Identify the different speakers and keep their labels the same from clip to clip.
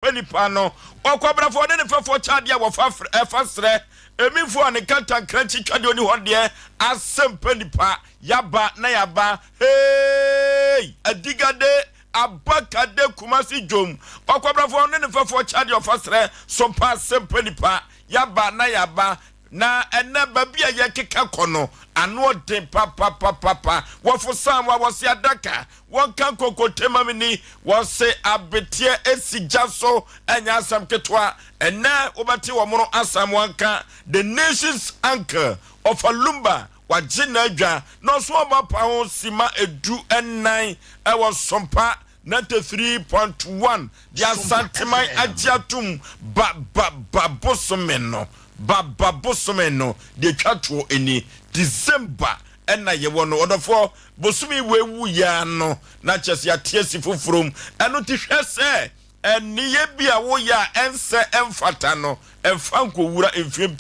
Speaker 1: Asɛmpa Nipa no. Ɔkwabrafoɔ ne ne fɛfoɔ kyɛ adeɛ a wɔfa ɛfa serɛ. Emimfoɔ a ne nkantankrankyi twa deɛ ɔni hɔ deɛ. Asɛmpa Nipa, yaba na yaba, hey! Adigade, Abakade, Kumasi Dwom. Ɔkwabrafoɔ ne ne fɛfoɔ kyɛ adeɛ ɔfa serɛ. Sompa Asɛmpa Nipa, yaba na yaba. Na ɛnnɛ baabi a yɛkeka kɔ no, ano ɔden papapapapa. Wɔfo san wa wɔse adaka, wɔnka nkonkonte ma me ni, wɔse abeteɛ esi gya so, ɛnyɛ asɛm ketewa. Ɛnnɛ wobɛte wɔn asɛm wɔnka, The Nation's Uncle, Ɔfa Lumba, wagye n'adwa, na ɔso ɔba pa ho sima 14 ɛwɔ Sompa 93.1 de Asanteman agye atom ba ba ba bosome no ba ba bosome no deɛ twa toɔ ni December ɛna yɛwɔ no ɔdɔfoɔ bosome wei wu yaa no na kyerɛ sɛ yɛate asi foforɔ mu ɛno nti hwɛ sɛ ɛneyɛ bi a woyɛ a ɛnsɛ ɛmfata no ɛmfa nkɔwura mfeɛ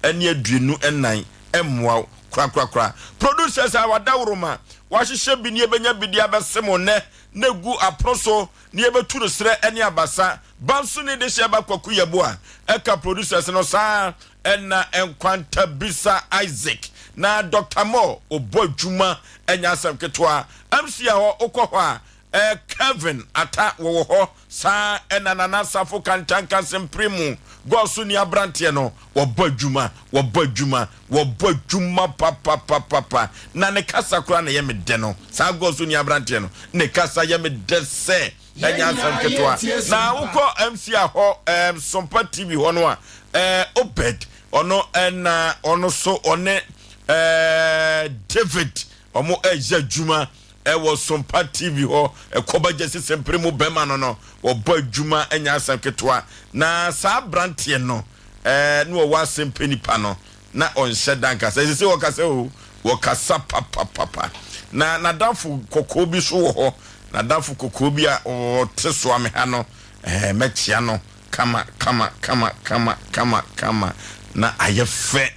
Speaker 1: 2024 ɛmmoa wo korakorakora. Producers a wadaworoma wahyehyɛ bi ne yɛbɛnya bi de abɛse mo nnɛ na egu apono so na yɛbɛtu no serɛ ne abasa. Banso ne dehyɛ ba Kwaku Yeboah ɛka producers no saa ɛna Nkwanta Bisa Isaac na Doctor Moore ɔbɔ adwuma ɛnyɛ asɛm ketewa. MC a hɔ wokɔ hɔ a ɛɛ Kevin Ata wɔwɔ hɔ saa ɛna Nana Safo Kantanka Sempere mu gɔɔso ni aberanteɛ no wɔbɔ adwuma wɔbɔ adwuma wɔbɔ adwuma papapapapa na ne kasa koraa na ɛyɛ me dɛ no saa gɔɔso ni aberanteɛ no ne kasa yɛ me dɛ sɛ ɛnyɛ asɛm ketewa na wokɔ MC a hɔ ɛɛm Sompa TV hɔ no a ɛɛ Obed ɔno ɛna ɔno so ɔne ɛɛ David ɔmo ɛyɛ adwuma ɛwɔ Sompa TV hɔ ɛkɔba gyesi sempere mu bɛma no no wɔbɔ adwuma ɛnyɛ asɛm ketewa na saa aberanteɛ no ɛɛ na wɔwɔ asɛm pɛ nipa no na ɔnhyɛ da nkasa ɛsɛ sɛ wɔkasa o wɔkasa papapapa na n'adamfo kɔkɔɔ bi so wɔ hɔ n'adamfo kɔkɔɔ bi a ɔte so ame ha no ɛɛ mɛkyia no kama kama kama kama kama kama na ayɛ fɛ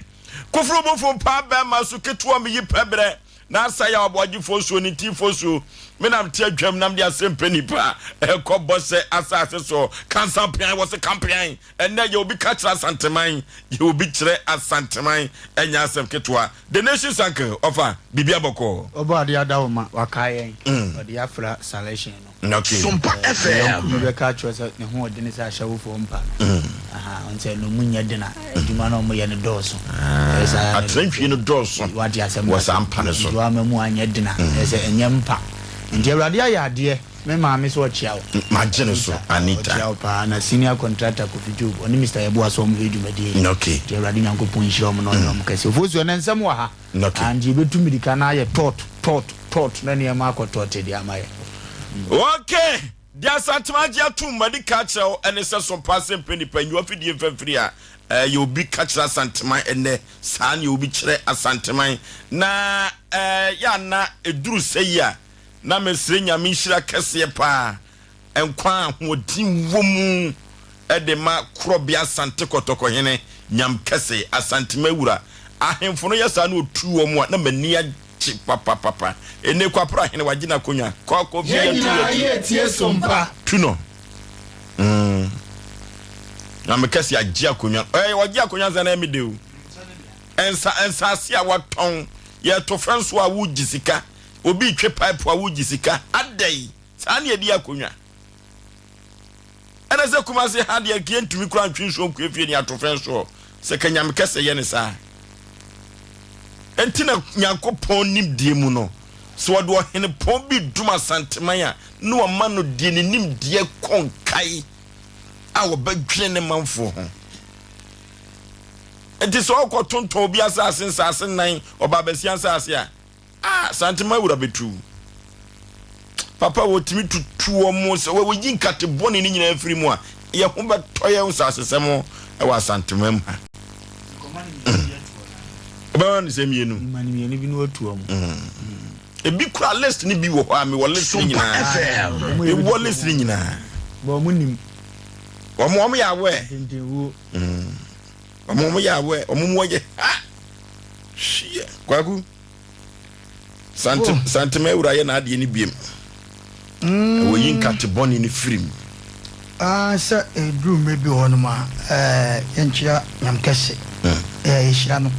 Speaker 1: koforo bofo paa bɛrima so ketewa mi yi pɛ brɛ na asa yɛ ɔbɔgyefoɔ suo ne tifoɔ suo menam te adwam nam de asɛm pɛ nipa ɛkɔ bɔ sɛ asase so kansa pean wɔ se kampean ɛnɛ yɛ obi ka kyerɛ Asanteman yɛ obi kyerɛ Asanteman ɛnyɛ asɛm ketewa. The Nation's Uncle ɔfa biribi abɔkɔ.
Speaker 2: Ɔbɔ adeɛ ada wo ma waka yɛn ɔde afra selection no.
Speaker 3: Sompa FM.
Speaker 2: Yɔnko bi bɛka kyerɛ sɛ ne ho ɔdene sɛ ahyɛwofoɔ mpa no. Ɔn sɛ no mu nyɛ den a adwuma no ɔmo yɛ no dɔɔso.
Speaker 1: Atrantwie no dɔɔso.
Speaker 2: Wate asɛm
Speaker 1: wɔ saa mpa no so.
Speaker 2: Nti wama mu anyɛ den a ɛsɛ sɛ ɛnyɛ mpa. Nti Awurade ayɛ adeɛ. Me maame so ɔkyea wo.
Speaker 1: Magye no so Anita.
Speaker 2: Ɔkyea wo paa na senior contractor Kofi Job ɔne Mr Yeboah so ɔmo hwɛ dwumadie yi. Nti Awurade Nyankopɔn nhyira ɔmo na ɔnyɛ ɔmo kɛse. Ofosuo ne nsɛm wɔ ha. Nti yɛbɛtu mirika na ayɛ tɔt tɔt tɔt na nneɛma akɔ tɔte de ama yɛ.
Speaker 1: Okay. Deɛ Asantema agye atom madi ka kyerɛ wo ɛne sɛ sompa asɛm pɛ nipa nyiwa fidie mfamfiri a ɛyɛ obi ka kyerɛ Asanteman ɛnɛ saa ne obi kyerɛ Asanteman na ɛyɛ ana ɛduru sɛ yi a na mesrɛ Nyame nhyira kɛseɛ paa nkwa ahoɔden wɔ mu ɛde ma Korɔbea Asante Kɔtɔkɔhene Nyam kɛse Asantema wura ahemfo no yɛ saa na ɔtu wɔ mu a na m'ani agye papapapa ɛnɛ Kwapra hene wagye n'akonnwa kɔ akɔ fi yɛtu yɛtu tu no Nyame kɛse agye akonnwa ɛyɛ wɔgye akonnwa sɛ na ɛmi de o ɛnsa ɛnsaase a watɔn yɛto fɛn so a wogye sika obi twe pipe a wogye sika adɛn saa ne yɛdi akonnwa ɛna sɛ Kumase ha deɛ nkeɛ ntumi kora ntwe nsuo nkɔ efie ne ato fɛn soɔ sɛ ka Nyame kɛse yɛ ne saa ɛnti na Nyankopɔn nimdeɛ mu no sɛ wɔde ɔhene pɔn bi dum Asanteman a na wɔma no deɛ ne nimdeɛ kɔ nkae a wɔbɛdwene ne manfoɔ ho nti sɛ ɔkɔ tontɔn obi asase nsase nan ɔba abɛsia nsase a Asantema wura bɛtu papa wɔtumi tutu wɔn mo sɛ wɔyi nkate bɔne no nyinaa firi mu a yɛ ho bɛtɔ yɛn nsasesɛm ɛwɔ Asantema mu ha wobɛma no sɛ mmienu ebi kura list ni bi wɔ hɔ a mewɔ list ni nyinaa mewɔ list ni nyinaa
Speaker 2: wɔn
Speaker 1: wɔn yɛ awɛ wɔn yɛ awɛ wɔn mu wɔyɛ ha hwiɛ Kwaku Santema awura yɛ n'adeɛ no biem wɔyi nkate bɔne no firi mu.
Speaker 3: Ah, sɛ ɛduru mmerɛ bi wɔ hɔnom a, eh, yɛnkyea Nyame kɛse. Eh, yɛhyira no.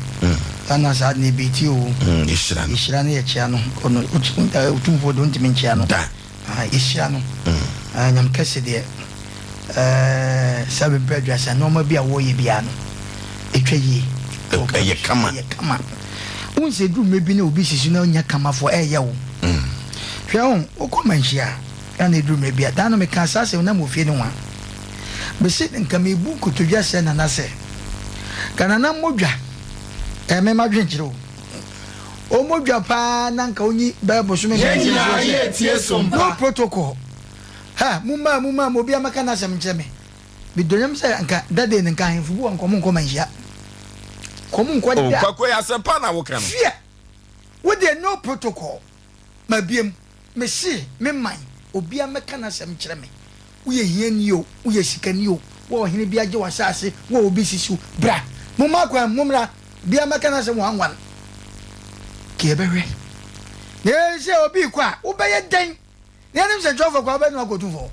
Speaker 3: Ana saa de no ɛbɛti o.
Speaker 1: Yɛhyira no.
Speaker 3: Yɛhyira no, yɛkyea no. Ɔno, Otumfoɔ deɛ ɔntumi nkyea no.
Speaker 1: Da.
Speaker 3: Ah, yɛhyira no. Ah, Nyame kɛse deɛ, eh, saa bɛbrɛ aduasa, nneɛma bi a wɔyɛ biara no, ɛtwa yie.
Speaker 1: Ɛyɛ kama.
Speaker 3: Ɛyɛ kama. Wohu sɛ ɛduru mmerɛ bi na obi sisi na ɔnya kamafoɔ, ɛyɛ wo. Hwɛ o, wokɔ manhyia a, na na ɛduru mmerɛ bi a, da no mekaa saa asɛm na mewɔ fie no ho a, mese nka mebu nkotodwe asrɛ Nana sɛ, nka Nana mmɔ dwa, ɛyɛ me m'adwenkyerɛ o, ɔmmɔ dwa paa na nka ɔnyi bɛyɛ bosome mmiɛnsa nsuo sɛ, no protocol, ha, mommaa mommaa ma obiara mmɛka n'asɛm nkyerɛ me. Medɔ Nyame sɛ nka that day no nka ahemfo bi wɔ nka ɔmo nkɔ manhyia, nka ɔmo nkɔ
Speaker 1: Oh,
Speaker 3: da.
Speaker 1: Kwaku ɛyɛ asɛmpa na woka no.
Speaker 3: Fear! Wo deɛ no protocol. Mabiem, mese me man, obia mmɛka n'asɛm nkyerɛ me. Woyɛ hiani o, woyɛ sikani o, wo a ɔhene bi agye w'asase, wo a obi sisi wo, bra. Momma kwan, mommra, obia mmɛka n'asɛm wanwan. Ka yɛbɛhwɛ. Na eye sɛ obi rekɔ a, wobɛyɛ dɛn? Na yɛnim sɛ nkyerɛwfoɔ koraa wobɛyɛ dɛn wakɔ otumfoɔ hɔ?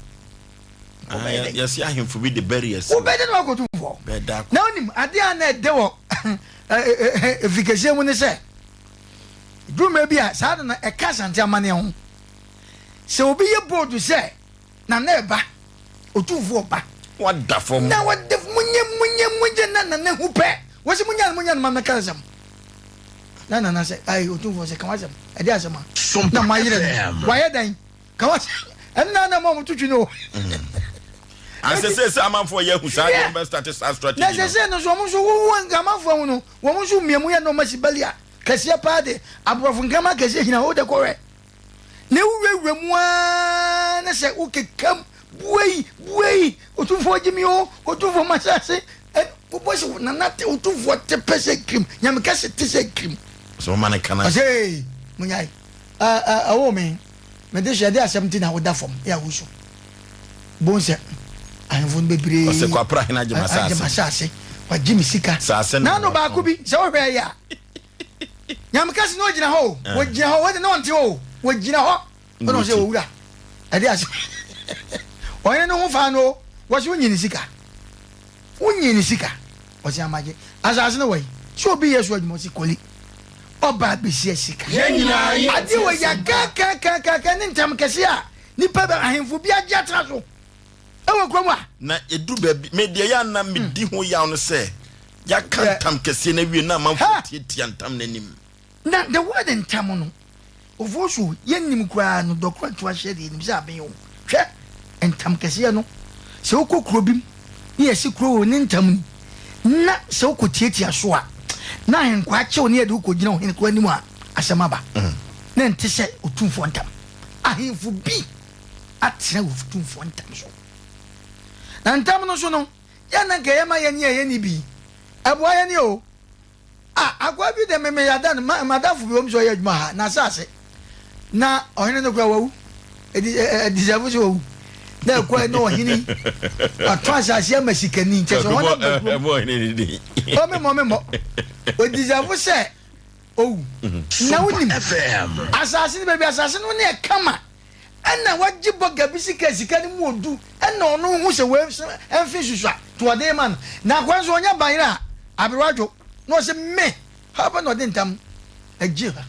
Speaker 3: Wobɛyɛ dɛn?
Speaker 1: Yɛse ahemfo bi de bɛri asi hɔ.
Speaker 3: Wobɛyɛ dɛn wakɔ otumfoɔ hɔ?
Speaker 1: Bɛda akɔ.
Speaker 3: Na wonim, adeɛ a na ɛdɛ wɔ efikɛseɛ mu ne sɛ, Ɛduru mmerɛ bi a, saa ade no, ɛka Asante amanneɛ ho. Sɛ obi yɛ bold sɛ Nana reba, Otumfoɔ reba,
Speaker 1: Wada fam.
Speaker 3: na wada fam, monyɛ, monyɛ, monyɛ, na Nana hu pɛ, wɔse monya no, monya no ma mɛka asɛm. Na Nana sɛ, ai, Otumfoɔ sɛ, ka w'asɛm, ɛde asɛm a, na moayerɛ no, wayɛ dɛn? Ka w'asɛm. Ɛno na na ɛma wɔto twi no o.
Speaker 1: Asɛ sɛ sɛ amanfoɔ yɛ ahu saa deɛ, wɔbɛ start saa strategy
Speaker 3: Na
Speaker 1: no.
Speaker 3: sɛ sɛ no nso, wɔn nso wowu amanfoɔ ahu no, wɔn nso mmiamu yɛ na wɔn asi bali a, Kɛseɛ paa de, aborɔfo nkraman kɛseɛ gyina hɔ, wode kɔhwɛ na wurawura mu ara na sɛ wokekam buei buei, Otumfoɔ gye me o, Otumfoɔ m'asase, wobɔ sɛ nana te Otumfoɔ te pɛ sɛ kirim, Nyame kɛse te sɛ kirim.
Speaker 1: Sɛ wɔma no ka no.
Speaker 3: Ɔsɛ ee, monyae, ɛwoo me, mede hyɛ, ɛde asɛm nti na woda fam, yɛ a wusu. Bohu sɛ ahemfo no bebree.
Speaker 1: Ɔsɛ Kwapra hene agye m'asase.
Speaker 3: Agye m'asase, wagye me sika.
Speaker 1: Sase na
Speaker 3: N'ano baako bi, sɛ wohwɛ yɛ a, Nyame kɛse na ogyina hɔ o, ogyina hɔ, wɔde na ɔnte hɔ o, ogyina hɔ. Ɛna ɔsɛ owura, ɛde ase. Ɔhene no ho faa no o, wɔsɛ wonyi ne sika. Wonyi ne sika. Ɔsɛ amagye. Asase no wɔ yi. Sɛ obi yɛ so adwuma ɔsɛ koli. Ɔba abesia sika. Adeɛ wɔ yɛ kakakakaka ne ntam kɛse a nipa bɛ ahemfo bi agye atena so ɛwɔ kurom a.
Speaker 1: Na ɛduru baabi, me deɛ yɛ a na medi ho yaw no sɛ, yɛaka ntam kɛseɛ no awie na amanfoɔ tiatia ntam no anim.
Speaker 3: Na the word ntam no, Ofosu, yɛnnim koraa no, dɔkono a ɛto ahyɛ deɛ yɛnim sɛ aben o. Hwɛ, ntam kɛseɛ no, sɛ wokɔ kuro bi mu na yɛse kuro wei ne ntam ni, na sɛ wokɔ tiatia so a, na ahenkwaa kye wo na yɛde wo kɔgyina ɔhene koraa anim a, asɛm aba. Na ɛnte sɛ otumfoɔ ntam. Ahemfo bi atena otumfoɔ ntam so. Na ntam no so no, yɛn na nka ɛyɛ ma yɛn a yɛnni bi. Ɛboa yɛn o. Ah, akoa bi de me me yada no, ma madamfo bi wɔ mu sɛ ɔyɛ adwuma ha, n'asase. Na ɔhene no koraa wawu. Ɛdi ɛ deserve sɛ wawu. Na ɛkɔɛ na ɔhene watɔn asase ama sikani nkyɛ sɛ wɔn aba kurom. Ɔmemmɔ memmɔ. Ɔdeserve sɛ owu. Na wonim asase no baabi asase no ne ɛkama ɛna wagye bɔga bi sika sika no mu odu ɛna ɔno hu sɛ wei mfe susua to ɔde ma no na akwa nso ɔnyɛ bayerɛ a aberewa dwo na ɔsɛ me ha bɛ na ɔde ntam agye ha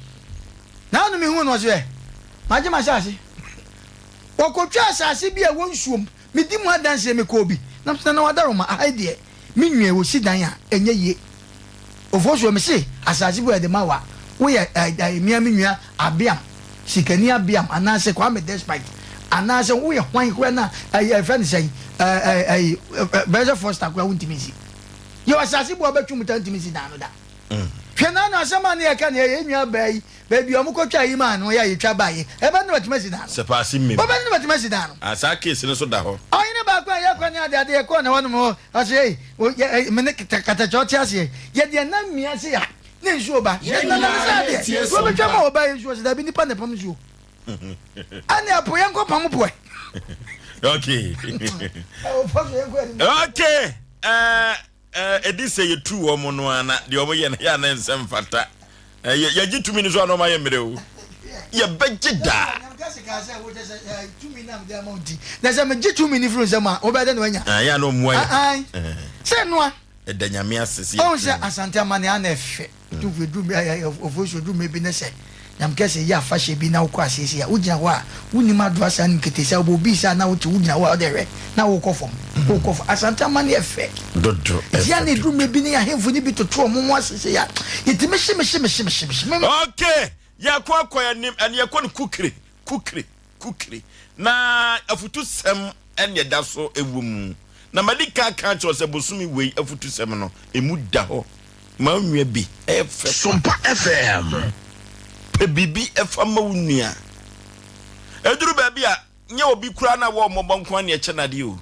Speaker 3: na ano mehu no ɔsɛ ɛ magye m'asase wɔkɔtwa asase bi a ɛwɔ nsuom medi mu adanseɛ mekɔɔ bi na mesɛ na wadaroma aha deɛ Me nua osi dan a ɛnyɛ yie. Ofosuo me se asase bi wɔ yɛde ma wo a woyɛ ɛɛ mea me nua Abeam sikani Abeam anaase Kwame Despite anaase woyɛ hwan koraa na ɛɛ yɛfrɛ no sɛn ɛɛ ɛɛ Bɛsɛ Foster koraa wontumi nsi. Yɛwɔ asase bi wɔ bɛtwe mu ta ntumi nsi dan no da. Hwɛ n'ano asɛm a ne yɛka ne yɛ nua baa yi baabi a wɔkɔtwa yi maa no yɛ a yɛtwa baeɛ ɛbɛ ne watumi asi dan no.
Speaker 1: Sɛ paase mmem.
Speaker 3: Ɔbɛ ne watumi asi dan no.
Speaker 1: Ah saa case no so da hɔ.
Speaker 3: Ɔhene baako a yɛkɔ ne ade ade yɛkɔɔ ne hɔnom hɔ ɔsɛ ei yɛ me ne katakyɛ ɔte aseɛ yɛde ɛnam mia se a ne nsuo ba yɛ nana ne saa deɛ wɔbɛtwa ma ɔba yɛ nsuo sɛ dabi nipa na ɛpam nsuo ɛne ɛpo yɛnkɔ pam poɛ.
Speaker 1: Okay. Okay. Uh, Ɛdi sɛ yɛtu wɔn no ara na deɛ wɔyɛ no yɛ a na ɛnsɛ mfata. Yɛgye tumi no so a na wɔayɛ mmerɛ o. Yɛbɛgye daa.
Speaker 3: Nyamekɛse kaa sɛ, Wokyɛ sɛ eh, tumi no a mede ama wo nti, na sɛ megye tumi no firi wo nsam a, wobɛyɛ dɛn na woanya?
Speaker 1: Ah, ɛyɛ a na ɔmmoa yɛn.
Speaker 3: Ae, sɛ ɛno a.
Speaker 1: Yɛda Nyame ase sɛ
Speaker 3: Ɔhu
Speaker 1: yɛtumi.
Speaker 3: sɛ Asante amanneɛ a na ɛfɛ. Tumfoɔ ɛduru mmerɛ a Ofosu ɛduru mmerɛ bi ne sɛ Nyamekɛse yɛ afahyɛ bi na wokɔ aseɛ sei a, wogyina hɔ a wonnim adoa saa nim ketee saa, wobɔ obi saa na wote wogyina hɔ a wode hwɛ na wokɔ fam, wokɔ fam. Asante amanneɛ ɛfɛ.
Speaker 1: Dodo,
Speaker 3: Nti a
Speaker 1: ɛfɛ
Speaker 3: na ɛduru
Speaker 1: dodo.
Speaker 3: mmerɛ bi ne ahemfo no bi toto wɔn ho ase sei a, yɛtumi hye me hye me hye me hye me hye me.
Speaker 1: Okay, yɛkɔ akɔ yɛn anim, ɛne yɛkɔ no kukire, kukire, kukire. Na afutusɛm ɛne ɛda so ɛwɔ mu. Na madi kan aka akyerɛ wo sɛ bosome wei afutusɛm no, ɛmu da hɔ. Ma wo nua bi, ɛyɛ fɛ kwa.
Speaker 4: Sompa FM.
Speaker 1: Pɛ biribi fa ma wo nua. Ɛduru baabi a, nyɛ obi koraa na wɔ mmɔbɔ nko ara na ɛkyɛ no adeɛ o.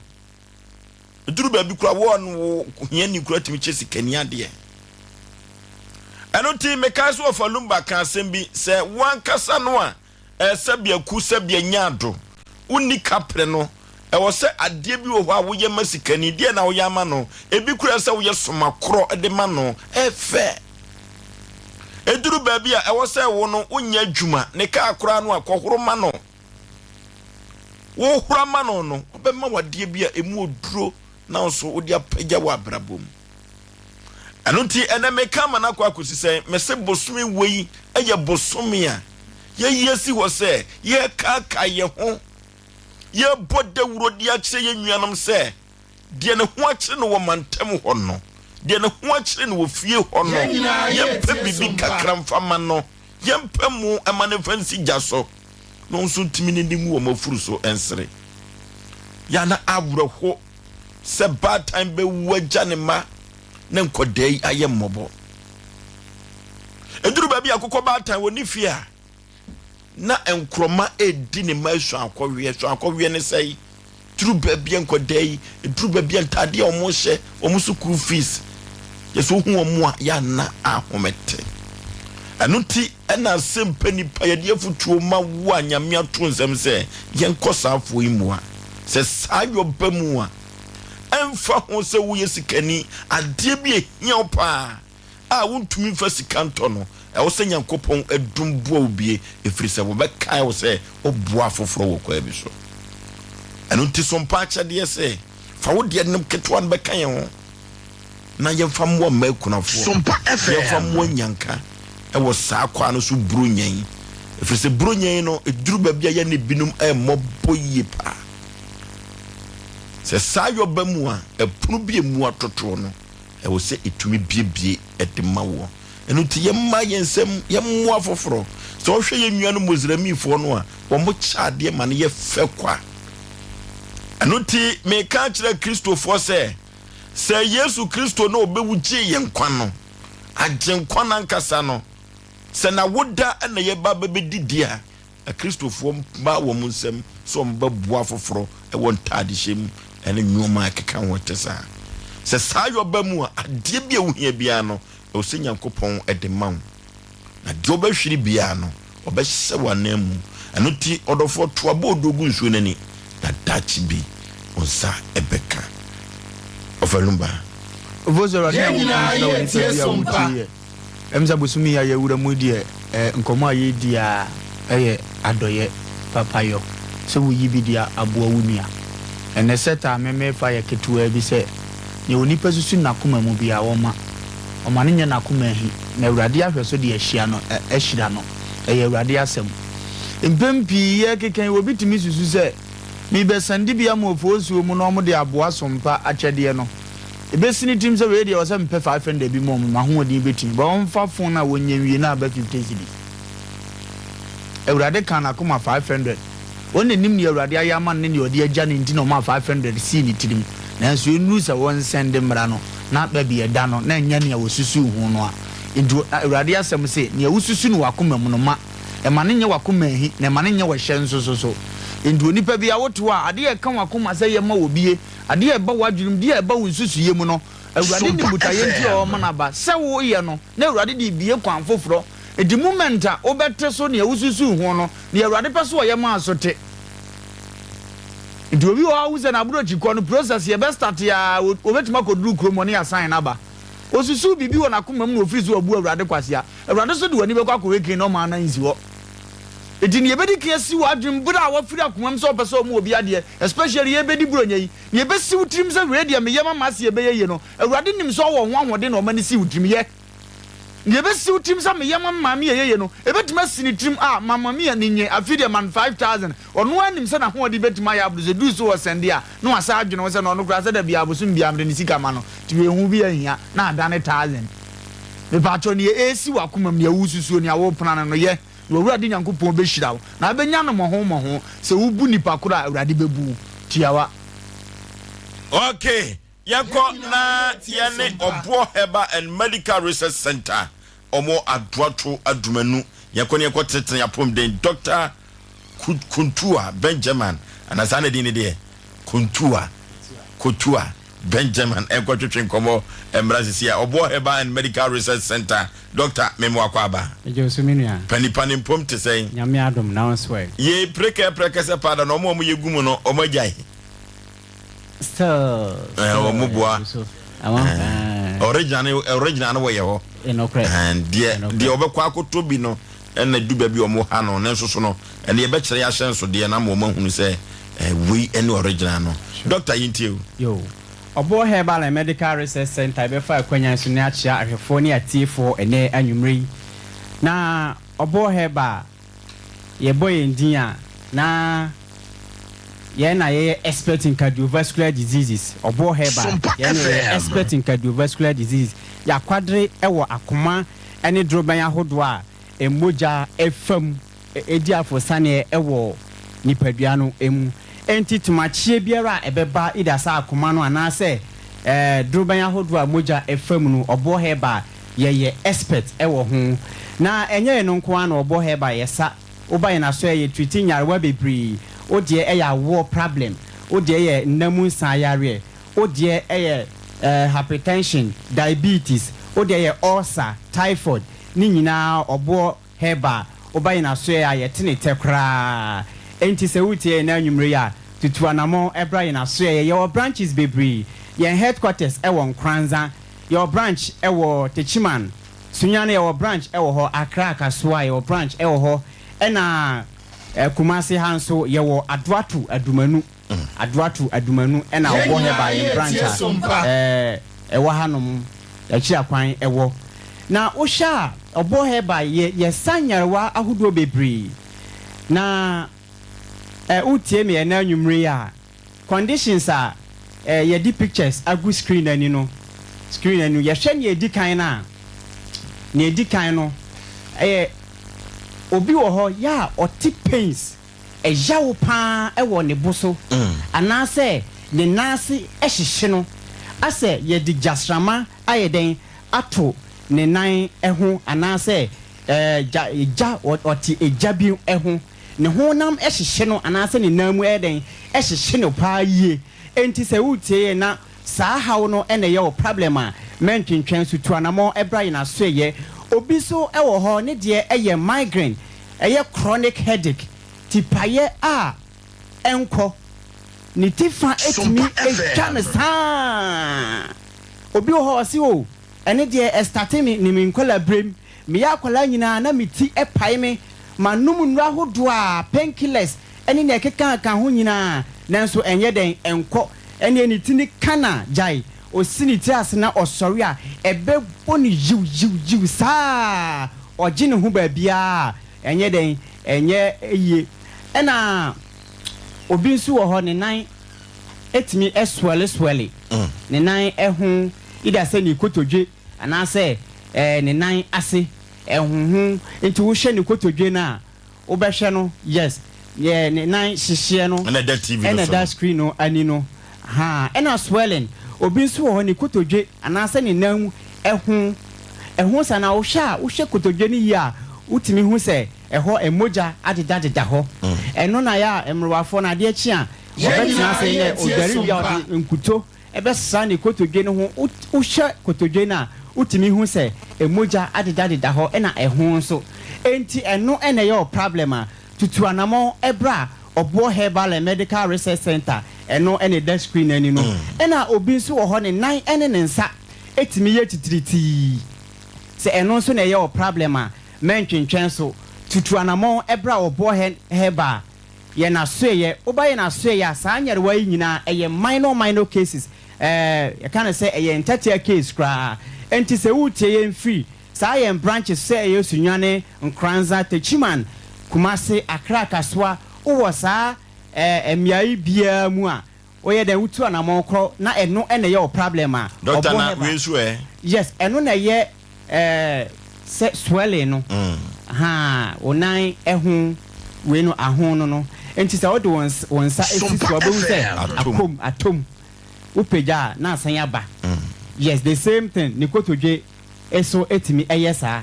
Speaker 1: Ɛduru baabi koraa, wɔ no wo hiani koraa tumi kyɛ sikani adeɛ. Ɛno nti, mekae sɛ wɔfa Lumba ka asɛm bi sɛ wo ankasa no a Ɛɛ sɛbea ku sɛbea nya ado. Wonni kaprɛ no, ɛwɔ sɛ adeɛ bi wɔ hɔ a woyɛ ma sikani, deɛ na woyɛ ama no? Ebi koraa sɛ woyɛ soma korɔ de ma no, ɛfɛ. Ɛduru baabi a ɛwɔ sɛ wo no wonyɛ adwuma, ne kaa koraa no a kɔhoro ma no. Wohoro ama no no, ɔbɛma wo adeɛ bi a ɛmu oduro na wo nso wode apagya wɔ abrabɔ mu. Ɛno nti ɛnɛ meka ama no akɔ akɔsi sɛn? Mese bosome wei yɛ bosome a yɛyi asi hɔ sɛ yɛrekaakae yɛn ho, yɛrebɔ dawuro de akyerɛ yɛn nuanom sɛ deɛ ne ho akyere no wɔ mantam hɔ no, deɛ ne ho akyere no wɔ fie hɔ no, yɛmpɛ biribi kakra mfa ma no, yɛmpɛ mo ma no mfa nsi gya so na wɔn nso ntumi ne ngu wɔn afuru so nsere. Yɛ na awerɛho sɛ baatan bɛwu agya ne mma na nkwadaa yi ayɛ mmɔbɔ. Ɛduru baabi a akokɔ baatan wɔ ne fie a, na nkorɔma redi ne mma asuankɔweɛ. Asuankɔweɛ ne sɛe. Duru baabi a nkwadaa yi, ɛduru baabi a ntaadeɛ a wɔhyɛ, wɔn sukuu fees, yɛ sɛ wohu wɔn a yɛanna ahomete. Ɛno nti ɛna asɛmpa nipa yɛde afotuo ma wo a Nyame ato nsɛm sɛ yɛnkɔ saa afoɔ yi mmoa. Sɛ saa yɔ ba mu a, ɛmfa ho sɛ woyɛ sikani, adeɛ bi a ɛhia wo paa a wontumi mfa sika ntɔ no, ɛwɔ sɛ Nyankopɔn dom boa wo bie, ɛfiri sɛ wɔbɛkae wo sɛ woboa afoforɔ wɔ kwan bi so. Ɛno nti so mpa akyɛdeɛ sɛ, fa wo deɛ nom ketewa no bɛka yɛn ho na yɛmfa mmoa mma akunafoɔ,
Speaker 4: Sompa
Speaker 1: yɛmfa
Speaker 4: FM.
Speaker 1: mmoa nyanka wɔ saa kwan no so Buronya yi, ɛfiri sɛ Buronya yi no, ɛduru baabi a yɛne binom mmɔbɔ yie paa. Sɛ saa yɔ ba mu a, ɛpono bi a emu atotoɔ no, ɛwɔ sɛ ɛtumi biebie de ma woɔ. Ɛno nti yɛmma yɛn nsam, yɛmmoa afoforɔ. Sɛ wohwɛ yɛn nuanom Mosremifoɔ no a, wɔkyɛ adeɛ ma no yɛ fɛ kwa. Ɛno nti meka akyerɛ Kristofoɔ sɛ, sɛ Yesu Kristo na ɔbɛwu gyee yɛn nkwa no, Agyenkwa no ankasa no, sɛ n'awoda na yɛba bɛbɛdi di a, Akristofoɔ mma wɔn nsam sɛ wɔbɛboa afoforɔ wɔ ntaadehyɛ mu ne nnoɔma a ɛkeka ho ɛte saa. Sɛ saa yɔ ba mu a, adeɛ bi a wohia biara no, ɛwɔ sɛ Nyankopɔn de ma wo. Na deɛ wobɛhwere biara no, ɔbɛhyɛ wo ananmu. Ɛno nti, ɔdɔfoɔ, to aboodoo gu nsuo no ani, na daakye bi wo nsa bɛka. Ɔfalumba.
Speaker 2: Ofosu Awurade
Speaker 5: Yɛn
Speaker 2: Nyankopɔn
Speaker 5: nyinaa
Speaker 2: nhyira wo
Speaker 5: yɛ
Speaker 2: nipa
Speaker 5: tie
Speaker 2: bi a
Speaker 5: so
Speaker 2: wotie
Speaker 5: mpa.
Speaker 2: yɛ. Ɛm sɛ bosome yi a yɛawura mu yi deɛ eh, nkɔmmɔ a yɛredi ara yɛ adɔyɛ, papayɔ, sɛ woyi bi de aboa wo nua. Ɛnnɛ sɛta a me merefa yɛ ketewaa bi sɛ, nea onipa susu n'akoma mu biara wɔma, ɔma no nyɛ n'akoma ahi, na Awurade ahwɛ so de ahyia no, ɛ, ahyira no. Ɛyɛ Awurade asɛm. Mpɛn pii yɛrekeka yi, obi tumi susu sɛ, Merebɛsɛnde bi ama ofosuo mu na wɔde aboa sompa akyɛdeɛ no. Ebesi ne tirim sɛ wei deɛ ɛwɔ sɛ mepɛ 500 bi ma wɔn, m'ahoɔden bɛtumi, but ɔmfa phone a wɔnya nwie na aba 50 cedis. Awurade kaa n'akoma 500. Wɔn na nim nea Awurade ayɛ ama no ne nea ɔde agya no nti na ɔmaa 500 sii ne tirim. Nanso ɛnnuru sɛ wɔnsɛnde mmra no na baabi a ɛda no na ɛnyɛ nea wɔsusuw ho no a. Enti Awurade asɛm se, nea wosusu no w'akoma mu no ma ɛma no nyɛ w'akoma ahi na ɛma no nyɛ w'ɛhyɛ nso so so. Enti onipa biara wote hɔ a, adeɛ a ɛka w'akoma sɛ yɛ ma wɔ bie, Adeɛ a ɛba w'adwenem, deɛ a ɛba wo nsusuiɛ mu no, Awurade nim
Speaker 4: Sompa
Speaker 2: botaeɛ nti a
Speaker 4: FM.
Speaker 2: ɔrema no aba. Sɛ woyɛ no, na Awurade de rebue kwan foforɔ. Enti moment a wobɛte so nea wosusuu ho no, nea Awurade pɛ sɛ ɔyɛ ma so te. Nti obi wɔ hɔ a wohu sɛ n'aborɔkyi kɔ no, process yɛbɛ start a, obetumi akɔduru kurom hɔ na yɛasan no aba. Osusuu biribi wɔ n'akoma mu na ofiri so abu Awurade kwasea. Awurade nso de w'ani bɛkɔ akɔhwɛ Kane na ɔma anan nsi hɔ. Enti nea ebedi kan asi w'adwenem bere a woafiri akomam sɛ wopɛ sɛ woma obi adeɛ, especially yɛrebɛdi Buronya yi, nea ebesi wo tirim sɛ wei deɛ meyɛ ma m'ase ɛbɛyɛ yie no, Awurade nim sɛ ɔwɔ ho ahoɔden na ɔma no si wo tirim. Yɛ. Nea ebesi wo tirim sɛ meyɛ ma me maame ɛyɛ yie no, ebetumi asi ne tirim, ah, ma mame ani nnye, afei deɛ ma no 5000. Ɔno ara nim sɛ n'ahoɔden betumi ayɛ aboro so, eduru so wɔ sɛnde a, na wasan adwene ho sɛ na ɔno koraa sɛ da biara bosom biara mede ne sika ma no, nti wei ho bi anhia, na adane thousand. Mepaakyɛw, nea ɛresi w'akomam, nea woresusuo, nea woreplan no, yɛ. Na w'Awurade Nyankopɔn bɛhyira wo, na wobɛnya no mmɔho mmɔho. Sɛ wobu nnipa koro a, Awurade bɛbu wo. Tiawa.
Speaker 1: Ok, yɛnkɔ na yɛne Ɔboɔ Herbal and Medical Research Centre, ɔmo Adoato Adumanu, yɛnkɔ na yɛnkɔ tenetene yɛn apɔmuden. Doctor Kuntua Benjamin, anaa saa na din no deɛ? Kuntua, Kotua Benjamin nkɔtwetwe nkɔmmɔ mmra sisi a Ɔboɔ Herbal and Medical Research Centre. Doctor, me mo akwaaba.
Speaker 4: Megye wo so me nua.
Speaker 1: Panipa ne mpom te sɛn?
Speaker 4: Nyame adom, na wo nso ɛ?
Speaker 1: Yei prekɛ prɛkɛsɛ paada no ɔmo a ɔmo yɛ gu mu no ɔmo agyae?
Speaker 4: Still,
Speaker 1: Eh,
Speaker 4: still,
Speaker 1: ɔmo boa.
Speaker 4: ɛgu so. Ama,
Speaker 1: Eh,
Speaker 4: eh.
Speaker 1: original no, original no wɔ yɛ hɔ.
Speaker 4: Nokorɛ.
Speaker 1: Eh, deɛ,
Speaker 4: Nokorɛ.
Speaker 1: deɛ ɔbɛkɔ akɔtɔ bi no ɛna du baabi a ɔmo ha no, ne nso so no, ɛne yɛbɛkyerɛ yɛ ahyɛnsodeɛ no ama ɔmo ahunu sɛ eh, wei ɛne original no. Doctor, yɛntie o.
Speaker 4: Yo. Ɔboɔ Herbal and Medical Research Centre bɛfa akwanyan so ne akyea ahwɛfoɔ ne atiefoɔ ɛnnɛ anwummerɛ yi. Na Ɔboɔ Herbal, yɛbɔ yɛn din a, na yɛn na yɛyɛ expert in cardiovascular diseases. Ɔboɔ Herbal,
Speaker 5: Sompa
Speaker 4: yɛn na yɛyɛ
Speaker 5: FM.
Speaker 4: expert in cardiovascular diseases. Yɛakwadere wɔ akoma ne dorobɛn ahodoɔ a mogya fa mu di aforosianeɛ wɔ nipadua no mu. Enti tomakyeɛ biara a ɛbɛba either sɛ akoma no anaasɛ dorobɛn ahodoɔ a mogya fa mu no, ɔboɔ herbal yɛyɛ expert wɔ ho. Na ɛnyɛ ɛno nko ara na ɔboɔ herbal yɛ sa. Woba yɛn asɔɛ yɛ treati nyarewa bebree. Wo deɛ ɛyɛ awoɔ problem, wo deɛ yɛ nna mu nsaa yareɛ, wo deɛ ɛyɛ hypertension, diabetes, wo deɛ yɛ ulcer, typhoid, ne nyinaa ɔboɔ Herbal, woba yɛn asoɛe a, yɛte ne tɛ koraa. Enti sɛ woretie yɛn nnɛ anwummere yi a, tutu anammɔn bra yɛn asoɛeɛ. Yɛwɔ branches bebree. Yɛn headquarters wɔ Nkoranza. Yɛwɔ branch wɔ Techiman. Sunyani yɛwɔ branch wɔ hɔ. Accra, Kasoa yɛwɔ branch wɔ hɔ. Ɛna Kumasi ha nso yɛwɔ Adoato Adumanu. Adoato Adumanu ɛna
Speaker 5: Yɛn
Speaker 4: ɔbɔ
Speaker 5: nyinaa
Speaker 4: Herbal yɛn branch
Speaker 5: yɛretie
Speaker 4: a
Speaker 5: Sompa.
Speaker 4: ɛwɔ hanom akyiri akwan ɛwɔ. Na wohwɛ a ɔbɔ Herbal yɛ yɛsa nyarewa ahodoɔ bebree. Na ɛ wotie me ɛnɛ anwummere yi a conditions a ɛ yɛde pictures agu screen ani no screen ani no yɛhwɛ nea ɛdi kan no a nea ɛdi kan no ɛyɛ obi wɔ hɔ yɛ a ɔte pains ɛyaw pa ara wɔ ne bo so anaasɛ ne nan ase hyehye no, asɛ yɛde gyasramma ayɛ dɛn ato ne nan ho anaasɛ gya, gya, ɔte egya bi ho, ne honam hyehye no anaasɛ ne nan mu yɛ dɛn hyehye no pa ara yie. Enti sɛ woretie yɛn na saa haw no na ɛyɛ wo problem a, mɛntwentwɛn so, tu anamɔn bra yɛn asoɛeɛ. Obi nso wɔ hɔ, ne deɛ yɛ migraine. Ɛyɛ chronic headache, tipaeɛ a ɛnkɔ. Ne ti fa tumi twa no saa. Obi wɔ hɔ a ɔse oh ɛno deɛ ɛstate me ne me nkwadaa berɛm. Meyɛ akwadaa nyinaa na me ti pae me. Manom nnuro ahodoɔ a, painkillers ne nea ɛkekaka ho nyinaa nanso ɛnyɛ dɛn, ɛnkɔ. Ɛnneɛ ne ti no ka no a, gyae. Ɔsi ne tiri ase na ɔsɔre a, ɛbɛbɔ no yiw yiw yiw saa ara. Ɔgye ne ho baabiara a, ɛnyɛ dɛn, ɛnyɛ yie. Ɛna obi nso wɔ hɔ, ne nan tumi swɛleswɛle, ne nan ho, either sɛ ne kotodwe anaasɛ ne nan ase ɛhoho. Nti wohwɛ ne kotodwe no a, Wobɛhwɛ no yes yɛ ne nan hyehyeɛ no
Speaker 1: Ɛna ɛda TV no
Speaker 4: ɛna
Speaker 1: so
Speaker 4: ɛda
Speaker 1: no.
Speaker 4: screen no ani no haa ɛna swelling obi nso wɔ hɔ ne kotodwe anaasɛ ne nan mu ɛho ɛho saa na wohwɛ a wohwɛ kotodwe no yie a wotumi hu sɛ ɛhɔ mogya adedadeda hɔ ɛno na yɛ a mmerewafoɔ no adeɛ kye a
Speaker 5: Yɛn
Speaker 4: wɔbɛtena
Speaker 5: nyinaa
Speaker 4: ase nɛ
Speaker 5: yɛretie
Speaker 4: odware wie a
Speaker 5: Sompa.
Speaker 4: ɔde nkuto Ɛbɛsra ne kotodwe no ho. Wohwɛ kotodwe no a, wotumi hu sɛ mogya adedadeda hɔ ɛna ɛho nso. Enti ɛno na ɛyɛ wo problem a, tutu anamɔn bra Ɔboɔ Herbal and Medical Research Centre, ɛno na ɛda screen no ani no. Ɛna obi nso wɔ hɔ ne nan ne ne nsa tumi yɛ titiritii. Sɛ ɛno nso na ɛyɛ wo problem a, mɛntwentwɛn so. Tutu anamɔn bra Ɔboɔ Herbal yɛn asoɛeɛ. Woba yɛn asoɛeɛ a, saa nyarewa yi nyinaa, ɛyɛ minor minor cases. Ɛɛ, yɛka no sɛ ɛyɛ ntɛtea case koraa. Enti sɛ woretie yɛn firi saa yɛn branches sɛ ɛyɛ Sunyani, Nkoranza, Techiman, Kumasi, Accra, Kasoa, wowɔ saa ɛɛ mmeae yi biara mu a, Woyɛ dɛn wotu anamɔn kɔ na ɛno na ɛyɛ wo problem a,
Speaker 1: Doctor
Speaker 4: ɔbɔ
Speaker 1: na
Speaker 4: hɛba.
Speaker 1: wei nso ɛ?
Speaker 4: Yes, ɛno na ɛyɛ ɛɛ sɛ swelling no, haa, wo nan ɛho wei no aho no no, nti sɛ wode wo ns wo nsa si so a
Speaker 5: Sompa
Speaker 4: wobɛhu sɛ
Speaker 5: FM.
Speaker 1: Atom.
Speaker 4: akɔ mu, atɔ mu, wopagya a na asan aba. Yes, the same thing, ne kotodwe so tumi yɛ saa.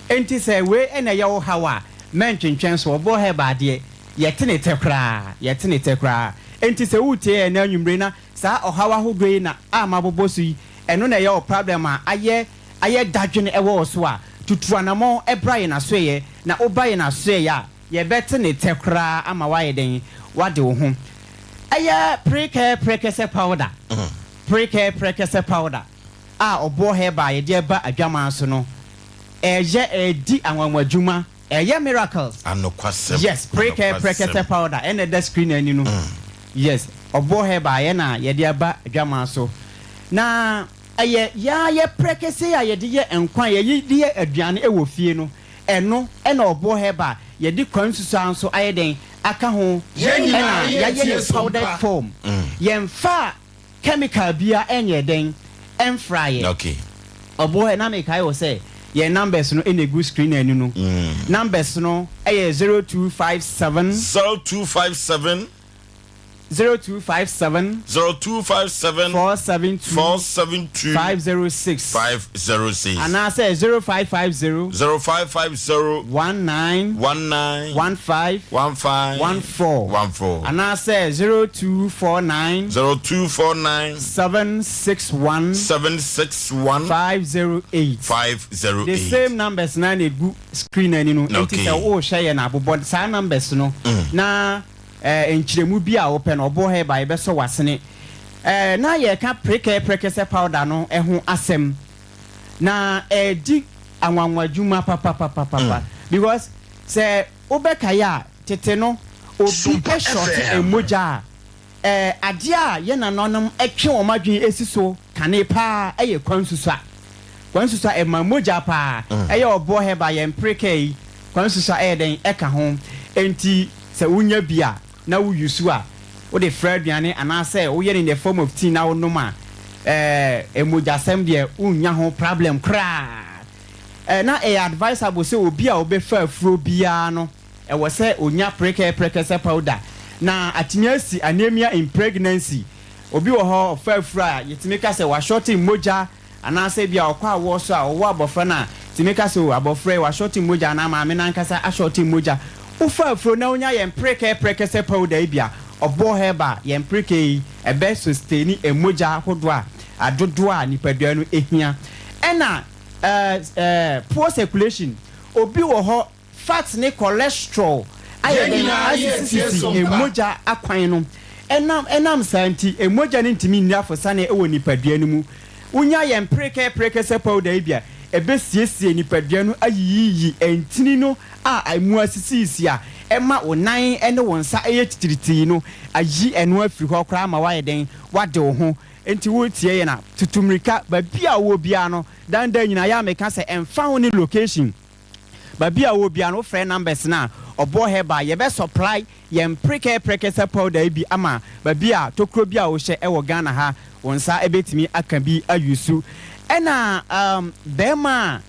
Speaker 4: Enti sɛ wei na ɛyɛ wo haw a, mɛntwentwɛn so. Ɔbɔ herbal deɛ, yɛte ne tɛ koraa, yɛte ne tɛ koraa. Enti sɛ woretie yɛn nnɛ anwummere yi na saa ɔhaw ahodoɔ yi na a mabobɔ so yi, ɛno na ɛyɛ wo problem a ayɛ ayɛ dadwene wɔ wo so a, tutu anamɔn bra yɛn asoɛeɛ, na woba yɛn asoɛeɛ a, yɛbɛte ne tɛ koraa ama woayɛ dɛn? Woade wo ho. Ɛyɛ prekɛ prɛkɛsɛ powder, prekɛ prɛkɛsɛ powder. a ɔboɔ herbal a yɛde aba adwaman so no ɛyɛ ɛredi anwanwadwuma ɛyɛ miracles.
Speaker 1: Anokwasɛm
Speaker 4: Yes prekɛ prɛkɛtɛ
Speaker 1: anokwasɛm.
Speaker 4: powder ɛna ɛda screen ani no yes ɔboɔ herbal yɛ na yɛde aba adwaman so na ɛyɛ yaa yɛ prɛkɛsɛ a yɛde yɛ nkwan yɛyi de yɛ aduane ɛwɔ fie no ɛno ɛna ɔboɔ herbal yɛde kwan susua nso ayɛ dɛn aka ho
Speaker 5: Yɛn nyinaa
Speaker 4: ɛna yɛayɛ
Speaker 5: yɛtie
Speaker 4: no powdered
Speaker 5: Sompa.
Speaker 4: form yɛnfa Chemical bia ɛnyɛ dɛn ɛnfra yɛ.
Speaker 1: Okay.
Speaker 4: Ɔboɔ ɛ na mekae wo sɛ yɛn numbers no ɛna ɛgu screen no ani no. Numbers no ɛyɛ 0257.
Speaker 1: 0257.
Speaker 4: 0257.
Speaker 1: 0257.
Speaker 4: 472.
Speaker 1: 472.
Speaker 4: 506.
Speaker 1: 506.
Speaker 4: Anaasɛ 0550.
Speaker 1: 0550.
Speaker 4: 19.
Speaker 1: 19.
Speaker 4: 15.
Speaker 1: 15.
Speaker 4: 14.
Speaker 1: 14.
Speaker 4: Anaasɛ 0249.
Speaker 1: 0249.
Speaker 4: 761.
Speaker 1: 761.
Speaker 4: 508.
Speaker 1: 508.
Speaker 4: The same numbers no ara na ɛgu screen no ani no, enti
Speaker 1: Okay.
Speaker 4: sɛ worehyɛ yɛn a, bobɔ saa numbers no na eh, nkyerɛmu bi a wopɛ no, ɔbɔ hɛ ba yɛbɛsɔ w'asene. Eh, na yɛreka prekɛ prɛkɛsɛ powder no ho asɛm na ɛredi anwanwa dwuma papapapapa because sɛ wobɛkae a, tete no, obi
Speaker 5: Sompa
Speaker 4: shɔte
Speaker 5: FM.
Speaker 4: mogya a, ɛɛ, adeɛ a yɛn nananom twe wɔn adwene si so kane pa ara yɛ kwansusua. Kwansusua, ɛma mogya pa ara. Ɛyɛ ɔboɔ hɛba, yɛn mperekɛɛ yi, kwansusua yɛ dɛn? Ɛka ho. Enti sɛ wonya bi a, na wo use a, wode fra aduane anaasɛ woyɛ no in the form of tea na wonom a, ɛɛ, mogyasɛm deɛ wonnya ho problem koraa. Ɛɛ, na ɛyɛ advisable sɛ obi a ɔbɛfa afuro biara no, ɛwɔ sɛ ɔnya prekɛ prɛkɛsɛ powder na atumi asi anemia in pregnancy. Obi wɔ hɔ ɔfa afuro a, yɛtumi ka sɛ washorten mogya anaasɛ ebia ɔkɔ awoɔ so a ɔwo abɔfra no a, tumi ka sɛ oh abɔfra yi washorten mogya anaa maame no ankasa ashorten mogya. Wofa afuro na wonya yɛn prekɛ prɛkɛsɛ powder yi bi a, ɔboɔ herbal, yɛn prekɛ yi, ɛbɛ sustaini mogya ahodoɔ a adodoɔ a nipadua no hia. Ɛna ɛɛ poor circulation, obi wɔ hɔ fat ne cholesterol ayɛ
Speaker 5: Yɛn
Speaker 4: dɛn
Speaker 5: nyinaa yɛretie
Speaker 4: asisisisi
Speaker 5: Sompa.
Speaker 4: mogya akwan no. Ɛnam ɛnam saa nti, mogya no ntumi nni afosane wɔ nipadua no mu. Wonya yɛn prekɛ prekɛsɛ powder yi bi a, ɛbɛsiesie nipadua no ayiyiyi ntini no a emu asisisisi a ɛma wo nan ne wo nsa yɛ titiritii no, ayi ɛno afiri hɔ koraa ma woayɛ dɛn, woade wo ho. Enti woretie yɛn a, tutu mmirika baabi a wowɔ biara no, Dan daa nyinaa yɛ a meka sɛ ɛmfa ho ne location, baabi a wowɔ biara no wofrɛ numbers no a ɔboɔ herbal yɛbɛ supply yɛn prekɛ prɛkɛsɛ powder yi bi ama baabi a tokuro bi a wohyɛ ɛwɔ Ghana ha wo nsa ɛbɛtumi aka bi ayusu. Ɛna um, bɛɛma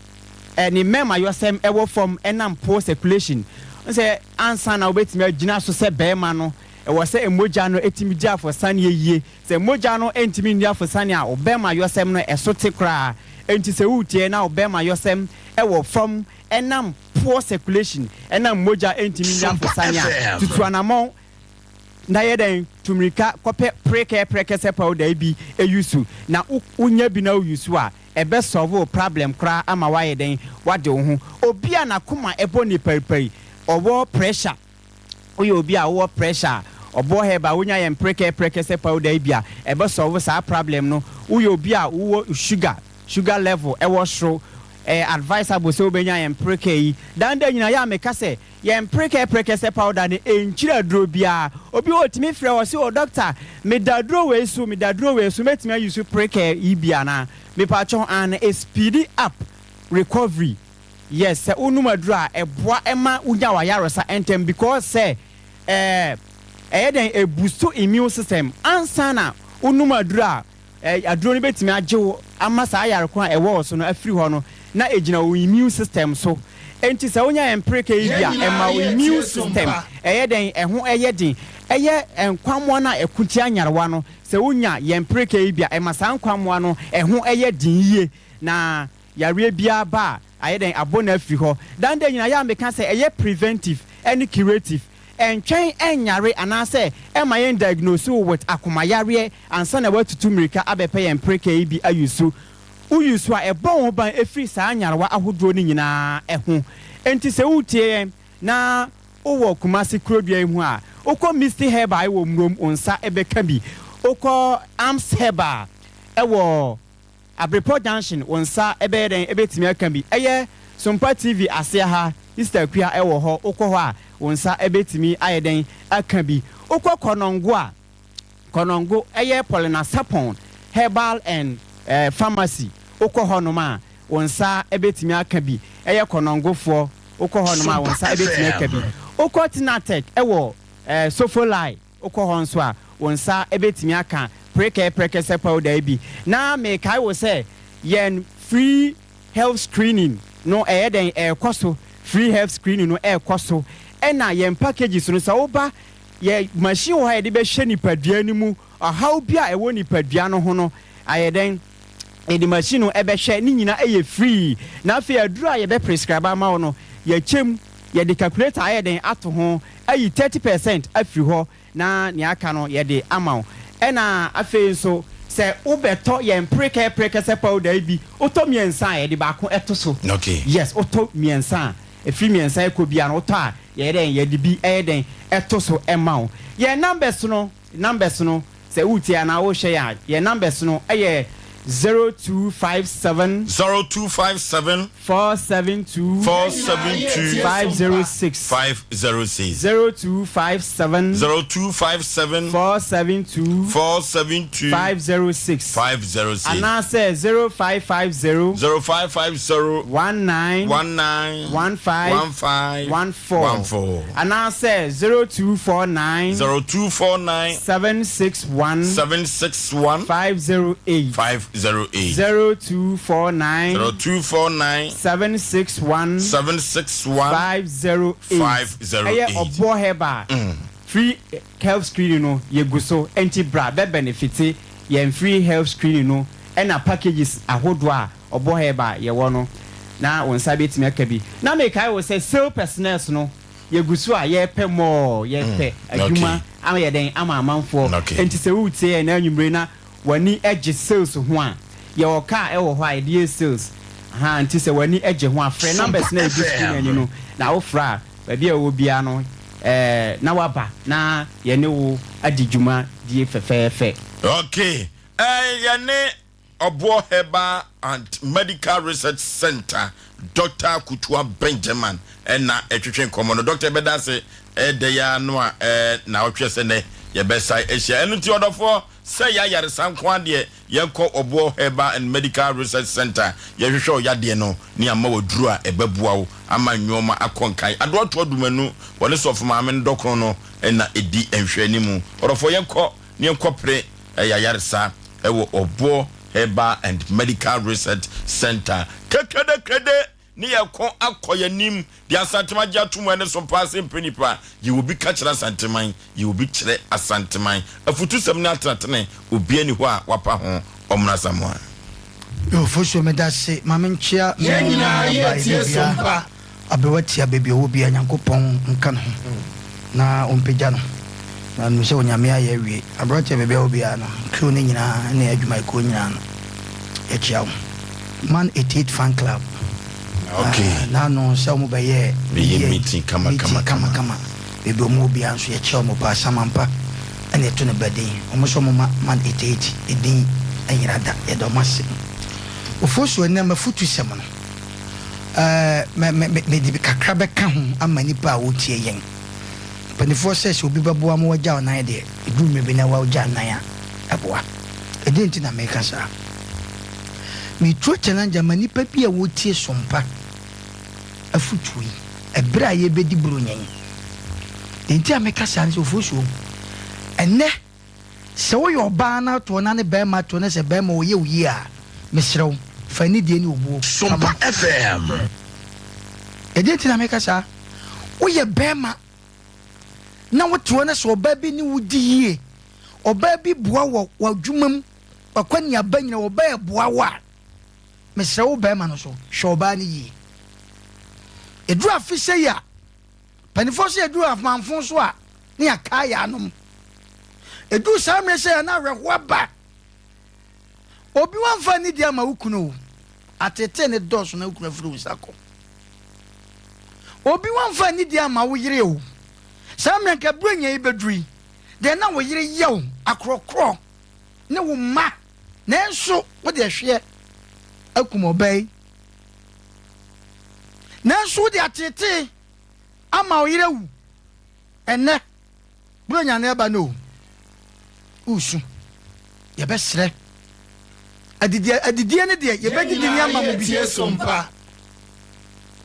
Speaker 4: a ne mmɛɛmayɔsɛm ɛwɔ fam ɛnam poor circulation sɛ ansa na wobɛtumi agyina so sɛ bɛɛma no ɛwɔ sɛ mmogya no ɛtumi di afɔsaneɛ yie. Sɛ mogya no ntumi nni afosane a, wo bɛrmayɔsɛm no ɛso te koraa. Enti sɛ woretie na wo bɛrmayɔsɛm wɔ fam ɛnam poor circulation, ɛnam mogya ntumi nni
Speaker 5: Sompa
Speaker 4: afosane a,
Speaker 5: FM.
Speaker 4: tutu anamɔn na yɛ dɛn? Tu mmirika kɔpɛ prekɛ prɛkɛsɛ powder yi bi use. Na wo wonya bi na wo use a, ɛbɛ solve wo problem koraa ama woayɛ dɛn? Woade wo ho. Obi a n'akoma bɔ ne paripari, ɔwɔ pressure, Woyɛ obi a wowɔ pressure a, ɔboɔ herb a wonya yɛ mperekɛ prɛkɛsɛ powder yi bi a, ɛbɛ solve saa problem no. Woyɛ obi a wowɔ sugar, sugar level ɛwɔ soro, Ɛyɛ advisable sɛ wobɛnya yɛn mperekɛ yi. Dan da nyinaa yɛ a meka sɛ yɛn mperekɛ prekɛsɛ powder no ɛnkyiri aduro biara. Obi wɔ hɔ ɔtumi frɛ ɔse oh doctor meda aduro wei so, meda aduro wei so mɛtumi a use prekɛ yi bi anaa? Mepakyɛw aane, ɛspeedi up recovery. Yes, sɛ wonom aduro a ɛboa ma wonya w'ayaresa ntɛm because sɛ ɛɛ ɛyɛ dɛn ɛboost immune system ansa na wonom aduro a aduro no bɛtumi agye wo ama saa yare ko a ɛwɔ wo so no afiri hɔ no na ɛgyina wo immune system so. Enti sɛ wonya mpreke yi bi a, ɛma wo immune system ɛyɛ dɛn? Ɛho ɛyɛ den. Ɛyɛ nkwammoa no a ɛko tia nyarewa no. Sɛ wonya yɛn mpreke yi bi a, ɛma saa nkwammoa no ɛho ɛyɛ den yie na yareɛ biara ba a, ayɛ dɛn? Abɔ no afiri hɔ. Dan da nyinaa yɛ a meka sɛ ɛyɛ preventive ɛne curative. Ɛntwɛn ɛnyare anaasɛ ɛmma yɛn diagnose wo with akoma yareɛ ansa na woatutu mmirika abɛpɛ yɛn mpreka yi bi ayusu. Wo use a, ɛbɔ wo ho ban firi saa nyarewa ahodoɔ no nyinaa ho. Enti sɛ woretie yɛn na wowɔ Kumasi kurodua yi ho a, wokɔ Misty Herbal wɔ Murom wo nsa bɛka bi. Wokɔ Arms Herbal wɔ. Abrepɔ junction wo nsa bɛyɛ dɛn bɛtumi aka bi? Ɛyɛ Sompa TV aseɛ ha, Easter Akua wɔ hɔ, wokɔ hɔ a wo nsa bɛtumi ayɛ dɛn aka bi? Wokɔ Kɔnɔngo a, Kɔnɔngo ɛyɛ Paulina Sarpong Herbal and Pharmacy, wokɔ hɔ nom a wo nsa bɛtumi aka bi. Ɛyɛ Kɔnɔngofoɔ, wokɔ hɔ nom a wo nsa bɛtumi aka bi. Wokɔ Tinatech wɔ Sofolai. Wokɔ hɔ nso a, wo nsa bɛtumi aka prekɛɛ prɛkɛsɛ powder yi bi. Na mekae wo sɛ yɛn free health screening no ɛyɛ dɛn? Ɛrekɔ so. Free health screening no ɛrekɔ so. Ɛna yɛn packages no, sɛ woba, yɛ machine wɔ hɔ a yɛde bɛhwɛ nipadua no mu, ɔhaw bi a ɛwɔ nipadua no ho no, ayɛ dɛn? Yɛde machine no bɛhwɛ, ne nyinaa ɛyɛ free. Na afei aduro a yɛbɛ prescribe ama wo no, yɛkyɛ mu. Yɛde calculator ayɛ dɛn ato ho ayi 30% afiri hɔ na nea aka no yɛde ama wo. Ɛna afei nso sɛ wobɛtɔ yɛn prekɛ prekɛsɛ powder yi bi, wotɔ mmiɛnsa a yɛde baako to so.
Speaker 1: Okay.
Speaker 4: Yes, wotɔ mmiɛnsa a, ɛfiri mmiɛnsa ɛkɔ biara no wotɔ a yɛyɛ dɛn yɛde bi ɛyɛ dɛn ɛto so ma wo. Yɛn numbers no, numbers no Sɛ woretie anaa worehwɛ yɛn a, yɛn numbers no yɛ 0257.
Speaker 1: 0257.
Speaker 4: 472.
Speaker 1: 472.
Speaker 4: 506.
Speaker 1: 506.
Speaker 4: 0257.
Speaker 1: 0257.
Speaker 4: 472.
Speaker 1: 472.
Speaker 4: 506.
Speaker 1: 506.
Speaker 4: Anaasɛ 0550.
Speaker 1: 0550.
Speaker 4: 19.
Speaker 1: 19.
Speaker 4: 15.
Speaker 1: 15.
Speaker 4: 14.
Speaker 1: 14.
Speaker 4: Anaasɛ 0249.
Speaker 1: 0249.
Speaker 4: 761.
Speaker 1: 761.
Speaker 4: 508.
Speaker 1: 508.
Speaker 4: 0249.
Speaker 1: 0249.
Speaker 4: 761.
Speaker 1: 761.
Speaker 4: 508.
Speaker 1: 508.
Speaker 4: Ɛyɛ ɔboɔ herbal. Free health screening no yɛgu so nti bra bɛ benefite yɛn free health screening no ɛna packages ahodoɔ a ɔbɔ herbal yɛwɔ no na wo nsa bɛtumi aka bi. Na mekae wo sɛ sale personnels no yɛgu so a yɛpɛ more, yɛpɛ adwuma ama yɛ dɛn ama amanfoɔ. Nti sɛ woretie yɛn na anwummere na w'ani gye sales ho a, yɛwɔ car ɛwɔ hɔ a yɛde yɛ sales. Ahaa, nti sɛ w'ani gye ho a frɛ numbers no a ɛgu screen ani no na wofrɛ a baabi a ɛwɔ biara no eh, na waba na yɛne wo adi dwuma die fɛfɛɛfɛ.
Speaker 1: Okay, eh, yɛne Ɔboɔ Herbal and Medical Research Centre Dɔkta Kutua Benjamin na ɛtwetwe nkɔmmɔ no. Dɔkta yɛbɛda ase ɛdɛ yi ara no a naawɔtwe sɛ nɛ yɛbɛsan ahyia. Ɛno nti ɔdɔfoɔ sɛ yɛ ayaresa nko ara deɛ yɛnkɔ Ɔboɔ Herbal and Medical Research Centre yɛhwehwɛ wo yadeɛ no ne ama wo aduro a ɛbɛboa wo ama nnoɔma akɔ nkan. Adoɔtoɔ Dumanu wɔne Sɔfo Maame no dɔkono no na ɛdi nhwɛanimu. Ɔdɔfoɔ yɛnkɔ ne yɛnkɔpere ayaresa wɔ Ɔboɔ Herbal and Medical Research Centre. Kekedekrede ne yɛko akɔ yɛn anim de Asanteman agye ato mu ɛne so paa sɛ mpɛ nipa yɛ obi ka kyerɛ Asanteman yɛ obi kyerɛ Asanteman afutusɛm ne atenatene obia ni hɔ a wapa ho Ɔmono Asamoah.
Speaker 3: Yo Fosuo medase ma menkyea me nua baa Ebibia. Aberewa tia baabi ɔwɔ biara Nyankopɔn nka ne ho na ɔmpagya no na nim sɛ Onyame ayɛ awie. Aberewa tia baabi a ɔwɔ biara no crew no nyinaa ne adwumayɛkuo nyinaa no yɛkyea wo. Man 88 fan club naano sɛ ɔmo bɛyɛɛ
Speaker 1: Bɛyɛ meeting kama
Speaker 3: meeting kama kama baabi ɔmo wɔ biara nso yɛkyea ɔmo paa Samampa ɛna ɛto ne ba din ɔmo sɛ ɔmo ma Man 88 edin ɛnyera da yɛda ɔmo ase. Ofosuo ɛnɛ mafutusɛm no. Ɛɛ, mɛ, mɛ, mɛ, mede kakra bɛka ho ama nnipa a wɔretie yɛn. Mpanimfoɔ sɛ, sɛ obi bɛboa ma wagya wo nan deɛ, ɛduru mmerɛ bi na wagya nan a, ɛboa. Ɛdeɛn nti na meka saa? Meretu challenge ama nnipa bi a wɔretie Sompa afotuo yi, ɛberɛ a yɛrebɛdi Buronya yi. Deɛ nti a meka saa ne sɛ, Ofosuo, ɛnnɛ, Sɛ woyɛ ɔbaa na atoɔ na ne barima toɔ na sɛ barima ɔyɛ wo yie a, mesrɛ wo, fa anidie ne obuo ma
Speaker 5: Sompa FM.
Speaker 3: Ɛdeɛn nti na meka saa? Woyɛ barima na wote hɔ na sɛ ɔbaa bi ne wo di yie, ɔbaa bi boa wɔ w'adwuma mu, w'akɔneaba nyina, ɔbaa ɛboa wo a, mesrɛ wo barima no so, hwɛ ɔbaa no yie. Ɛduru afe sei a, Mpanimfoɔ sɛ yɛduru amanfo so a, ne yɛakae yɛn anom. Ɛduru saa mmerɛ sɛ na awerɛhoɔ aba. Obi wamfa anidie ama wo kunu o, ateetee ne dɔɔso na wo kunu afiri wo nsa kɔ. Obi wamfa anidie ama wo yere o, saa mmerɛ nka Buronya yi bɛduru yi, deɛ na wo yere yɛ wo akorɔkorɔ ne wo mma, nanso wode ɛhweɛ akum ɔbaa yi. Nanso wode ateetee ama wo yere awu. Ɛnnɛ, Buronya no ɛba no o, woresu. Yɛbɛsrɛ. Adidie, adidie no deɛ, yɛbɛdidi ne ama mo bi.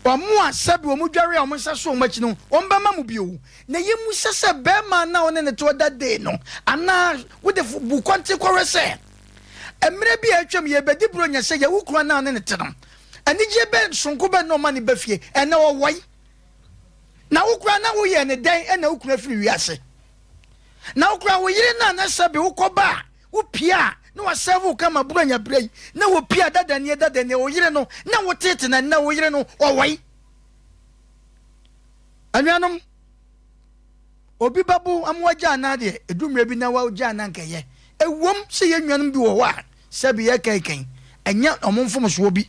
Speaker 3: Wɔn a sɛbi wɔn dware a wɔn nsa so wɔn akyi no, wɔn bɛma mo bi o. Na yɛmmisa sɛ barima no a wo ne no te hɔ da day no, anaa wode bu kɔnte kɔhwɛ sɛ, Mmerɛ bi a atwam, yɛrebɛdi Buronya sɛ yɛwo kunu anaa ɔne no te no, anigyeɛ bɛn sononko bɛn na ɔma no ba fie? Ɛnnɛ ɔwɔe. Na wo koraa na woyɛɛ no dɛn na wo kunu afiri wiase? Na wo koraa wo yere no a na sɛbe wokɔba a wopie a na wasɛve wo kama Buronya berɛ yi na wɔpie a dada nie dada nie wo yere no na woteete no ɛnnɛ wo yere no ɔwɔe. Anuanom, Obi bɛbo ama wagyaa no ara deɛ, ɛduru mmerɛ bi na wagyaa no anka ɛyɛ. Ɛwom sɛ yɛn nuanom bi wɔ hɔ a, sɛbe yɛrekaekae, ɛnyɛ wɔn mfomsoɔ bi.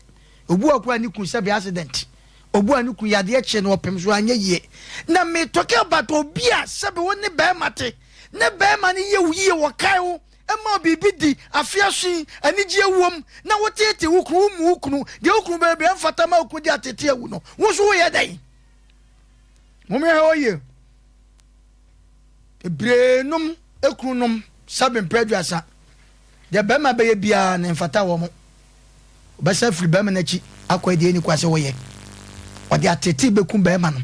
Speaker 3: Obi wɔ hɔ koraa a ne kunu sɛbe accident, obi wɔ hɔ a ne kunu yadeɛ kyee no ɔpem so anyɛ yie. Na me talking about obi a sɛbe wo ne barima te, ne barima no yɛ wo yie, ɔkae wo, ma wo biribi di, afe aso yi, anigyeɛ wom, na woteetee wo kunu, wommu wo kunu, deɛ wo kunu bɛyɛ biara ɛmfata ma wo kunu de ateetee awu no, wo nso woyɛ dɛn? Mommhwɛ hɔ yie. Bebree nom kununom sɛbe mprɛ aduasa. Deɛ barima bɛyɛ biara no mfata wɔn. Wɔbɛsan afiri barima no akyi akɔyɛ deɛ ɛnni kwan sɛ wɔyɛ. Wɔde ateetee bɛku barima no.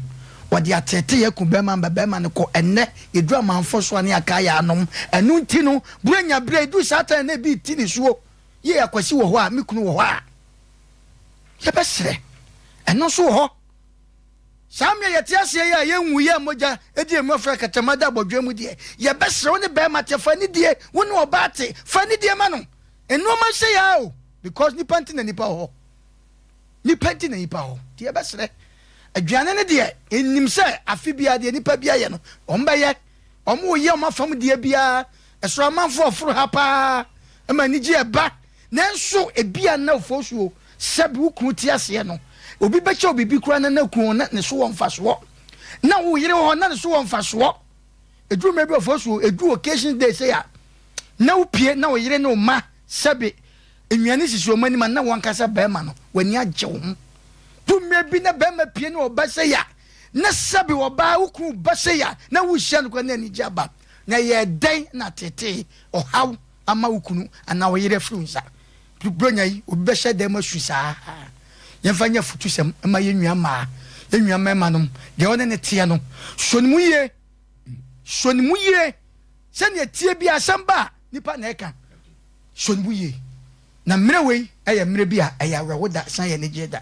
Speaker 3: Wɔde ateetee aku barima no ma barima no kɔ. Ɛnnɛ, yɛduru amanfo so a ne yɛakae yɛn anom. Ɛno nti no, Buronya berɛ ɛduru saa time no na ebi reti nisuo. Yie Akwasi wɔ hɔ a, me kunu wɔ hɔ a, yɛbɛsrɛ. Ɛno nso wɔ hɔ. Saa mmerɛ yɛte aseɛ yi a yɛnwuiɛ a mogya di yɛn mu afra kɛtɛma da abɔdwɛn mu deɛ, yɛbɛsrɛ wo ne barima te fa anidie, wo ne ɔbaa te fa anidie ma no. Nnoɔma nhyɛ yɛ ara o because nipa nti na nipa wɔ hɔ. Nipa nti na nipa wɔ hɔ. Nti yɛbɛsrɛ. Aduane no deɛ, nnim sɛ afe biara deɛ nipa bi ayɛ no, wɔn bɛyɛ. Wɔn reyɛ wɔn afam deɛ biara. Ɛsoro amanfoɔ ɔforo ha paa ma anigyeɛ ba. Nanso ebia na ofosuo, sɛbe wo kunu te aseɛ no, obi bɛkyɛ wo biribi koraa na na kunu na ne so wɔ mfasoɔ. Na wo yere wɔ hɔ na ne so wɔ mfasoɔ. Ɛduru mmerɛ bi ofosuo, ɛduru occasion day sei a, na wopie na wo yere ne wo mma sɛbe nnuane sisi wɔn anim a na wankasa barima no w'ani agye wo ho. Du mmerɛ bi na barima pie ne ɔba sei a, na sɛbe ɔbaa wo kunu ba sei a, na wohyia no koraa na anigye aba. Na ɛyɛɛ dɛn na ateetee, ɔhaw, ama wo kunu anaa wo yere afiri wo nsa. Buronya yi, obi bɛhyɛ dan mu asu saa. Yɛmfa nyɛ afutusɛm mma yɛn nua mmaa, yɛn nua mmarima nom, deɛ ɔne ne teɛ no, sɔ ne mu yie. Sɔ ne mu yie. Sɛnea ɛteɛ bi asɛm ba a, nipa na ɛka. Sɔ ne mu yie. Na mmerɛ wei yɛ mmerɛ bi a ɛyɛ awerɛho da san yɛ anigyeɛ da.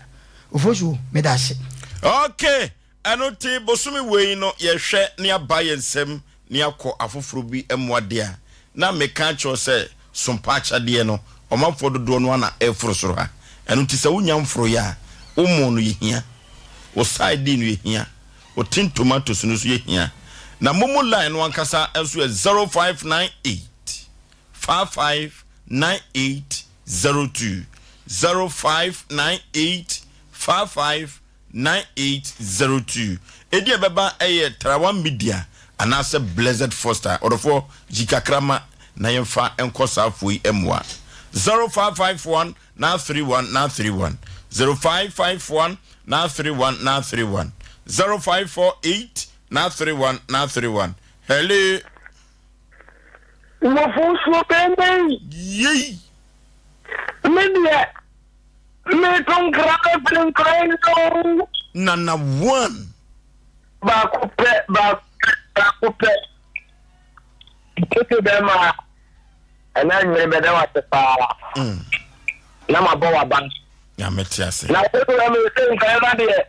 Speaker 3: Ofosuo, meda ase.
Speaker 1: Okay, Ɛno nti bosome wei no yɛhwɛ ne aba yɛn nsam ne akɔ afoforo bi mmoa de a, na meka akyerɛ wo sɛ sompa akyɛdeɛ no ɔmanfoɔ dodoɔ no ara na ɛreforo soro ha. Ɛno nti sɛ wonya mforoeɛ a, wo mo no yɛhia, wo sardine no yɛhia, wo tin tomatoes no nso yɛhia. Na momo line no ankasa nso yɛ 0598 55 98 02, 0598 55 9802. Edin a ɛbɛba yɛ Tarawa Media anaasɛ Blessed Foster. Ɔdɔfoɔ, gyi kakra ma na yɛmfa nkɔ saa afoɔ yi mmoa. 0551 931 931. 0551 931 931 0548 931 931 Hello.
Speaker 5: Mmɔfo bɛnbɛn.
Speaker 1: Yei.
Speaker 5: Me deɛ meto nkra bɛpere nkra no.
Speaker 1: Nana one.
Speaker 5: Baako pɛ, baako pɛ, baako pɛ. Tete bɛrima ɛna nwere bɛda wase paa. Na mabɔ waba.
Speaker 1: Nyame te ase.
Speaker 5: Na wo deɛ me sɛ nkra na deɛ.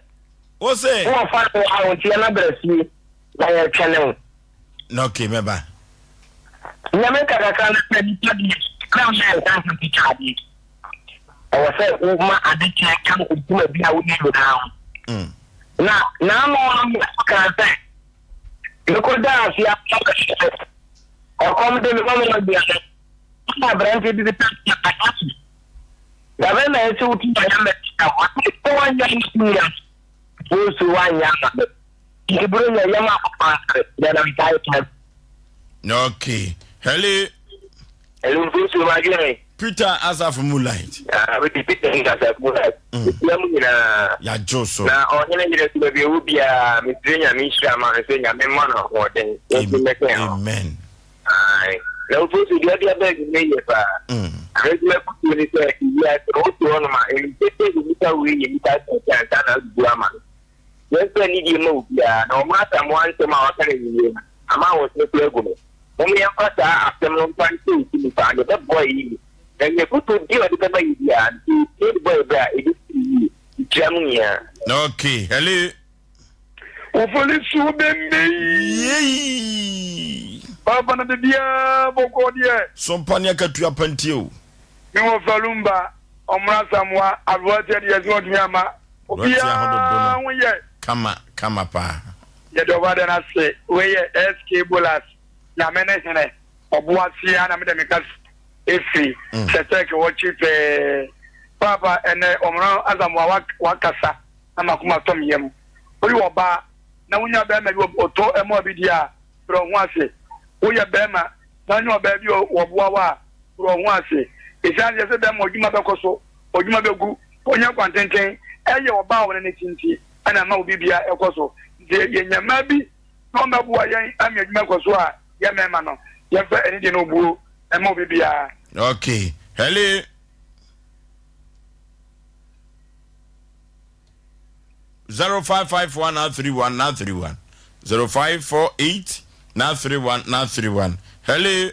Speaker 1: Wo se.
Speaker 5: Wo fa no a wo nti na brɛ fie na yɛtwɛne wo.
Speaker 1: Na okay mɛba.
Speaker 5: Nyame nka kakra no sɛ nipa deɛ na woyɛ nka nka tikya adeɛ. Ɛwɔ sɛ woma ade kyɛ ka odwuma bi a woyɛ nyinaa ho. Na n'ano no kaa sɛ mekɔdaa ase asɛ ɔkɔm de me ma mama aduane. Na aberante bi sɛ ayɛ dabɛn na ɛsɛ wotu ayɛ mɛta wɔse sɛ woanyɛ no nua wo so woanyɛ ama me. Nti buro nyɛ yɛm akɔkɔ asere deɛ na metae kyɛm.
Speaker 1: Okay. Hello.
Speaker 5: Hello, Mfusu Madwene.
Speaker 1: Peter Asafo Moonlight.
Speaker 5: Ah, wodi Peter Asafo Moonlight. Etia mu nyinaa.
Speaker 1: Yɛagye so.
Speaker 5: Na ɔhene yerɛ so baabi ɛwɔ biara, mesrɛ Nyame nhyira ma no sɛ Nyame mma no ahoɔden. Nti mmɛkɛn ho.
Speaker 1: Amen.
Speaker 5: Aye. Na Mfusu deɛ ɔde aba adwuma yie paa. Adwuma kutuo ne sɛ wiase no wote hɔnom a, ɛnsɛ sɛ nnipa wei yɛ nnipa asɛnkyɛ ansa na abubu ama no. Yɛmfa anidie mma obiara, na wɔn Asamoah nsɛm a wɔaka no anwummerɛ no, ama awɔsene koraa agu no. Mom yɛmfa saa asɛm no mfa nhyɛ yɛn ti mu paa, na ɛbɛboa yɛn yie. Na nea afotuo biara a ɔde bɛma yɛn biara no, sɛ yɛtie de bɔ yɛn bra a, ɛbɛsi yɛn yie. Mekyia mo nyinaa.
Speaker 1: Okay, hello.
Speaker 6: Ofoli so bɛmbɛn.
Speaker 1: Yei.
Speaker 6: Papa no biribiara bɔkɔɔ deɛ.
Speaker 1: Sompa ne akatua pa ntie o.
Speaker 6: Me wɔ Falumba, Ɔmra Asamoah, Aberanteɛ deɛ sɛ ɔntumi amma. Obiara ho yɛ.
Speaker 1: Kama kama paa.
Speaker 6: Yɛda Ɔbɔadeɛ no ase. Wei yɛ SK Bolas, Nyame ne Hene, Ɔboaseɛ a na mede me kasa ɛfiri Sɛsɛk hɔ kyi pɛɛ. Paapa, ɛnɛ Ɔmra Asamoah wakasa na makoma atɔ me yam. Woyɛ ɔbaa na wonya bɛɛma bi ɔtɔ ɛmoa bi di a, brɛ wo ho ase. Woyɛ bɛɛma na wonya ɔbaa bi ɔboa wo a, brɛ wo ho ase. Ɛsiane sɛ yɛsɛ bɛɛma ɔdwuma bɛkɔ so, ɔdwuma bɛgu, ɔnya kwantenten, ɛyɛ ɔbaa a ɔne no te nti na ɛma obi bia ɛkɔ so. Nti yɛnya mmaa bi na wɔmmɛboa yɛn ama adwuma kɔ so a, yɛn mmarima no, yɛmfa anigye ne obuo mma obi biara.
Speaker 1: Okay. Hello. 0551 931 931 0548 931 931 Hello.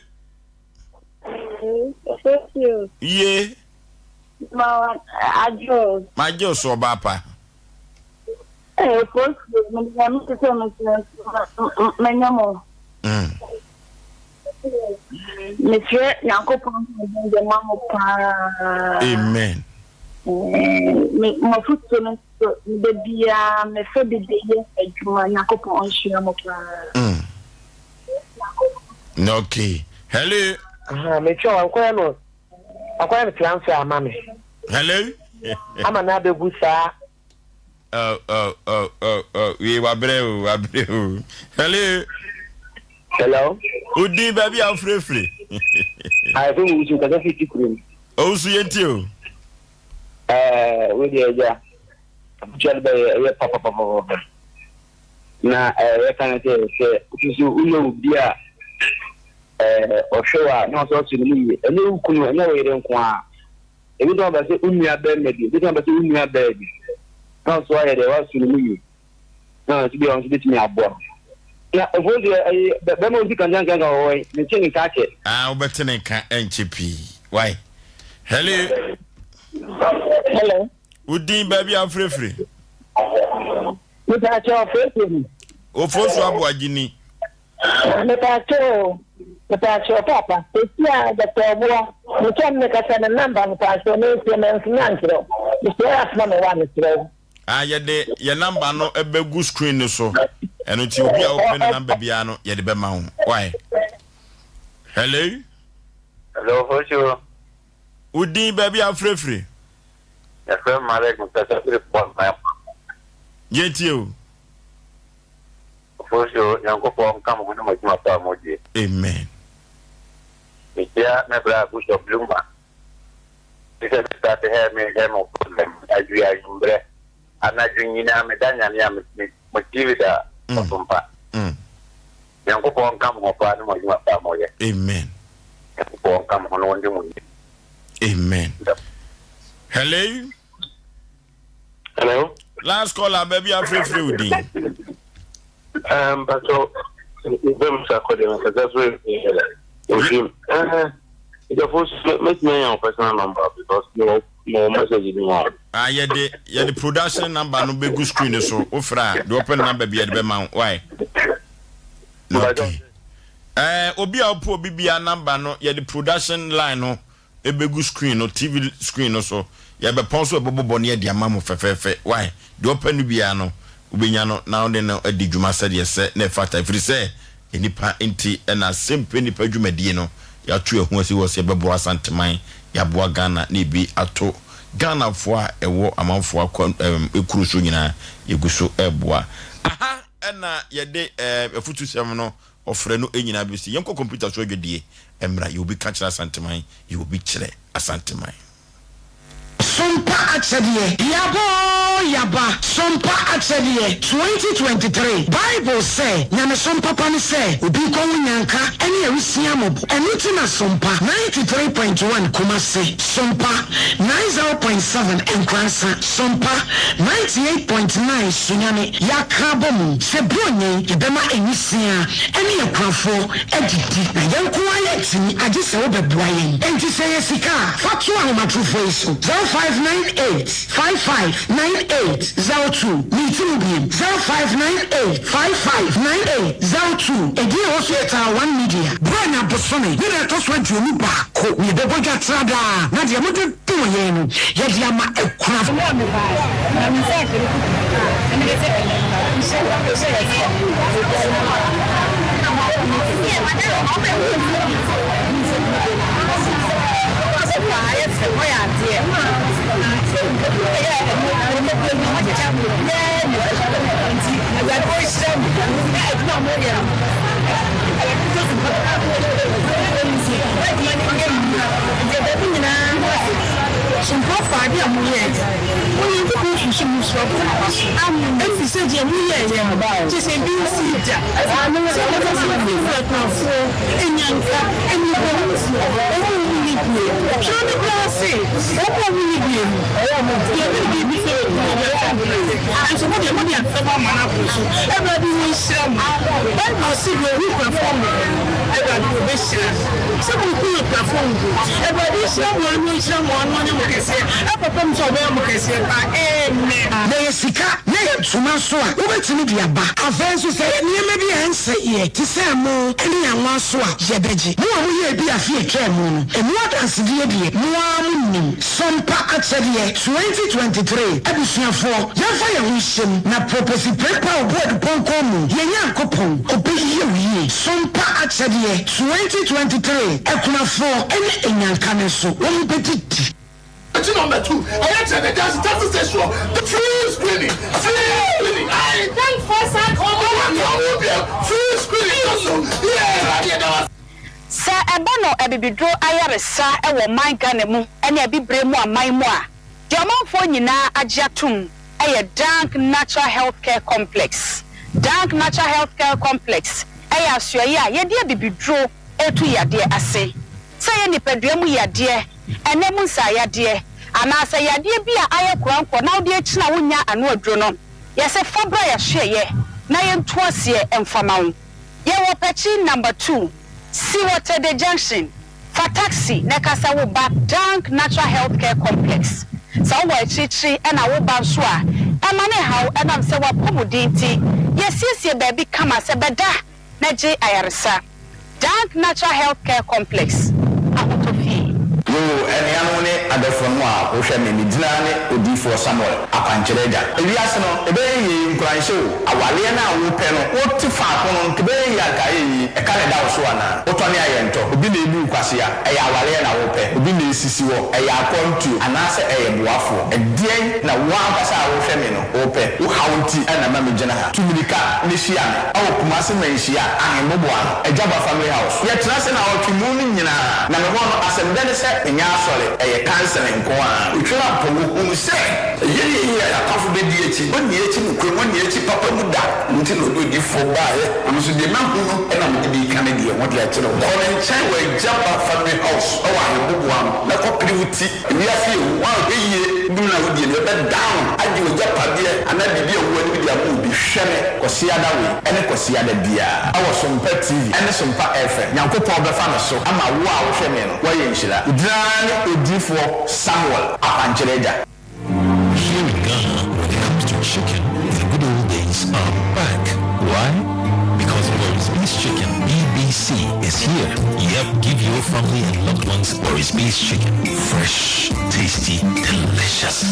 Speaker 1: Ye.
Speaker 7: Ma adwo.
Speaker 1: Ma gye so ɔbaa pa.
Speaker 7: Eh, post me na me tete me menya mo. Mesrɛ Nyankopɔn ahoɔden de ma mo paa.
Speaker 1: Amen.
Speaker 7: Me mafotuo no nso da biara mefa bi de yɛ adwuma. Nyankopɔn ɔnhyira mo paa.
Speaker 1: Okay. Hello.
Speaker 5: Aha, metwa wankɔyɛ no wakɔyɛ no transfer ama me.
Speaker 1: Hello.
Speaker 5: Ama na abɛgu saa.
Speaker 1: Oh, oh, oh, oh, oh. Wei wabrɛ o, wabrɛ o. Hello.
Speaker 5: Hello.
Speaker 1: Odin baabi a wofirefiri.
Speaker 5: Ayɛ sɛ owusu kasa fi ti kurom.
Speaker 1: Owusu yɛn ti o.
Speaker 5: Ɛɛ wo deɛ agya abutua no bɛyɛ ɛyɛ papapapapa na ɛɛ yɛka no sɛ sɛ nso woyɛ obi a ɛɛ ɔhwɛ wo a na ɔsɛ ɔso ne mu yie ɛnyɛ wo kunu ɛnyɛ wo yere nko a ebi tɔn ba sɛ wo nua bɛrima bi ebi tɔn ba sɛ wo nua bɛɛ bi na ɔso ayɛ deɛ waso ne mu yie na ɔso bi a ɔnso betumi aboa na ofo deɛ ɛyɛ bɛrima osi kankankankan wɔ hɔ yi ne kye ne nka akyɛ.
Speaker 1: Ah, wobɛte ne nka ɛnkyɛ pii. Why? Hello.
Speaker 7: Hello.
Speaker 1: Wo din baabi a wofirefiri?
Speaker 7: Mepaakyɛ ɔfeefee mu.
Speaker 1: Ofosu Aboagye ni.
Speaker 7: Mepaakyɛ o, mepaakyɛ papa. Esi a Dr. Ɔboa, mekyɛ me kasa ne namba mepaakyɛ me nso me nso nyankyerɛ. Mesrɛ asoma me wa mesrɛ wo.
Speaker 1: Ah, yɛde yɛ namba no bɛgu screen no so. Ɛno nti obi a wopɛ ne namba biara no yɛde bɛma wo. Why? Hello.
Speaker 5: Hello, Fosu.
Speaker 1: Wo din baabi a wofirefiri?
Speaker 5: Yɛfrɛ me Malik mekasa firi Port Mɛma.
Speaker 1: Yɛntie o.
Speaker 5: Ofosuo, Nyankopɔn nka mo ho ne mo adwuma pa a modie.
Speaker 1: Amen.
Speaker 5: Mekyia me bra Bishop Luma. Te sɛ me start hɛ me hɛ mo program yi. Awia, anwummerɛ, anadwo nyinaa meda Nyame a me mo TV da ɔsompa. Nyankopɔn nka mo ho paa ne mo adwuma pa a moyɛ.
Speaker 1: Amen.
Speaker 5: Nyankopɔn nka mo ho na ɔndi mo nim.
Speaker 1: Amen. Hello.
Speaker 5: Hello.
Speaker 1: Last caller, baabi afrɛfrɛ wo din.
Speaker 5: Um, Pastor, Ibem Sakode, Mr. Ofim. Ìjọba mẹtìmí ẹ̀yàn wo personal number because mo mo message bi ma.
Speaker 1: Ah, yɛde yɛde production number no bɛgu screen so wofrɛ a deɛ wɔpɛ no number bi yɛde bɛma wo why okay eh, obi a wopɛ obi bia number no yɛde production line no ɛbɛgu screen no TV screen no so yɛbɛpɔn so ɛbɛbobɔ no yɛde ama mo fɛfɛɛfɛ why deɛ ɔpɛ no biara no wobɛnya no na wode no adi dwuma sɛdeɛ sɛ na ɛfata ɛfiri sɛ nnipa nti na asɛmpɛ nnipa dwumadie no yɛato yɛn ho asi hɔ sɛ yɛbɛboa Asanteman yɛaboa Ghana na ebi ato Ghanafoɔ a ɛwɔ amanfoɔ akwa ɛm ekuro so nyinaa yɛgu so ɛreboa aha ɛna yɛde ɛɛ afutusɛm no Ɔfrɛ no nyinaa bɛsi. Yɛnkɔ kɔmputa so adwadie mmra. Yɛ obi ka kyerɛ Asanteman. Yɛ obi kyerɛ Asanteman.
Speaker 8: Sompa Akyɛdeɛ, Yaba oo yaba, Sompa Akyɛdeɛ, 2023 Bible sɛ, Nyamesom papa ne sɛ obi kɔ wo nyanka ne awisia mmɔbɔ. Ɛno nti na Sompa 93.1 Kumasi, Sompa 90.7 Nkoransa, Sompa 98.9 Sunyani, Yɛaka abɔ mu sɛ Buronya yi yɛbɛma nwisiaa ne akuafoɔ adidi, na yɛn nko ara yɛntumi, agye sɛ wobɛboa yɛn. Enti sɛ ɛyɛ sika a, fa to ahomatorofoɔ yi so, 0598 55 98 02. Meti mu biem, 0598 55 98 02. Edin a ɛwɔ so yɛ Taa One Media. Buronya bosome ne da ɛtɔ so 21 na yɛbɛbɔ dwa tra daa, na deɛ mode. Wɔ yɛn no, yɛde ama akuafo.
Speaker 9: Nkurɔfoɔ, adeɛ a moyɛeɛ no, Onyankopɔn susu mo so abu mo aso, ɛfiri sɛ deɛ moyɛeɛ no, kyerɛ sɛ ebi nsii da, sɛ mobɛfa afiri akunafoɔ, nnyanka, nnebɔneyɛfoɔ, wɔn a wɔnni bie. Twerɛ no koraa se, Wɔn a wɔnni bie no, deɛ ne biribi sɛ wɔtumi de afa bie, nanso mo deɛ, mode asɛm ama no aboro so. Awurade ɔnhyira mo. Bible se, Deɛ ɔhu akunafoɔ mmɔbɔ no, Awurade ɔbɛhyira no. Sɛ mohu akunafoɔ mmɔbɔ. Awurade nhyira mo ano nhyira mo ano ɔnyɛ mo kɛseɛ ɛkɔpem sɛ ɔbɛyɛ mo kɛseɛ paa amen.
Speaker 8: Yɛyɛ sika na yɛ ntoma nso a, wobɛtumi de aba. Afei nso sɛ ɛyɛ nneɛma bi a ɛnsɛeɛ te sɛ ɛmo ne anwa nso a, yɛbɛgye. Mo a moyɛɛ bi afe a ɛtwaa mu no, ɛmu adansedie deɛ, mo ara monim. Sompa Akyɛdeɛ 2023 Abusuafoɔ, yɛmfa yɛn ho nhyɛ mu na Proposi Prempeh Obu Adupɔnkɔn mu, yɛn Nyankopɔn, ɔbɛyɛ wo yie. Sompa Akyɛdeɛ 2023 Akunafoɔ ne Anyanka no nso, wɔbɛdidi.
Speaker 10: Akyi number 2 ɛyɛ kyerɛ dɛ just just station hɔ free screening free screening ayi ɔmo aka ɔmo biem free screening kɔ so yie awurade yɛda wo ase.
Speaker 11: Sɛ ɛba no abibiduro ayaresa wɔ ɔman Ghana mu ne abibire mu aman mu a, deɛ ɔmanfoɔ nyinaa agye atom yɛ Dank Natural Health Care Complex. Dank Natural Health Care Complex yɛ asoɛeɛ a yɛde abibiduro retu yadeɛ ase. Sɛ ɛyɛ nipadua mu yadeɛ, ɛnɛ mu nsaayadeɛ, anaasɛ yadeɛ bi a ayɛ korankorɔ na wode akyini a wonnya ano aduro no, yɛse fa bra yɛasoɛeɛ na yɛntu aseɛ mfa ma wo. Yɛwɔ Pɛkyi number 2, si wɔ Tede Junction. Fa taxi na ka sɛ woba Dank Natural Health Care Complex. Sɛ wowɔ akyirikyiri na woba nso a, ɛmma no nhaw wo ɛnam sɛ w'apɔmuden nti yɛasiesie baabi kama sɛ bɛda na gye ayaresa. Dank Natural Health Care Complex, Ahotɔ Fie.
Speaker 12: Yoo, anuanom ne adɔfonom a wohwɛ me, me dzin ara ne Odiyifoɔ Samuel, Akwankyerɛ Agya. Ewiase no, ebɛyɛ yie, nkuranhyɛ o, awareɛ no a wopɛ no, wote faako no, nka ebɛyɛ yie anka ayɛ yie, ɛka na ɛda wo so anaa? Wotɔ ne ayɛntɔ, obi na ebu wo kwasea, ɛyɛ awareɛ na wopɛ, obi na esisi hɔ, ɛyɛ akwantuo, anaasɛ ɛyɛ boafoɔ? Ɛdeɛn na wo ankasa a wohwɛ me no wopɛ? Wo haw nti na ɛma megyina ha. Tu mirika ne hyia me wɔ Kumasi Manhyia Ahemmoboa no, Agyaba Family House. Yɛtena ase naawɔtwe mu no nyinaa, na me hɔ no asɛmdɛ ne sɛ menyɛ asɔre, ɛyɛ counseling. Johnson nko ara. Otweri Ampong, Wɔhunu sɛ ɛyɛ yie a y'atamfo bɛdi akyi, wɔnni akyi nokorɛ mu, wɔnni akyi papa mu da, ɛno nti na ɔde odiyifoɔ baeɛ, na me nso deɛ mahu no na mede bi reka ne deɛ ho de akyerɛ wo. Kɔ ne nkyɛn wɔ Agya Ba Family House wɔ Aheboboa no na kɔpere wo ti. Ewiase yɛ hu, woanhwɛ yie dum no a wodie no, yɛbɛdan wo agye w'agyapadeɛ anaa biribi a ɛwɔ w'anim de ama obi. Hwɛ me Kwasiada wei ne Kwasiada biara wɔ Sompa TV ne Sompa FM. Nyankopɔn bɛfa me so ama wo a wohwɛ me no woayɛ nhyira. Wo din ara ne Odiyifoɔ Samuel Akwankyerɛ Agya.
Speaker 13: Here in Ghana, when it comes to chicken, the good old days are back. Why? Because Boris B's Chicken, BBC, is here. Yep, give your family and loved ones Boris B's Chicken. Fresh, tasty, delicious.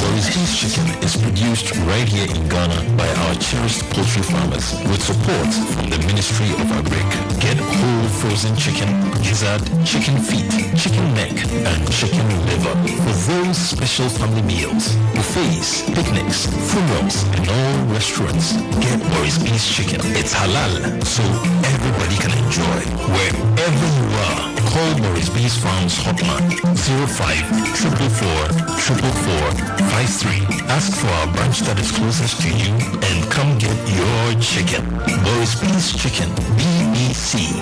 Speaker 13: Boris B's Chicken is produced right here in Ghana by our cherished poultry farmers with support from the Ministry of Agric. Get whole frozen chicken, gizzard, chicken feet, chicken neck, and chicken liver for those special family meals, buffets, picnics, funerals, and all restaurants. Get Boris B's Chicken. It's halal, so everybody can enjoy. Wherever you are, call Boris B's Farms hotline 05 444 444 53. Ask for our branch that is closest to you and come get your chicken. Boris B's Chicken, BBC.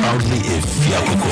Speaker 13: Proudly a Fiakoko.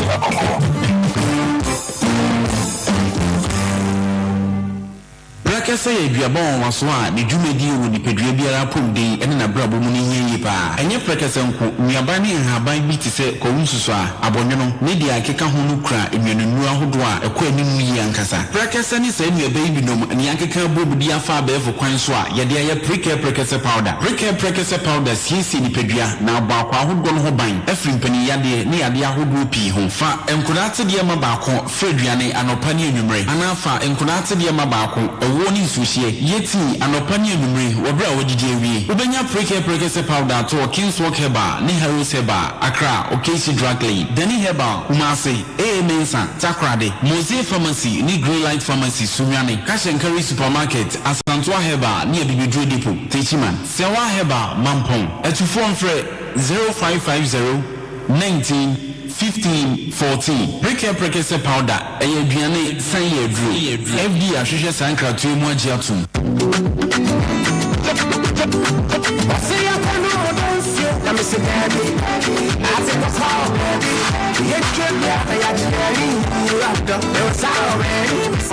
Speaker 14: Prɛkɛsɛ yɛ aduaba nwanwaso a ne dwumadi wɔ nipadua biara apɔmuden ne n'abrabɔ mu no hia yie pa ara. Ɛnyɛ prɛkɛsɛ nko, nnuaba ne nhaban bi te sɛ kwawu nsusuaa, abɔnwono, ne deɛ ɛkeka ho no kura nnuanennuro ahodoɔ a ɛkɔ anim yie ankasa. Prɛkɛsɛ ne saa nnuaba yi binom na yɛakeka abom de afa abɛɛfo kwan so a yɛde ayɛ Prekɛ Prɛkɛsɛ Powder. Prekɛ Prɛkɛsɛ Powder siesie nipadua na abɔ akwaa ahodoɔ no ho ban afiri mpaninyadeɛ ne yadeɛ ahodoɔ pii ho. Fa nkwadaa atedeɛ ma baako Fa aduane anɔpa ne anwummere, anaa fa nkonaa atedeɛ ma baako, ɛwoɔ ne nsuohyeɛ. Yɛ tii anɔpa ne anwummere wɔ berɛ a woadidi awie. Wobɛnya Prekɛ Prekɛsɛ Powder ato wɔ Kingswalk Herbal ne Harrows Herbal, Accra, Okaishie Drug Lane, Dani Herbal, Kumasi, AA Mensah, Takoradi, Mosey Pharmacy ne Greenlight Pharmacy, Sunyani, Cash and Carry Supermarket, Asantoa Herbal ne Abibiduro Depot, Techiman, Sɛwa Herbal, Mampong. Atufoɔ mfrɛ 0550 19 15 14. Prekɛ Prekɛsɛ Powder, ɛyɛ aduane, san yɛ aduro. FDA ahwehwɛ saa nkratoɔ yi mu agye atom.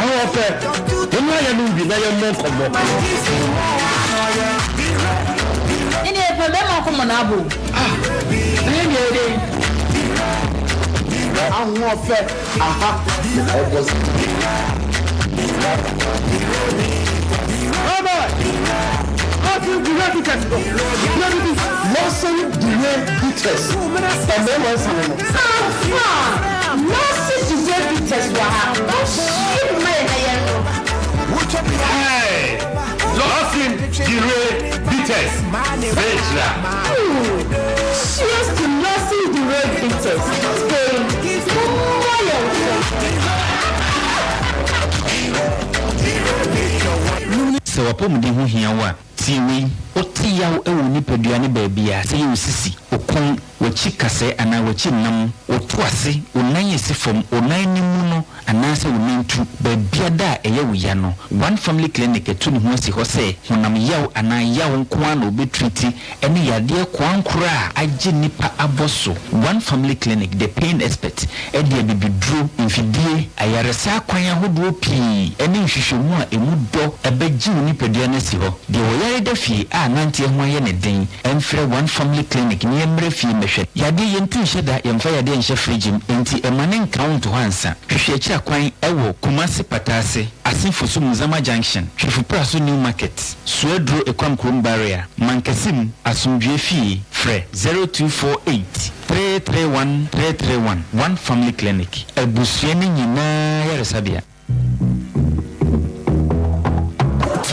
Speaker 15: Ahoɔfɛ, Momma yɛnom bi na yɛmmɔ nkɔmmɔ.
Speaker 16: Ɛnni ɛpɛ bɛma kɔmɔ n'abo.
Speaker 15: Ah, na yɛn deɛ yɛde. Ahoɔfɛ, aha, na ɛbɔ. Lawson Dure Bitters, mmarima nsa no no.
Speaker 16: Ampa! Lawson Dure Bitters wɔ ha. Ɔnhye mma yɛn na yɛnnom.
Speaker 15: Hey! Lawson Dure Bitters, Bɛgyina.
Speaker 16: Cheers to Lawson Dure Bitters. Afei, mommɔ yɛn so.
Speaker 17: Sɛ w'apɔmuden ho hia wo a, tie wei, Wote yaw wɔ wo nipadua no baabiara, sɛ ɛyɛ wo sisi, wo kɔn, w'akyi kasɛɛ anaa w'akyi nam, wo to ase, wo nan a ɛsi fam, wo nan no mu no anaasɛ wo nantu, baabiada a ɛyɛ wo ya no, One Family Clinic atu ne ho asi hɔ sɛ honam yaw anaa yaw nko ara na wɔbɛtriti ɛne yadeɛ koankorɔ a agye nnipa abɔ so. One Family Clinic, The Pain Expert, de abibiduro, mfidie, ayaresa akwan ahodoɔ pii ne nhwehwɛmu a ɛmu dɔ bɛgye wo nipadua no asi hɔ. Deɛ ɔyare da fie a nanteɛ ho ayɛ no den, mfrɛ One Family Clinic na yɛmmrɛ fie mmɛhwɛ no. Yadeɛ, yɛntu nhyɛ da, yɛmfa yadeɛ nhyɛ fridge mu, enti mma no nka wo nto hɔ ansa. Hwehwɛ akyiri akwan wɔ Kumasi Pataase, Asin Fosu Muzama Junction, Twifo-Praso New Market, Suaduro Ekwam Kurom Barrier, Mankasim, Asomdwoeɛ Fie, frɛ 0248 331 331, One Family Clinic, abusua no nyinaa yaresabea.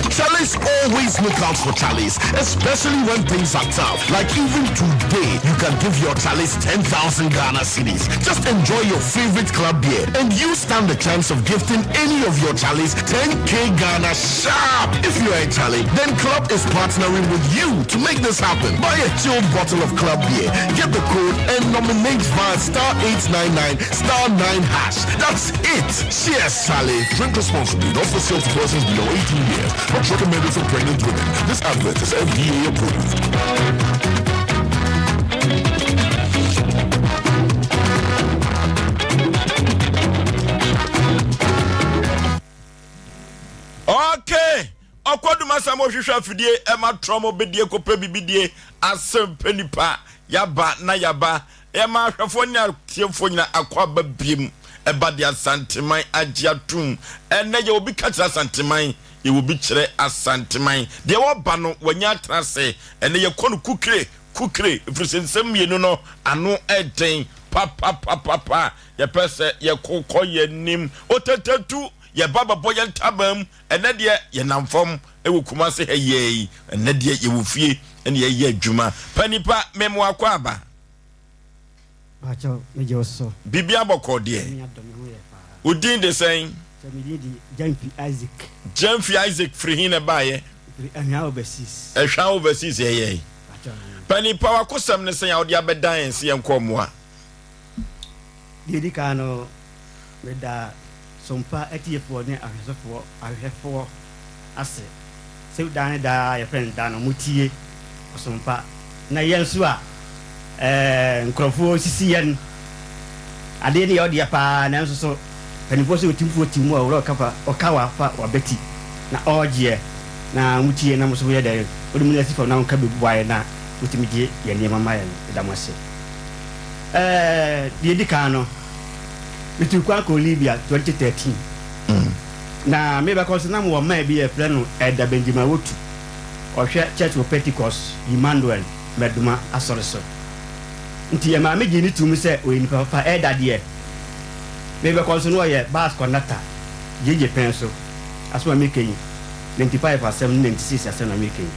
Speaker 1: Charlie.
Speaker 10: Guys always look out for Charlies, especially when things are tough. Like even today, you can give your Charlies 10,000 Ghana cedis. Just enjoy your favorite club beer and you stand the chance of gifting any of your Charlies 10k Ghana sharp. If you're a Charlie, then Club is partnering with you to make this happen. Buy a chilled bottle of Club beer, get the code and nominate via star 899 star 9 hash. That's it. Cheers, Charlie. Drink responsibly. Not for sale to persons below 18 years. Not recommended for pregnant women. This advert is FDA approved.
Speaker 1: Okay. Ɔkɔdum asɛm ɔhwehwɛ afidie ɛma trɔm bɛdie kɔpɛ bibidie asɛm pɛ nipa yaba na yaba Yɛma ahwɛfoɔ ne atiefoɔ nyinaa akwaaba biem ɛba de Asanteman agye atom. Ɛnnɛ yɛwɔ bi ka kyerɛ Asanteman, yɛwɔ bi kyerɛ Asanteman. Deɛ wɔba no wanya atena ase. Ɛnnɛ yɛkɔ no kukire kukire ɛfiri sɛ nsɛm mmienu no ano ɛden papapapapa. Yɛpɛ sɛ yɛko kɔ yɛn anim. Otetetu, yɛba bɛbɔ yɛn ntaban mu. Ɛnnɛ deɛ yɛnam fam wɔ Kumase ha yiaa yi. Ɛnnɛ deɛ yɛwɔ fie na yɛyɛ adwuma. Pa nipa, mem wo akwaaba.
Speaker 18: Pakyɛw, megye wo so.
Speaker 1: Biribiara bɔkɔɔ deɛ.
Speaker 18: Nyame adom, me ho yɛ paa.
Speaker 1: Wo din de sɛn?
Speaker 18: Kyɛ me din de Gyamfi Isaac.
Speaker 1: Gyamfi Isaac firi he na ɛbaeɛ?
Speaker 18: Mefiri Ahwea Overseas.
Speaker 1: Ahwea Overseas ɛyɛe.
Speaker 18: Pakyɛw, aane.
Speaker 1: Panin pa w'akosɛm ne sɛn a wode abɛdan yɛn se yɛnkɔ mmoa?
Speaker 18: Deɛ ɛdi kan no, meda Sompa atiefoɔ ne ahwɛsofoɔ, ahwɛfoɔ ase sɛ daa ne daa yɛfrɛ no da no motie Ɔsompa. Na yɛn nso a ɛɛ nkurɔfoɔ sisi yɛn adeɛ no yɛ ɔdeɛ paa nanso so mpanimfoɔ sɛ otimfoɔ ti mu a ɔwura ɔka fa ɔka wa fa wabati na ɔregyeɛ na motie na mo nso moyɛ dɛn wode mo nan si fam na moka bi boa yɛn na motumi gye yɛn nneɛma ma yɛn yɛda mo ase. Ɛɛ deɛ ɛdi kan no metuu kwan kɔɔ Libya 2013 na mebɛkɔ nso na mewɔ man bi yɛfrɛ no Elder Benjamin Wotu ɔhwɛ Church of Pentecost Emmanuel Mɛdoma asɔre so nti ɛmaa me gyee no toom sɛ ɔyɛ nipa papa Elder deɛ mebɛkɔ nso na ɔyɛ bus conductor gyegye pɛn so asɛm a meka yi 95 asɛm ne 96 asɛm na meka yi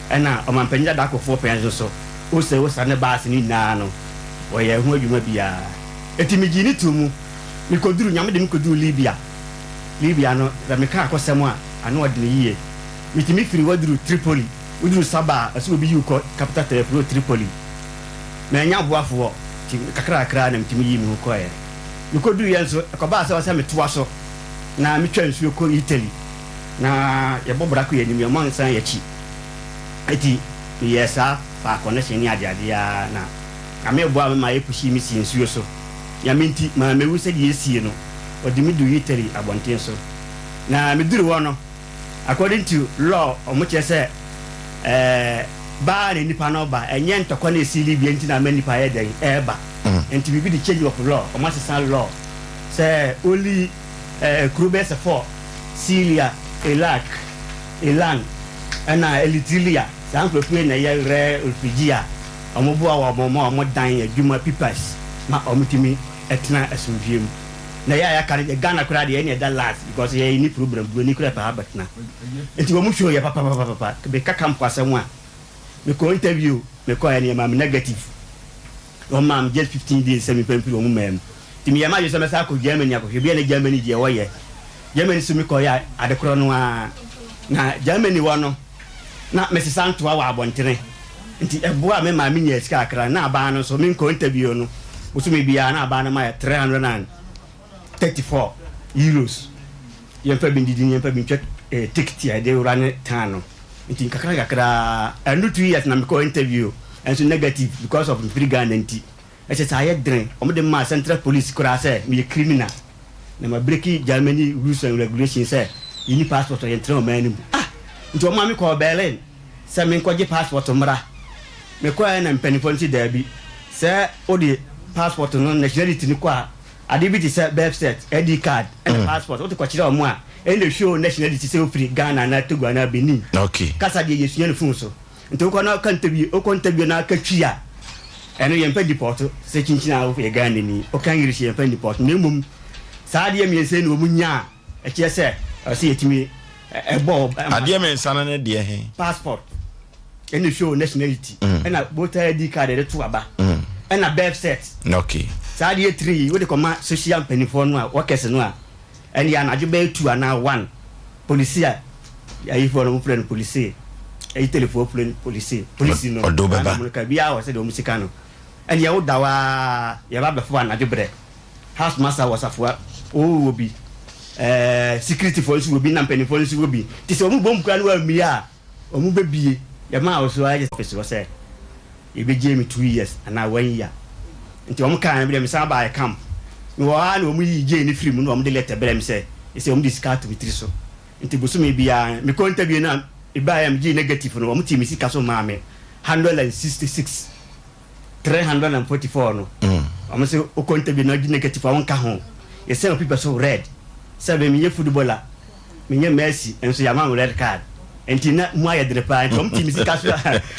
Speaker 18: ɛna ɔmanpanyin dada akofoɔ pɛn so so ose osa ne bus no nyinaa no ɔyɛ ho adwuma biara enti megyee no too mu mekoduru Nyame de me koduru Libya Libya no sɛ meka akɔsɛm a ano ɔdene yie metumi firi hɔ duru Tripoli woduru Saba a ɛsɛ obi yi wo kɔ capital tɛfuro Tripoli mannya boafoɔ nti kakra kakra na metumi yii me ho kɔeɛ mekoduruiɛ nso ɛkɔbaa sɛ ɔsɛ metoa so na metwa nsuo kɔ Italy na yɛbɔ bra kɔ yɛn anim yɛmmɔ nsan yɛn akyi enti meyɛɛ saa faa connection ne adeade ara na Nyame boaa me ma yɛpushii me sii nsuo so. Nyame nti mammewu sɛdeɛ ɛsie no, ɔde me duu Italy abɔnten so. Na meduru hɔ no, according to law ɔmo kyerɛ sɛ ɛɛ ba ara na nipa no ba, ɛnyɛ ntɔkwa na ɛsii Libya nti na ama nipa ayɛ dɛn ɛɛba. Nti biribi de change of law, ɔmo asesa law sɛ only ɛɛ kuro bɛyɛ sɛ four, Syria, Iraq, Iran ɛna Eritrea, saa nkurɔfoɔ yi na ɛyɛ rare refugee a wɔboa wɔn ma wɔdan adwuma papers ma wɔtumi tena asomdwoeɛ mu. Na yɛ a yɛaka no deɛ Ghana koraa deɛ ɛne ɛda last because yɛ nni problem, buroni koraa pɛ ha bɛtena. Nti wɔn show yɛ papapapapa. Meka camp asɛm a, mekɔɔ interview, mekɔeɛ no yɛmaa me negative. Wɔn maa me just 15 days sɛ memfa mfiri wɔn man mu. Nti meyɛɛ m'adwene sɛ mɛsan akɔ Germany akɔhwɛ bi a na Germany deɛ wɔyɛ. Germany nso mekɔeɛ a ade korɔ no ara. Na Germany hɔ no, na mesesa ntoa wɔ abɔntene. Nti ɛboaa me maa menyaa sika kakra. Na aban no nso, menkɔ interview no, bosome biara na aban no ma yɛ 334 euros. Yɛmfa bi ndidi na yɛmfa bi ntwa eh, ticket a yɛde wura ne town no. Nti nkakra nkakra, ɛno 2 years na mekɔɔ interview, ɛnso negative because of mfiri Ghana nti. Ɛkyɛ sɛ ayɛ dene, wɔde maa central police koraa sɛ meyɛ criminal na ma breaki Germany rules and regulations sɛ yɛnni passport a yɛntena ɔman no mu. Ah! Nti wɔmaa me kɔɔ Berlin sɛ menkɔgye passport mmra. Mekɔeɛ na mpanimfoɔ no se daabi, sɛ wode passport no nationality no kɔ a, adeɛ bi te sɛ birth cert, ID card ɛna passport wode kɔkyerɛ wɔn a, ɛna ɛshow nationality sɛ wofiri Ghana anaa Togo anaa Benin. Kasa deɛ yɛsua no phone so. Nti wokɔ na woka ntawie, wokɔ ntawie na aka twi a, ɛno yɛmfa dipɔto sɛ kyinkyin a woyɛ Ghanani. Woka English yɛmfa ndipɔto. Na mmom saa adeɛ mmiɛnsa yi na wɔn nya a, ɛkyerɛ sɛ ɛwɔ sɛ yɛtumi. Ɛbɔ
Speaker 1: Adeɛ mmiɛnsa no ne deɛ he?
Speaker 18: Passport ɛna show nationality ɛna voter ID card yɛde to aba ɛna birth cert.
Speaker 1: Okay.
Speaker 18: Saa adeɛ tiri yi wode kɔma social mpanimfoɔ no a workers no a ɛne anadwo bɛyɛ two anaa one polisi a ayifoɔ no wɔfrɛ no polisi Italyfoɔ frɛ no polisi polisi no
Speaker 1: Ɔde wo bɛba.
Speaker 18: Wɔn ka biara wɔ sɛdeɛ wɔn sika no ɛne ɛwo da hɔ ara yɛba abɛfo anadwo berɛ. House master wɔ safoa oo wɔ bi ɛɛ security foɔ nso wɔ bi na mpaninfoɔ nso wɔ bi nti sɛ wɔn bom koraa na wɔammie a wɔn bɛ bie yɛ maa wɔ so ayɛ office hɔ sɛ yɛ bɛ gye me 2 years anaa 1 year nti wɔn kaa no bi deɛ me san baa yɛ camp me wɔ hɔ a na wɔn yi gye ne firi mu na wɔn de letter brɛ me sɛ ɛsɛ wɔn de sika ato me tiri so nti bosome biara me kɔ interview na ebaa yɛ me gye negative no wɔn ti me sika so maa me 166,344 no wɔn sɛ okɔ interview na ɔgye negative a wɔnka ho yɛsɛn o paper so red sɛ bɛ menyɛ footballer, menyɛ Messi nso yɛama me red card nti na mu ayɛ dere paa nti wɔn ti mi sika so a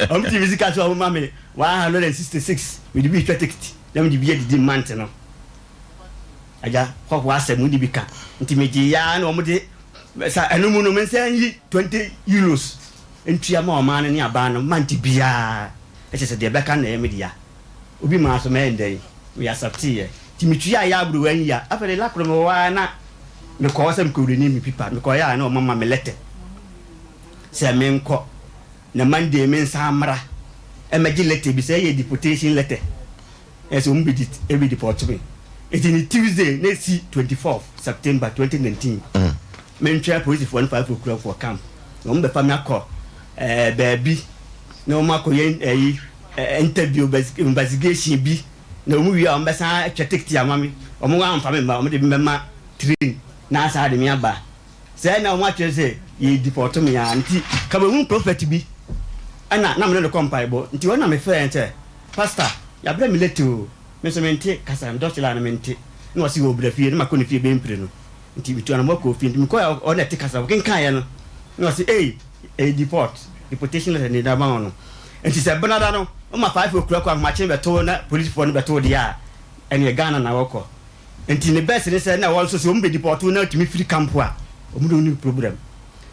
Speaker 18: wɔn ti mi sika so a wɔn ma me 166 mede bi twa ticket na mede bi adidi mante no agya hɔhoɔ asɛm wodi bi ka nti megye yaa na wɔn de sa ɛno mu no me nsa yi €20 ntua ma ɔman no ne aban no mante biara ɛkyɛ sɛ deɛ ɛbɛka na ɛyɛ me dea obi maa so mɛyɛ ndɛn meyɛ accept yɛ nti metua yɛ aburo wɔn yi a afei de lakoro mewɔ hɔ ara na mekɔɔ sɛ mekɔwura ni me pipa mekɔɔ yɛ a na ɔma ma me letter sɛ menkɔ na Monday me nsa mmra ɛmɛgye letter bi sɛ ɛyɛ deportation letter ɛsɛ wɔn bi di ebi deport me nti ne Tuesday na esi 24 September 2019 mentwɛn polisifoɔ no 5 o'clock wɔ camp na wɔn bɛfa me akɔ baabi na wɔn akɔ yɛn ɛyi interview investigation bi na wɔn wie a wɔn bɛsan atwa ticket ama me. Wɔn amfa me mma wɔn de me bɛma train na asa de me aba sɛ na wɔn atwerɛ sɛ yɛ deport me a. Nti Cameroon prophet bi ɛna na me ne no kɔ mpaebɔ nti wɔn na me frɛ sɛ, "Pastor, yabrɛ me letter o, me nso mente kasa dɔkyela no mente." Na wɔsi wɔ brɛ fie na makɔ ne fie bɛmpire no nti metu anamɔ kɔ fie nti mekɔ ɔna ɛte kasa wɔkenkaeɛ no na wɔsi ei, ɛyɛ deportation letter ne dama wɔn no nti sɛ benada no wɔma 5 o'clock ahomakye bɛto na polisifoɔ no bɛto deɛ a ɛneɛ Ghana na wɔkɔ. Nti ne best ne sɛ na wɔn nso sɛ wɔn bɛ deport na tumi firi camp a wɔn de wɔn problem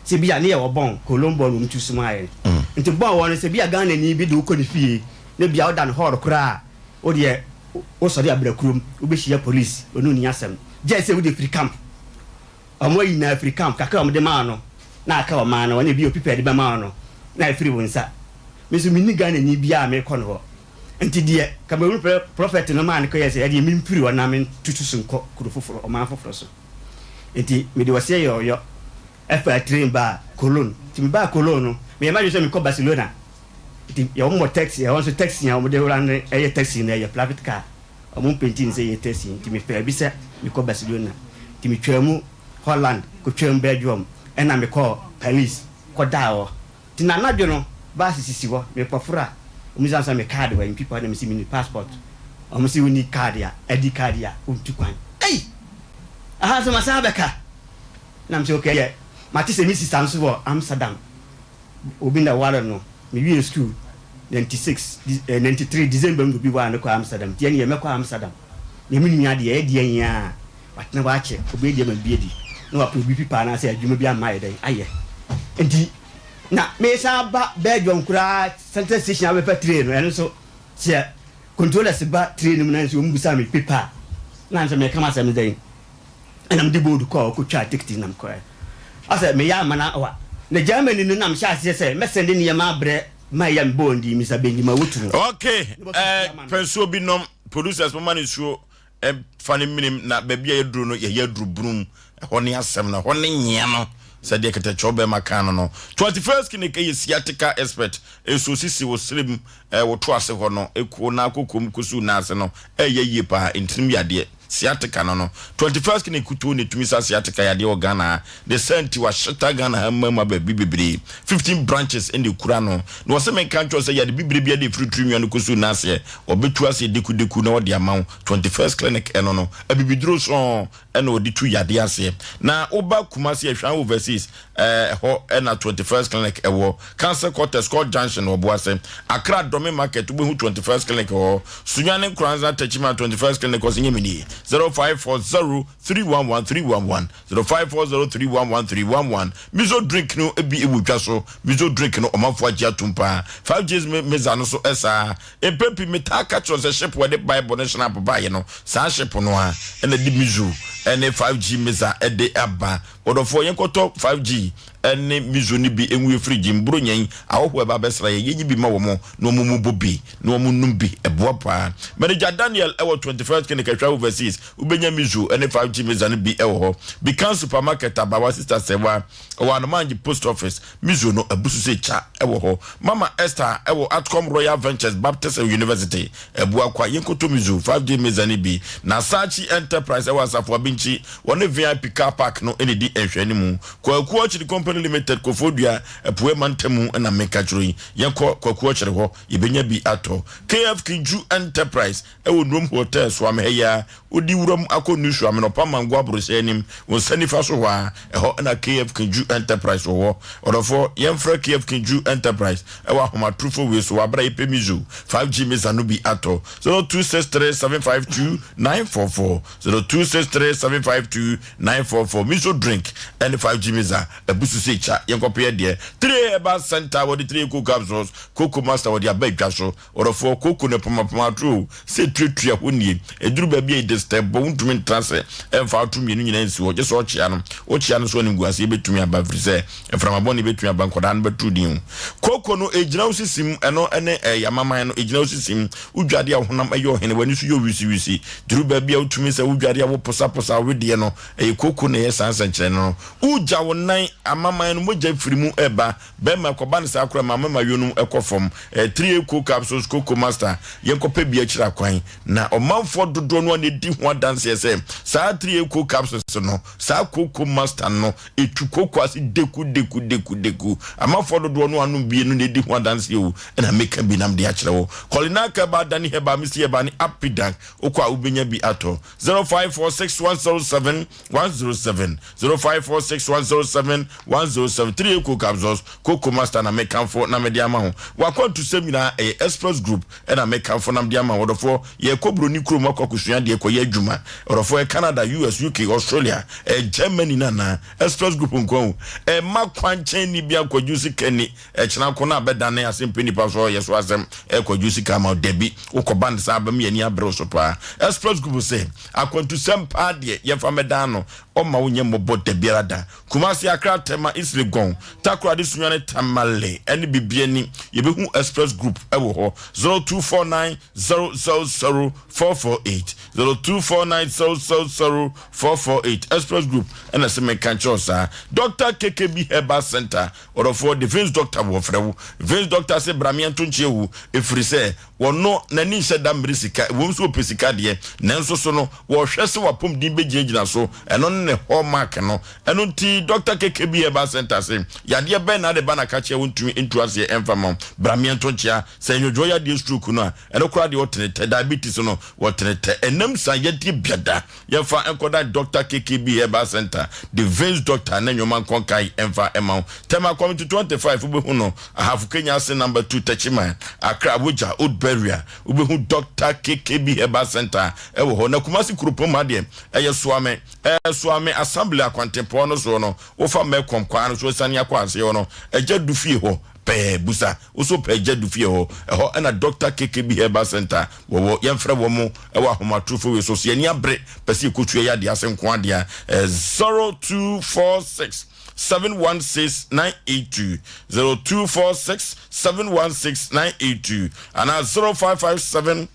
Speaker 18: sɛ bi a ne yɛ wɔ Bonn, Cologne Bonn wɔn tu suma yɛn nti Bonn wɔ no sɛ bi a Ghana ni bi de wokɔ ne fie na bi a ɔda no hall koraa o deɛ wosɔre abira kurom wobɛhyia police ɔno ni asɛm gye sɛ wode firi camp ɔmo ayi na firi camp kakra ɔmo de maa no na aka ɔmaa no ɔne bi opipa de bɛmaa no na efiri wo nsa. Me nso menni Ghana ni biara a mekɔ no hɔ nti deɛ Cameroon prophet no maa no kɔyɛ sɛ ɛdeɛ memfiri hɔ na mentutu so nkɔ kuro foforɔ ɔman foforɔ so nti mede wɔseɛ yɛ ɔyɔ ɛfa train baa Cologne. Nti mebaa Cologne no meyɛ madwene sɛ mekɔ Barcelona nti yɛwɔ mmɔ taxi ɛhɔ nso taxi a wɔde wura no ɛyɛ taxi no ɛyɛ private car ɔmo mpenti sɛ ɛyɛ taxi nti mefaa bi sɛ mekɔ Barcelona nti metwaa mu Holland kɔtwaa mu Belgium ɛna mekɔɔ Paris kɔdaa hɔ. Nti na anadwo no baasi sisi hɔ mekɔforo a ɔmo sɛ me card wɔ mpipa na mesi mini passport ɔmo sɛ wonni card a ID card a wontu kwan. Ei, aha nso masan abɛka na mesɛ okay yɛ mate sɛ me sister nso wɔ Amsterdam obi na ware no. Mewie school 96 93 December mu obi ware no kɔ Amsterdam nti ɛne yɛ mɛkɔ Amsterdam na me nua deɛ ɛyɛ deɛ yɛn a watena wakyɛ obi deɛ ma bi adi na wapɛ obi pipa anaasɛ adwuma bi ama ayɛ dɛn ayɛ. Nti na mesan ba Belgium koraa central station abɛfa train no ɛno nso sɛ controllers ba train no mu na nso wɔn busa me paper na nso meka ma asɛm dɛn ɛna mede board kɔɔ kɔtwa ticket nam kɔɛ asɛ meyɛ ama na wa na Germany no nam hyɛ aseɛ sɛ mɛsɛnde nneɛma abrɛ ma ɛyɛ me bɔɔ ndi Mr Benjamin Wotu no.
Speaker 1: Okay, pɛ nsuo bi nom. Producers moma no nsuo fa no minim na baabi a yɛduro no yɛyɛ aduro bunum ɛhɔ ne asɛm no ɛhɔ ne nyea no sɛdeɛ kɛtɛkyɛw bɛrima kan no 21st Clinic ɛyɛ sciatica expert ɛso sisi wɔ serem wɔto ase hɔ no ɛkuo na akɔkuom kɔsu naase no ɛyɛ yie paa ntirim yadeɛ sciatica no 21st Clinic kutuo ne tumi sa sciatica yadeɛ wɔ Ghana ha de sɛ nti wahyeta Ghana ha mma baabi bebree 15 branches ɛna ekura no na wɔsɛ menka nkyɛw sɛ yɛde bibire bi de efiri tiri nwa no kɔsu naaseɛ ɔbɛtu aseɛ dekudeku na ɔde ama wo. 21st Clinic ɛno no abibiduro sɔn ɛna ɔde tu yadeɛ aseɛ na woba Kumasi Ahwan Overseas ɛhɔ ɛna 21st Clinic ɛwɔ Council Quarters Court Junction wɔ Boase. Accra Dome Market wobɛhu 21st Clinic hɔ. Sunyani, Nkoranza, Techiman 21st Clinic ɔsɛ nyɛ menie. 0540 311 311, 0540 311 311. Miso drink no bi wɔ dwa so. Miso drink no ɔmanfoɔ agye atom paa. 5G's meza no so saa. Mpɛn pii metaa ka kyerɛ wo sɛ ship wɔde Bible ne Schnapp baeɛ no, saa ship no ara na ɛde Miso ne 5G meza de aba. Ɔdɔfoɔ, yɛnkɔtɔ 5G ne Miso no bi ngu yɛn fridge mu. Buronya yi, ahɔhoɔ a ɛba abɛsra yɛn, yɛnyi bi ma wɔn na wɔn mmobɔ bi na wɔn nnom bi. Ɛboa paa. Manager Daniel wɔ 21st Clinic, Ahwea Overseas. Wobɛnya Miso ne 5G Meza no bi wɔ hɔ. Bikan Supermarket, Abawa Sister Sɛwa, wɔ Anomange Post Office. Miso no abu so sɛ kya wɔ hɔ. Mama Esther wɔ Atcom Royal Ventures Baptist University, Abuakwa. Yɛnkɔtɔ Miso 5G Meza no bi. Na Sachi Enterprise wɔ Asafo Abinkyi, wɔne VIP Car Park no na ɛdi nhwɛanimu. Kwaku Ɔkyere Company Limited, Koforidua, Apueɛ Mantamu na meka kyerɛ yi. Yɛnkɔ Kwaku Ɔkyere hɔ, yɛbɛnya bi atɔ. KF Kinju Enterprise wɔ Nuom Hotel, Suame ha yi ara. Wodi wuram akɔ New Suame no, ɔpa Mango abrosɛ anim, wo nsa nifa so hɔ ara, ɛhɔ na KF Kinju Enterprise wɔ hɔ. Ɔdɔfoɔ, yɛmfrɛ KF Kinju Enterprise wɔ ahomatorofo wei so wɔ aberɛ a yɛpɛ Mizu 5G Mesa no bi atɔ, 0263 752 944, 0263 752 944. Miso drink ne 5G Mesa abu so sɛ kya, yɛnkɔpɛ yɛ deɛ. 3A Herbal Center, wɔde 3A Cocoa Capsules, Cocoa Master wɔde aba adwa so. Ɔdɔfoɔ, kooko no pamapam atoro o, sɛ tuatua hɔ nie. Ɛduru baabi a ɛdistɛbɔ, wontumi ntena ase mfa ato mmienu nyinaa nsi hɔ, gye sɛ ɔkyea no. Wokyea no nso a, animguaseɛ bɛtumi aba, ɛfiri sɛ mframa bɔne bɛtumi aba, nkwadaa no bɛto din o. Kooko no, ɛgyina wo sisim, ɛno ne ɛyɛ amaman no, ɛgyina wo sisim. Wodware a, wo honam yɛ ɔhene, w'ani so yɛ wisiwisi. Duru baabi a wotumi sɛ wodware a woposaposa wo wedeɛ no, ɛyɛ kooko na ɛyɛ saa nsɛnkyerɛnne no. Wogya wo nan, amaman no, mogya firi mu reba. Bɛma ɛkɔba no saa koraa ma mɛma yonom ɛkɔ fam. Ɛyɛ 3A capsules Cocoa Master yɛnkɔpɛ bi akyiri akwan. Na ɔmanfoɔ dodoɔ no ara na ɛdi ho adanseɛ sɛ saa 3A capsules no, saa Cocoa Master no, ɛtu koko ase deku deku deku deku. Amanfoɔ dodoɔ no ara nom bie no na ɛdi ho adanseɛ o. Ɛna meka bi na mede akyerɛ wo. Kɔlinak Herbal, Dani Herbal, Misty Herbal ne Apidank wokɔ a wobɛnya bi atɔ. 0546 107 107 0546 107 107 3 Coke Abzors Coco Master na mekamfo na mede ama ho. W'akwantusɛm nyinaa ɛyɛ Express Group ɛna mekamfo na mede ama wo. Ɔdɔfoɔ yɛkɔ buroni kurom akɔ akɔsua adeɛ kɔyɛ adwuma. Ɔdɔfoɔ ɛyɛ Canada, US, UK, Australia, ɛyɛ Germany no anaa? Express Group nko ara o. Ɛmma kwankyɛnni bi ankɔgye wo sika nni. Ɛkyena ko no a bɛdane asɛmpɛ nipa so yɛ so asɛm ɛkɔgye wo sika ama wo. Dabi, wokɔba no saa bɛma yɛn ani abere wo so paa. Express Group se akwantusɛm paa deɛ yɛmfa mmɛdan no ɔmma wo nyɛ mmɔbɔ dabiara da. Kumasi, Accra, Tema, East Legon, Takoradi, Sunyani, Tamale ɛne Bibiani yɛbɛhu Express Group ɛwɔ hɔ. 0249 000 448 0249 000 448 Express Group ɛna se menka nkyerɛ wo saa. Doctor KKB Herbal Center Ɔdɔfoɔ de Vince Doctor wɔfrɛ wo Vince Doctor se bra meɛnto nkyea wo ɛfiri sɛ wɔno n'ani nhyɛ da mmere sika ɛwom sɛ ɔpɛ sika deɛ nanso so no wɔhwɛ sɛ w'apɔmuden bɛgyinagyina so ɛno ne ne hallmark no ɛno nti Doctor KKB Herbal Center se yadeɛ bɛn na ade ba na kakyɛ wontumi ntu aseɛ ɛmfa ma wo bra meɛnto nkyea sɛ nnwodwoɔ yadeɛ stroke no a ɛno koraa deɛ ɔtene tɛ diabetes no wɔtene tɛ ɛnam saa yadeɛ biada Yɛmfa nkɔdan Dɔkta KKB Herbal Centre, The Veins Doctor ne nnwoma nkɔnkae mfa mma wo. Tema Community 25 wobɛhu no, Ahafo Kenya ase Number 2 Techiman, Accra Abuja Old Barrier wobɛhu Dɔkta KKB Herbal Centre wɔ hɔ. Na Kumasi kuropɔn mu ha deɛ ɛyɛ Suame, ɛɛ Suame Assembly akwantempɔn no soɔ no, wofa Melcom kwan no so asiane akɔ aseɛ hɔ no, Agya Du fie hɔ pɛɛ busa wo so pɛ Agya Du fie hɔ, ɛhɔ na Dɔkta KKB Herbal Centre Wɔwɔ, yɛmfrɛ wɔn wɔ ahomatorofo wei so, sɛ yɛn ani abere pɛ sɛ yɛkɔtua yɛ adeɛ ase nko adeɛ a, 0246 716 982, 0246 716 982, anaa 0557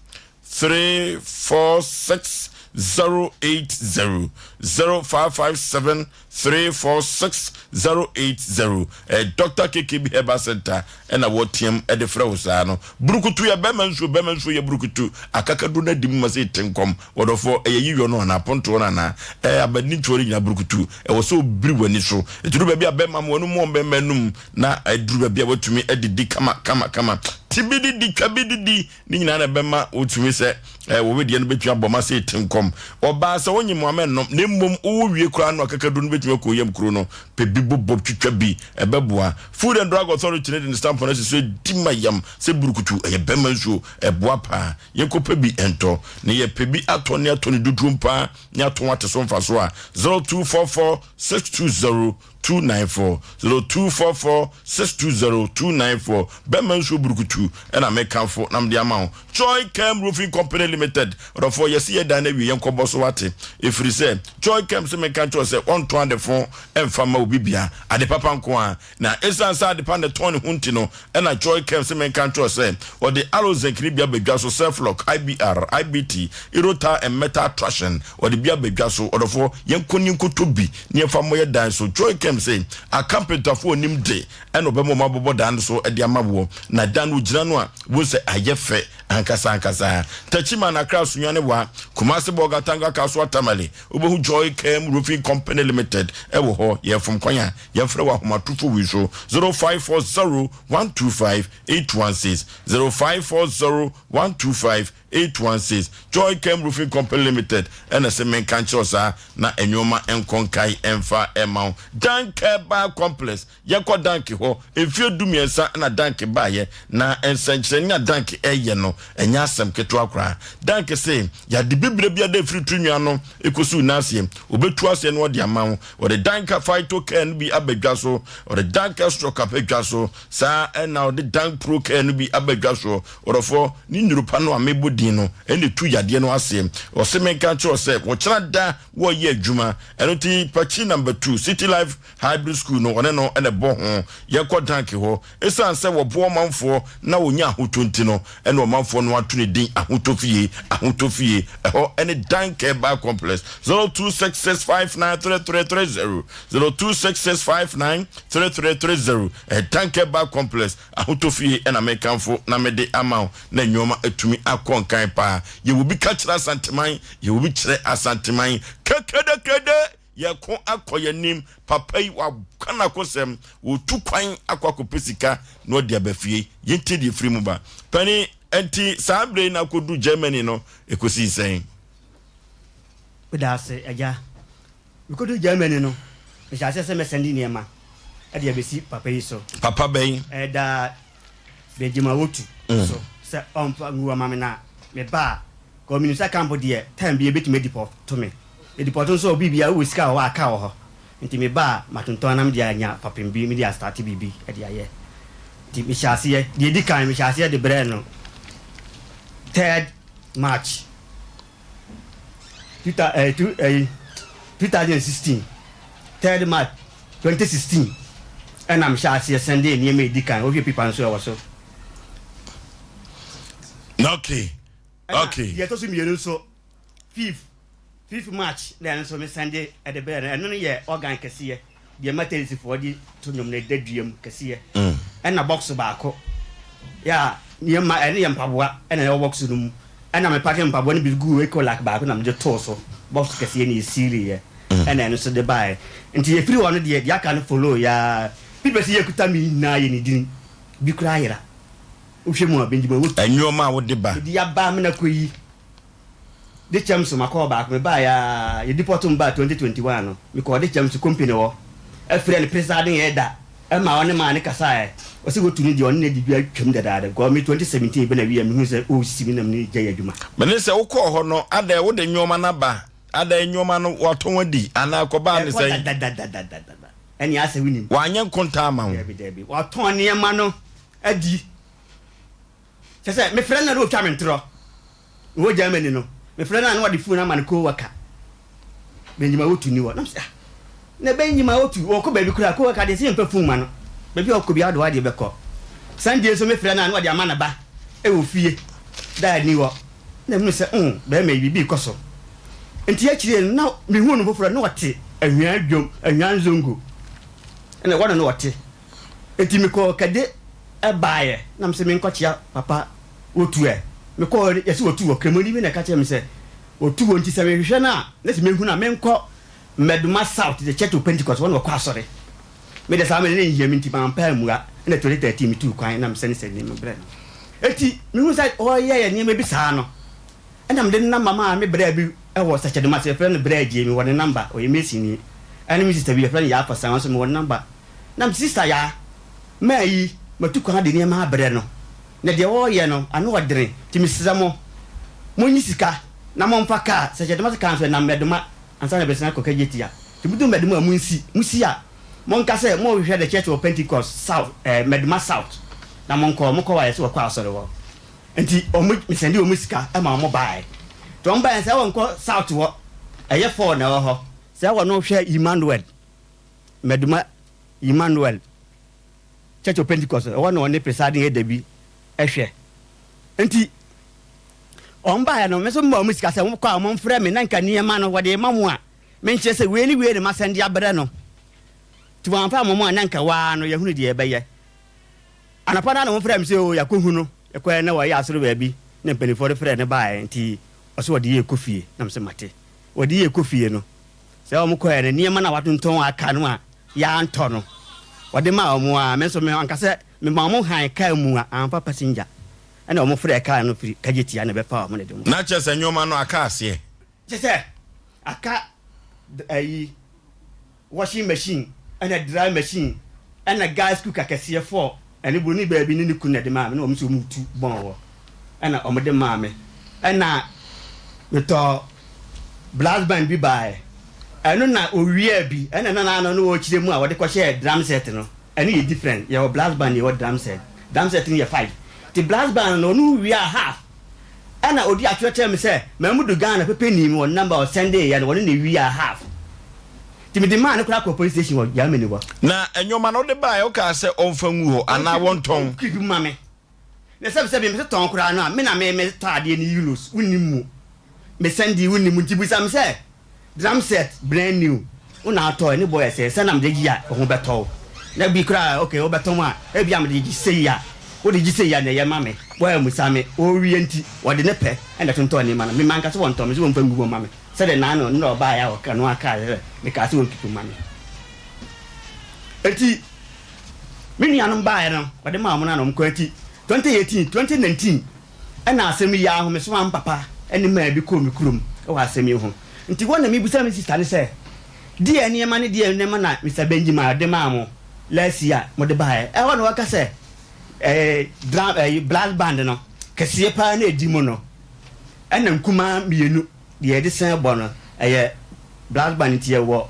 Speaker 1: 346 080, 0557 346 080. Dr. KKB Herbal Center ɛna wɔteam de frɛ wo saa no. Burukutu yɛ bɛrima nsuo, bɛrima nsuo yɛ burukutu. Akakaduro no adi mu ma sɛ ɛte nkɔm. Wɔdɔfoɔ, ɛyɛ yiyɔ no anaa apontoɔ no anaa ɛyɛ abanintoɔ no nyinaa burukutu. Ɛwɔ sɛ obiri w'ani so. Ɛduru baabi a bɛrima ma w'anum wɔn bɛrima anum na ɛduru baabi a watumi adidi kama kama kama. Ti bi didi, twa bi didi. Ne nyinaa na ɛbɛma wotumi sɛ ɛɛ wo wedeɛ no bɛtumi abɔ ma sɛ ɛte nkɔm. Ɔbaa sɛ wonye mmoa mɛnnom na. mmom wowɔ wie koraa no akakaduro no bɛtumi akɔ wo yam kuro no. Pɛ bi bobɔ twitwa bi, ɛbɛboa. Food and Drug Authority no de ne stamp no asi so di ma yam sɛ burukutu. Ɛyɛ bɛma nsuo, ɛboa paa. Yɛnkɔpɛ bi ntɔ. Na yɛpɛ bi atɔ ne atɔ ne dodoɔ paa ne atɔn ate so mfasoɔ a, 0244 620 294 0244 620 294 Bɛma nsuo burukutu na mekamfo na mede ama wo. Joy Chem Roofing Company Limited Ɔdɔfoɔ yɛse yɛ dan no awie yɛnkɔbɔ so wate ɛfiri sɛ Joy Chem se menka nkyerɛ wo sɛ wɔntɔn adefo mfa mma obi bia ade papa nko ara na ɛsiane sɛ adepa na ɛtɔn ne ho nti no ɛna Joy Chem se menka nkyerɛ wo sɛ wɔde Aloe Zinc no bi aba dwa so Surflock, IBR, IBT, Irota and Metal Traction wɔde bi aba dwa so ɔdɔfoɔ yɛnkɔ ne yɛnkɔtɔ bi ne yɛmfa mmɔ yɛ dan so Joy Chem se akampentafoɔ nim de ɛna ɔbɛma wɔn abobɔ dan no so de ama woɔ, na dan no wogyina no a, wohu sɛ ayɛ fɛ ankasa ankasa. Techiman, Accra, Sunyani, Wa, Kumasi, Bolgatanga, Kasoa, Tamale, wobɛhu Joy Kem Roofing Company Limited wɔ hɔ. Yɛfom kwan a, yɛmfrɛ wɔ ahomatofo wei so, 0540 125 816, 0540 125 816, Joy Kem Roofing Company Limited ɛna sɛ menka nkyerɛ wo saa na nneɛma nkɔ nkae ɛmfa ɛma wo. Danke Bar Complex Yɛkɔ Dank hɔ. Mfeɛ dumiɛnsa na Dank baeɛ, na nsɛnkyerɛnne a Dank reyɛ no, ɛnyɛ asɛm ketewa koraa. Dank se, Yɛade bibire biara dɛ firi tiri nwi ano kɔsi wo nan aseɛ. Wɔbɛtu aseɛ na wɔde ama wo. Wɔde Dank Phyto Care no bi aba dwa so. Wɔde Dank Stroke aba dwa so. Saa ara na wɔde Dank Pro Care no bi aba dwa soɔ. Ɔdɔfoɔ, ne nnuro pa no a mebɔ din no na ɛtu yadeɛ no aseɛ. Ɔse menka nkyerɛ wo sɛ, ɔkyena da wɔreyɛ adwuma. Ɛno nti, Pakyi Number Two, City Life Hybrid School no, ɔne no na ɛbɔ ho. Yɛkɔ Danke hɔ. Esiane sɛ wɔboa ɔmanfoɔ na wɔnya ahotɔ nti no, ɛna ɔmanfoɔ no ato ne din Ahotɔ Fie. Ahotɔ Fie. Ɛhɔ ne Danke Bar Complex. 0266593330, 0266593330. Ɛyɛ Danke Bar Complex. Ahotɔ Fie na mekamfo na mede ama wo na nneɛma atumi akɔ nkan paa. Yɛwɔ bi ka kyerɛ Asanteman, yɛwɔ bi kyerɛ Asanteman. Kekedekede! Yɛko akɔ yɛn anim. Papa yi waka n'akosɛm. Ɔretu kwan akɔ akɔpɛ sika na ɔde aba fie. Yɛntie deɛ ɛfiri mu ba. Panin, ɛnti saa berɛ yi na akɔduru Germany no, ɛkɔsii sɛn?
Speaker 18: Meda ase, Agya. Mekɔduru Germany no, mehyɛɛ aseɛ sɛ mɛsɛnde nneɛma de abɛsi papa yi so.
Speaker 1: Papa bɛn?
Speaker 18: Ɛda Benjamin Awotu so sɛ ɔmfa ngu hɔ ma me na meba a, kɔ menim sɛ camp deɛ time biara ɛbɛtumi adipɔto me. Ɛdipɔto nso a obi biara wowɔ sika wɔ hɔ a aka wɔ hɔ. Nti meba a matontɔn na mede anya fapem bi mede astarte biribi de ayɛ. Nti mehyɛ aseɛ, deɛ ɛdi kan mehyɛ aseɛ de brɛɛ no third March. 2016, third March 2016 ɛna mehyɛ aseɛ sɛndee nneɛma a ɛdi kan, wohwɛ pipa nso ɛwɔ so.
Speaker 1: Okay. Okay.
Speaker 18: Ɛna deɛ ɛtɔ so mmienu nso fifth fifth March na ɛno nso mesɛnde ɛde brɛ no, ɛno no yɛ organ kɛseɛ. Deɛ Methodistfoɔ de to nnwom no ɛda dua mu kɛseɛ ɛna box baako yɛ a nneɛma ɛno yɛ mpaboa ɛna ɛwɔ box no mu ɛna me pake mpaboa no bi guu Ecolac baako na mede too so box kɛseɛ na ɛsiiliiɛ ɛna ɛno nso de baeɛ nti ɛfiri hɔ no deɛ deɛ aka no follow yɛ ara papers yi ɛkuta me nyinaa yɛ ne dini bi koraa yera wohwɛ mu a Benjamin Wotu
Speaker 1: Nneɛma a wode ba.
Speaker 18: Mede aba amena kɔ yi. De kyɛm so makɔɔ baako mebaeɛ aa yɛ deport me baa 2021 no mekɔɔ de kyɛm so company hɔ ɛfrɛ no presiding elder ɛma ɔne maa ne kasaeɛ ɔse wɔtu no deɛ ɔne no adi dwa atwam dadaada because me 2017 bɛ na wia mehunu sɛ ɔresi me na mene gyae adwuma.
Speaker 1: Mene sɛ wokɔɔ hɔ no adɛn wode nnoɔma no aba adɛn nnoɔma no watɔn adi anaa ɛkɔbaa ne
Speaker 18: Ɛkɔ
Speaker 1: sɛn?
Speaker 18: dadadadadada ɛne asɛ wonim.
Speaker 1: Wanyɛ nkontaa ama wo?
Speaker 18: Dabi dabi watɔn nneɛma no adi kyɛ sɛ mefrɛ no na ɔtwa me ntorɔ. Mewɔ Germany no, mefrɛ no a na ɔde phone ama ne co-worker. Benjamin Otu ni hɔ. Na mesɛ, ah, na Benjamin Otu, ɔkɔ baabi koraa, co-worker deɛ sɛ yɛmfa phone ma no. Baabi a ɔkɔ biara ɔde w'adeɛ bɛkɔ. Sunday nso mefrɛ no a na ɔde ama ne ba wɔ fie. Dad ni hɔ. Na mehunu sɛ, mm, bɛrima yi biribi rekɔ so. Nti akyire no, na mehuu no foforɔ, na ɔte Anhwea dwom, Anhwea Nzongo. Ɛna ɛhɔ na na ɔte. Enti mekɔɔ Kɛde baeɛ na mese menkɔkyea papa Otu ɛ. Mekɔɔ hɔ no yɛse Otu wɔ Kramoni bi na ɛka kyerɛɛ me sɛ Otu wɔ nti sɛ mehwehwɛ no a na sɛ mehu no a menkɔ Mmɛdoma South the Church of Pentecost hɔ na ɔkɔ asɔre. Me deɛ saa mmerɛ no na ɛnhia me nti mampɛ ammua ɛna 2013 metuu kwan na mesɛne sɛ nneɛma brɛ no. Enti mehuu sɛ ɔreyɛyɛ nneɛma bi saa no. Ɛna mede ne number maa me braa bi wɔ Sɛkyɛdom ase, yɛfrɛ no Braa Gyie, mewɔ ne number, ɔyɛ masonni. Ɛne me sister bi, yɛfrɛ no Yaa Fasan, ɔno nso mewɔ ne number. Na me sister Yaa, maa yi, matu kwan de nneɛma abrɛ no, na deɛ ɔreyɛ no, ano ɔdene, nti mesrɛ mo, monyi sika na momfa kaa, Sɛkyɛdom ase kaa nso ɛnam Mmɛdoma ansa na ɛbɛsan akɔ Kagyetia. Nti moduru Mmɛdoma a, monsi, mosi a, monka sɛ morehwehwɛ The Church of Pentecost South, eh, Mmɛdoma South, na monkɔ, mokɔ hɔ a, yɛse wɔkɔ asɔre hɔ. Nti ɔmo me sɛnde ɔmo sika ma ɔmo baeɛ. Nti ɔmo baeɛ sɛ wɔnkɔ south hɔ, ɛyɛ four na ɛwɔ hɔ. Sɛ wɔ no hwɛ Emmanuel, Maduma Emmanuel Church of Pentecost, ɛhɔ na ɔne presiding elder bi hwɛ. Nti ɔmo baeɛ no, me nso mema ɔmo sika sɛ wɔkɔ a wɔmfrɛ me na nka nneɛma no wɔde rema mo a, menkyerɛ sɛ wei ne wei na masɛnde abrɛ no. Nti wɔamfa amma mo a na nka waa no yɛahunu deɛ yɛbɛyɛ. Anɔpa no ara na wɔfrɛɛ me sɛ oo yɛakɔhu no, yɛkɔeɛ na wayɛ asɔre baabi na mpanimfoɔ no frɛɛ no baeɛ nti ɔse wɔde yɛn rekɔ fie na mese mate. Wɔde yɛn rekɔ fie no, sɛ wɔkɔeɛ no nneɛma no a wɔatontɔn aka no a yɛantɔ no wɔde maa wɔn a me nso me anka sɛ memaa wɔn hann kaa mu a amfa passenger ɛna wɔfrɛɛ kaa no firi Kagyetia na ɛbɛfaa wɔn na ɛde wɔn.
Speaker 1: Na kyerɛ sɛ nneɛma no aka aseɛ.
Speaker 18: Kyerɛ sɛ aka ayi. Washing machine ɛna dry machine ɛna gas cooker kɛseɛ fɔɔ ɛne broni baa bi ne ne kunu na ɛde maa me na wɔn nso wɔn retu bɔn wɔ ɛna wɔn de maa me ɛna metɔ brass band bi baaɛ ɛno na owia bi ɛna na n'ano no wɔkyerɛ mu a wɔde kɔhyɛɛ drum set no ɛno yɛ different yɛwɔ brass band yɛwɔ drum set drum set no yɛ five ti brass band no ɔno wia half Ɛna odi atorɔ kyerɛ me sɛ Mamudu Ghana pɛpɛ nim wɔn number a ɔsɛndee yɛ no wɔne na ewiaa half nti mede maa no koraa kɔɔ police station wɔ Germany hɔ.
Speaker 1: Na nnoɔma no wode baeɛ wokaa sɛ ɔmfa ngu hɔ anaa wɔntɔn?
Speaker 18: Ɔnkeep mma me na sɛbi sɛbi mese tɔn koraa no a me na me me tɔ adeɛ no euros wonnim mu me sɛndee wonnim mu nti bisa me sɛ Drum set brand new wo na atɔ ɛne bɔ yɛ sɛ sɛ na mede gye a wo ho bɛtɔ wo na bi koraa ok wobɛtɔn a ebia mede gye sei a wode gye sei a na ɛyɛ ma me woammisa me ɔrewie nti wɔde ne pɛ na ɛtontɔn nneɛma no me manka sɛ wɔntɔn me sɛ wɔmfa ngu hɔ mma me sɛdeɛ naano nnora ɔbaeɛ a ɔka no ara kaa sɛ mekaa sɛ wɔntutu mma me enti me nuanom baeɛ no wɔde maa wɔn na wɔn kɔ enti 2018 2019 Ɛna asɛm yi ara ho, mesomaa me papa ne maa bi kɔɔ me kurom wɔ asɛm yi ho. Nti hɔ na mebisa me sista no sɛ, Deɛn nneɛma ne deɛn nneɛma na Mister Benjamin de maa mo last year a mode baeɛ? Ɛhɔ na ɔka sɛ, Ɛɛ, drum, ɛyi, brass band no, kɛseɛ paa na ɛdi mu no, ɛna nkumaa mmienu, deɛ yɛde sɛn bɔ no, ɛyɛ brass band nti yɛwɔ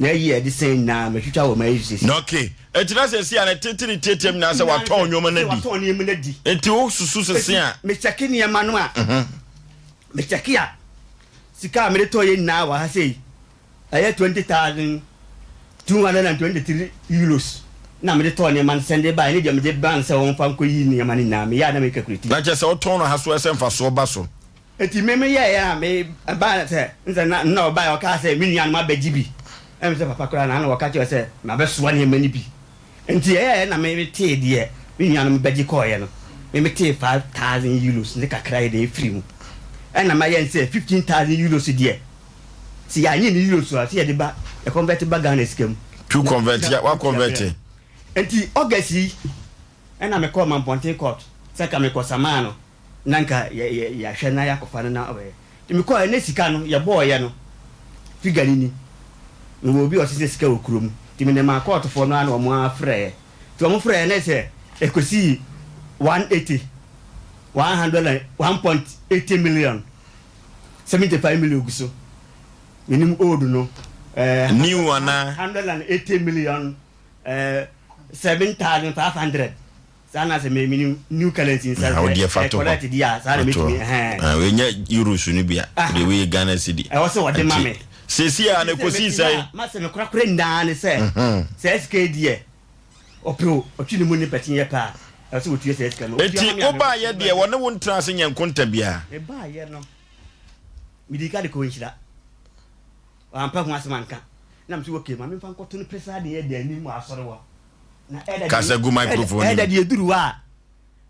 Speaker 18: n'ayi a yɛde sɛn nyinaa, matwitwa wɔ m'ayi so seesei.
Speaker 1: Okay. Enti na seesei a ne tete ne tiatiam nyinaa sɛ watɔn nneɛma no adi.
Speaker 18: Watɔn nneɛma no adi.
Speaker 1: Enti wosusu sese a.
Speaker 18: Enti mekyɛke nneɛma no a, mekyɛke a, sika a mede tɔeɛ nyinaa wɔ ha sei, ɛyɛ 20,223 euros na mede tɔɔ nneɛma no sɛnde baeɛ ne deɛ mede baa no sɛ wɔmfa nkɔyi nneɛma no nyinaa, meyɛ a na mekakulati.
Speaker 1: Na kyerɛ sɛ wotɔn no ha so sɛ mfasoɔ ba so.
Speaker 18: Enti me meyɛeɛ a me ɛbaa sɛ nsɛ na na ɔbaeɛ ɔkaa sɛ me nuanom abɛgye bi. Ɛm sɛ papa koraa na na wɔka kyerɛ sɛ mabɛsoa nneɛma no bi. Enti ɛyɛeɛ na me metee deɛ me nuanom bɛgye kɔeɛ no, me metee 5,000 euros ne kakra yɛ dɛn firii mu. Ɛna mayɛ no sɛ 15,000 euros deɛ sɛ yɛanye no euros a sɛ yɛde ba yɛ convert ba Ghana sika mu.
Speaker 1: To convert ya wa convert.
Speaker 18: Enti August yi ɛna mekɔɔ Mampɔnten court sɛ nka mekɔ samaa no. na nka yɛahwɛ na yɛakɔfa no na ɔbɛyɛ. Nti mekɔɔɛ na sika no yɛbɔɔyɛ no figure no ni. Mewɔ obi a ɔsesɛ sika wɔ kurom nti mede maa kɔɔtofoɔ no ara na wɔn ara frɛɛ. Nti wɔn frɛɛ na sɛ ɛkɔsii 180, 100 and 1.80 million, 75 million gu so. Menim old no.
Speaker 1: Eh, New anaa?
Speaker 18: 180 million, eh, 7,500. Saa na sɛ me me new currency nsa
Speaker 1: sɛ wodeɛ fa to
Speaker 18: correct di a saa na metumi ɛhɛn.
Speaker 1: Ah, wei nyɛ euros no bi a deɛ wei yɛ Ghana cedi.
Speaker 18: Ɛwɔ sɛ wɔde ma me.
Speaker 1: Sɛsi a na ɛkɔsii sɛn?
Speaker 18: Masɛ me korakora nyinaa ne sɛ saa sika yi deɛ ɔpɛ o ɔtwe ne mu ne pɛkyen yɛ pɛ a ɛwɔ sɛ wɔtua saa sika no.
Speaker 1: Enti wobaayɛ deɛ wɔne wo ntena ase nyɛ nkonta biara?
Speaker 18: Mebaayɛ no medii ka de kɔɔ nhyira wampɛ ho asɛm anka na mesɛ okay ma memfa nkɔto no pɛ saa deɛ yɛ anim wɔ asɔre hɔ. Na ɛda
Speaker 1: Kasa gu microphone no mu.
Speaker 18: Ɛda deɛ ɛduru hɔ a,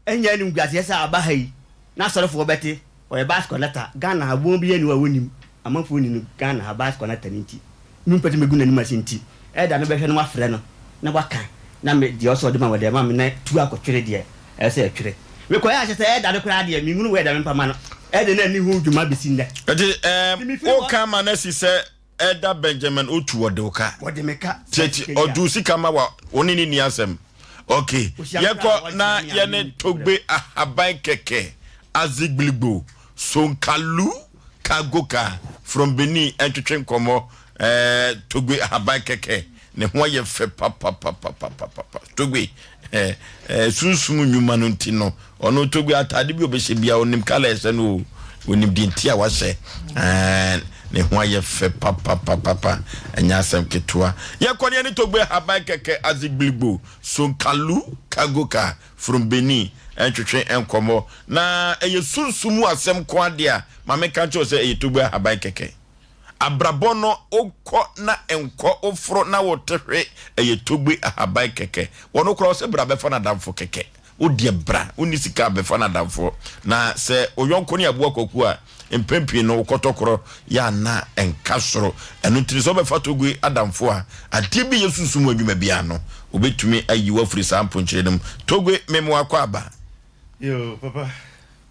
Speaker 18: ɛnyɛ animguaseɛ sɛ aba ha yi na asɔrefoɔ bɛte, ɔyɛ bus conductor. Ghana ha wɔn biara nni hɔ a wɔnnim, amanfoɔ nni no Ghana ha bus conductor no nti, mempɛ sɛ mɛgu n'anim ase nti, ɛda no bɛhwɛ na wafrɛ no na waka na me deɛ ɔsɛ ɔde ma wɔde ama me na tu akɔtwere deɛ ɛsɛ sɛ ɛtwere. Mekɔyɛ ahyɛ sɛ ɛda no koraa deɛ menhunu wɔ ɛda mempa ma no. Ɛde na ɛni ho dwuma bɛsi nnɛ.
Speaker 1: Ɛti ɛɛm woka ma no asi sɛ Elder Benjamin Otu wɔde wo ka.
Speaker 18: Wɔde me ka.
Speaker 1: Tiati ɔdu sika ma wa wo ne ne ni asɛm. Ok yɛkɔ na yɛne Togbe Ahaban Kɛkɛ Azigbiligbo Sonkalu Kagoka from Benin ɛntwetwe nkɔmmɔ ɛɛ Togbe Ahaban Kɛkɛ Ne ho ayɛ fɛ papapapapapa. Togbe, eh, eh, sunsum nnwuma no nti no, ɔno Togbe ataade bi a ɔbɛhyɛ bia ɔnim kala ɛsɛ no o, ɔnim deɛ nti a wahyɛ. Eh, ne ho ayɛ fɛ papapapapa, ɛnyɛ asɛm ketewa. Yɛkɔ ne yɛne Togbe Haban Kɛkɛ Azigbiligbo, Sonkalu Kagoka from Benin ɛntwetwe nkɔmmɔ. Na ɛyɛ sunsum mu asɛm nko adeɛ a, ma menka nkyerɛ wo sɛ ɛyɛ Togbe Ahaban Kɛkɛ. Abrabɔ no wokɔ na nkɔ woforo na wote hwe ɛyɛ togbe ahaban kɛkɛ wɔno koraa ɔsɛ bra bɛfa no adamfo kɛkɛ wodeɛ bra wonni sika a bɛfa no adamfoɔ na sɛ wo yɔnko ne aboa kwaku a mpɛn pii no wokɔtɔ korɔ yɛ a na ɛnka soro ɛno nti no sɛ wobɛfa togbe adamfo a adeɛ bi yɛ sunsum adwuma biara no wobɛtumi ayi wo afiri saa mponkyerɛ no mu togbe memoa kɔ aba.
Speaker 19: Yoo papa.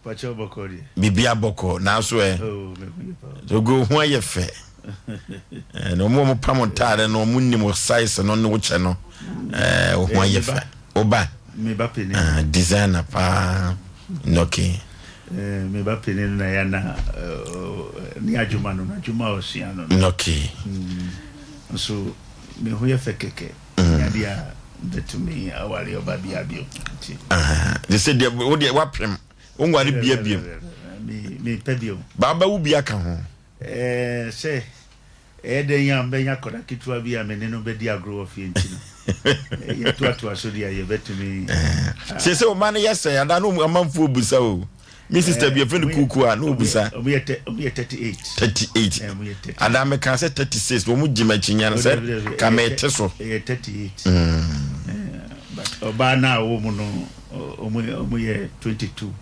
Speaker 19: Pakyɛw bɔkɔɔ deɛ.
Speaker 1: Bibia bɔkɔɔ nanso ɛ.
Speaker 19: Oh me ho yɛ paa.
Speaker 1: Togo ho ayɛ fɛ. Eh, na ɔmo ɔmo pam ntaare no ɔmo nim wo size no ne wo kyɛ no. Eh, wo ho ayɛ fɛ. Wo ba.
Speaker 19: Me ba panin.
Speaker 1: Ah, designer paa. Okay.
Speaker 19: Eh, me ba panin na ya na ne adwuma no na adwuma a ɔsua no no.
Speaker 1: Okay.
Speaker 19: Mm. Nso me ho yɛ fɛ kɛkɛ. Mm. Yadeɛ a bɛtumi aware ɔba bia bio nti.
Speaker 1: Te sɛ deɛ wo deɛ wapem wonware bia bio.
Speaker 19: Mepɛ bio.
Speaker 1: Baa bɛwo bi aka ho.
Speaker 19: Ɛɛ sɛ ɛyɛ dɛn a mbɛnya akwadaa ketewa bi a me ne no bɛdi agorɔ wɔ fie nti no yɛtoatoa so deɛ yɛbɛtumi.
Speaker 1: Sɛ sɛ ɔma no yɛ sɛ anaa na amanfoɔ busa o. Me sister bi yɛfrɛ no Kuku a na ɔbusa.
Speaker 19: Ɔmo yɛ 38.
Speaker 1: 38. Anaa meka sɛ 36 na ɔmo gye m'akyinya no sɛ ka mete so.
Speaker 19: Ɛyɛ 38. But ɔbaa no a ɔwɔ mu no ɔmo yɛ 22.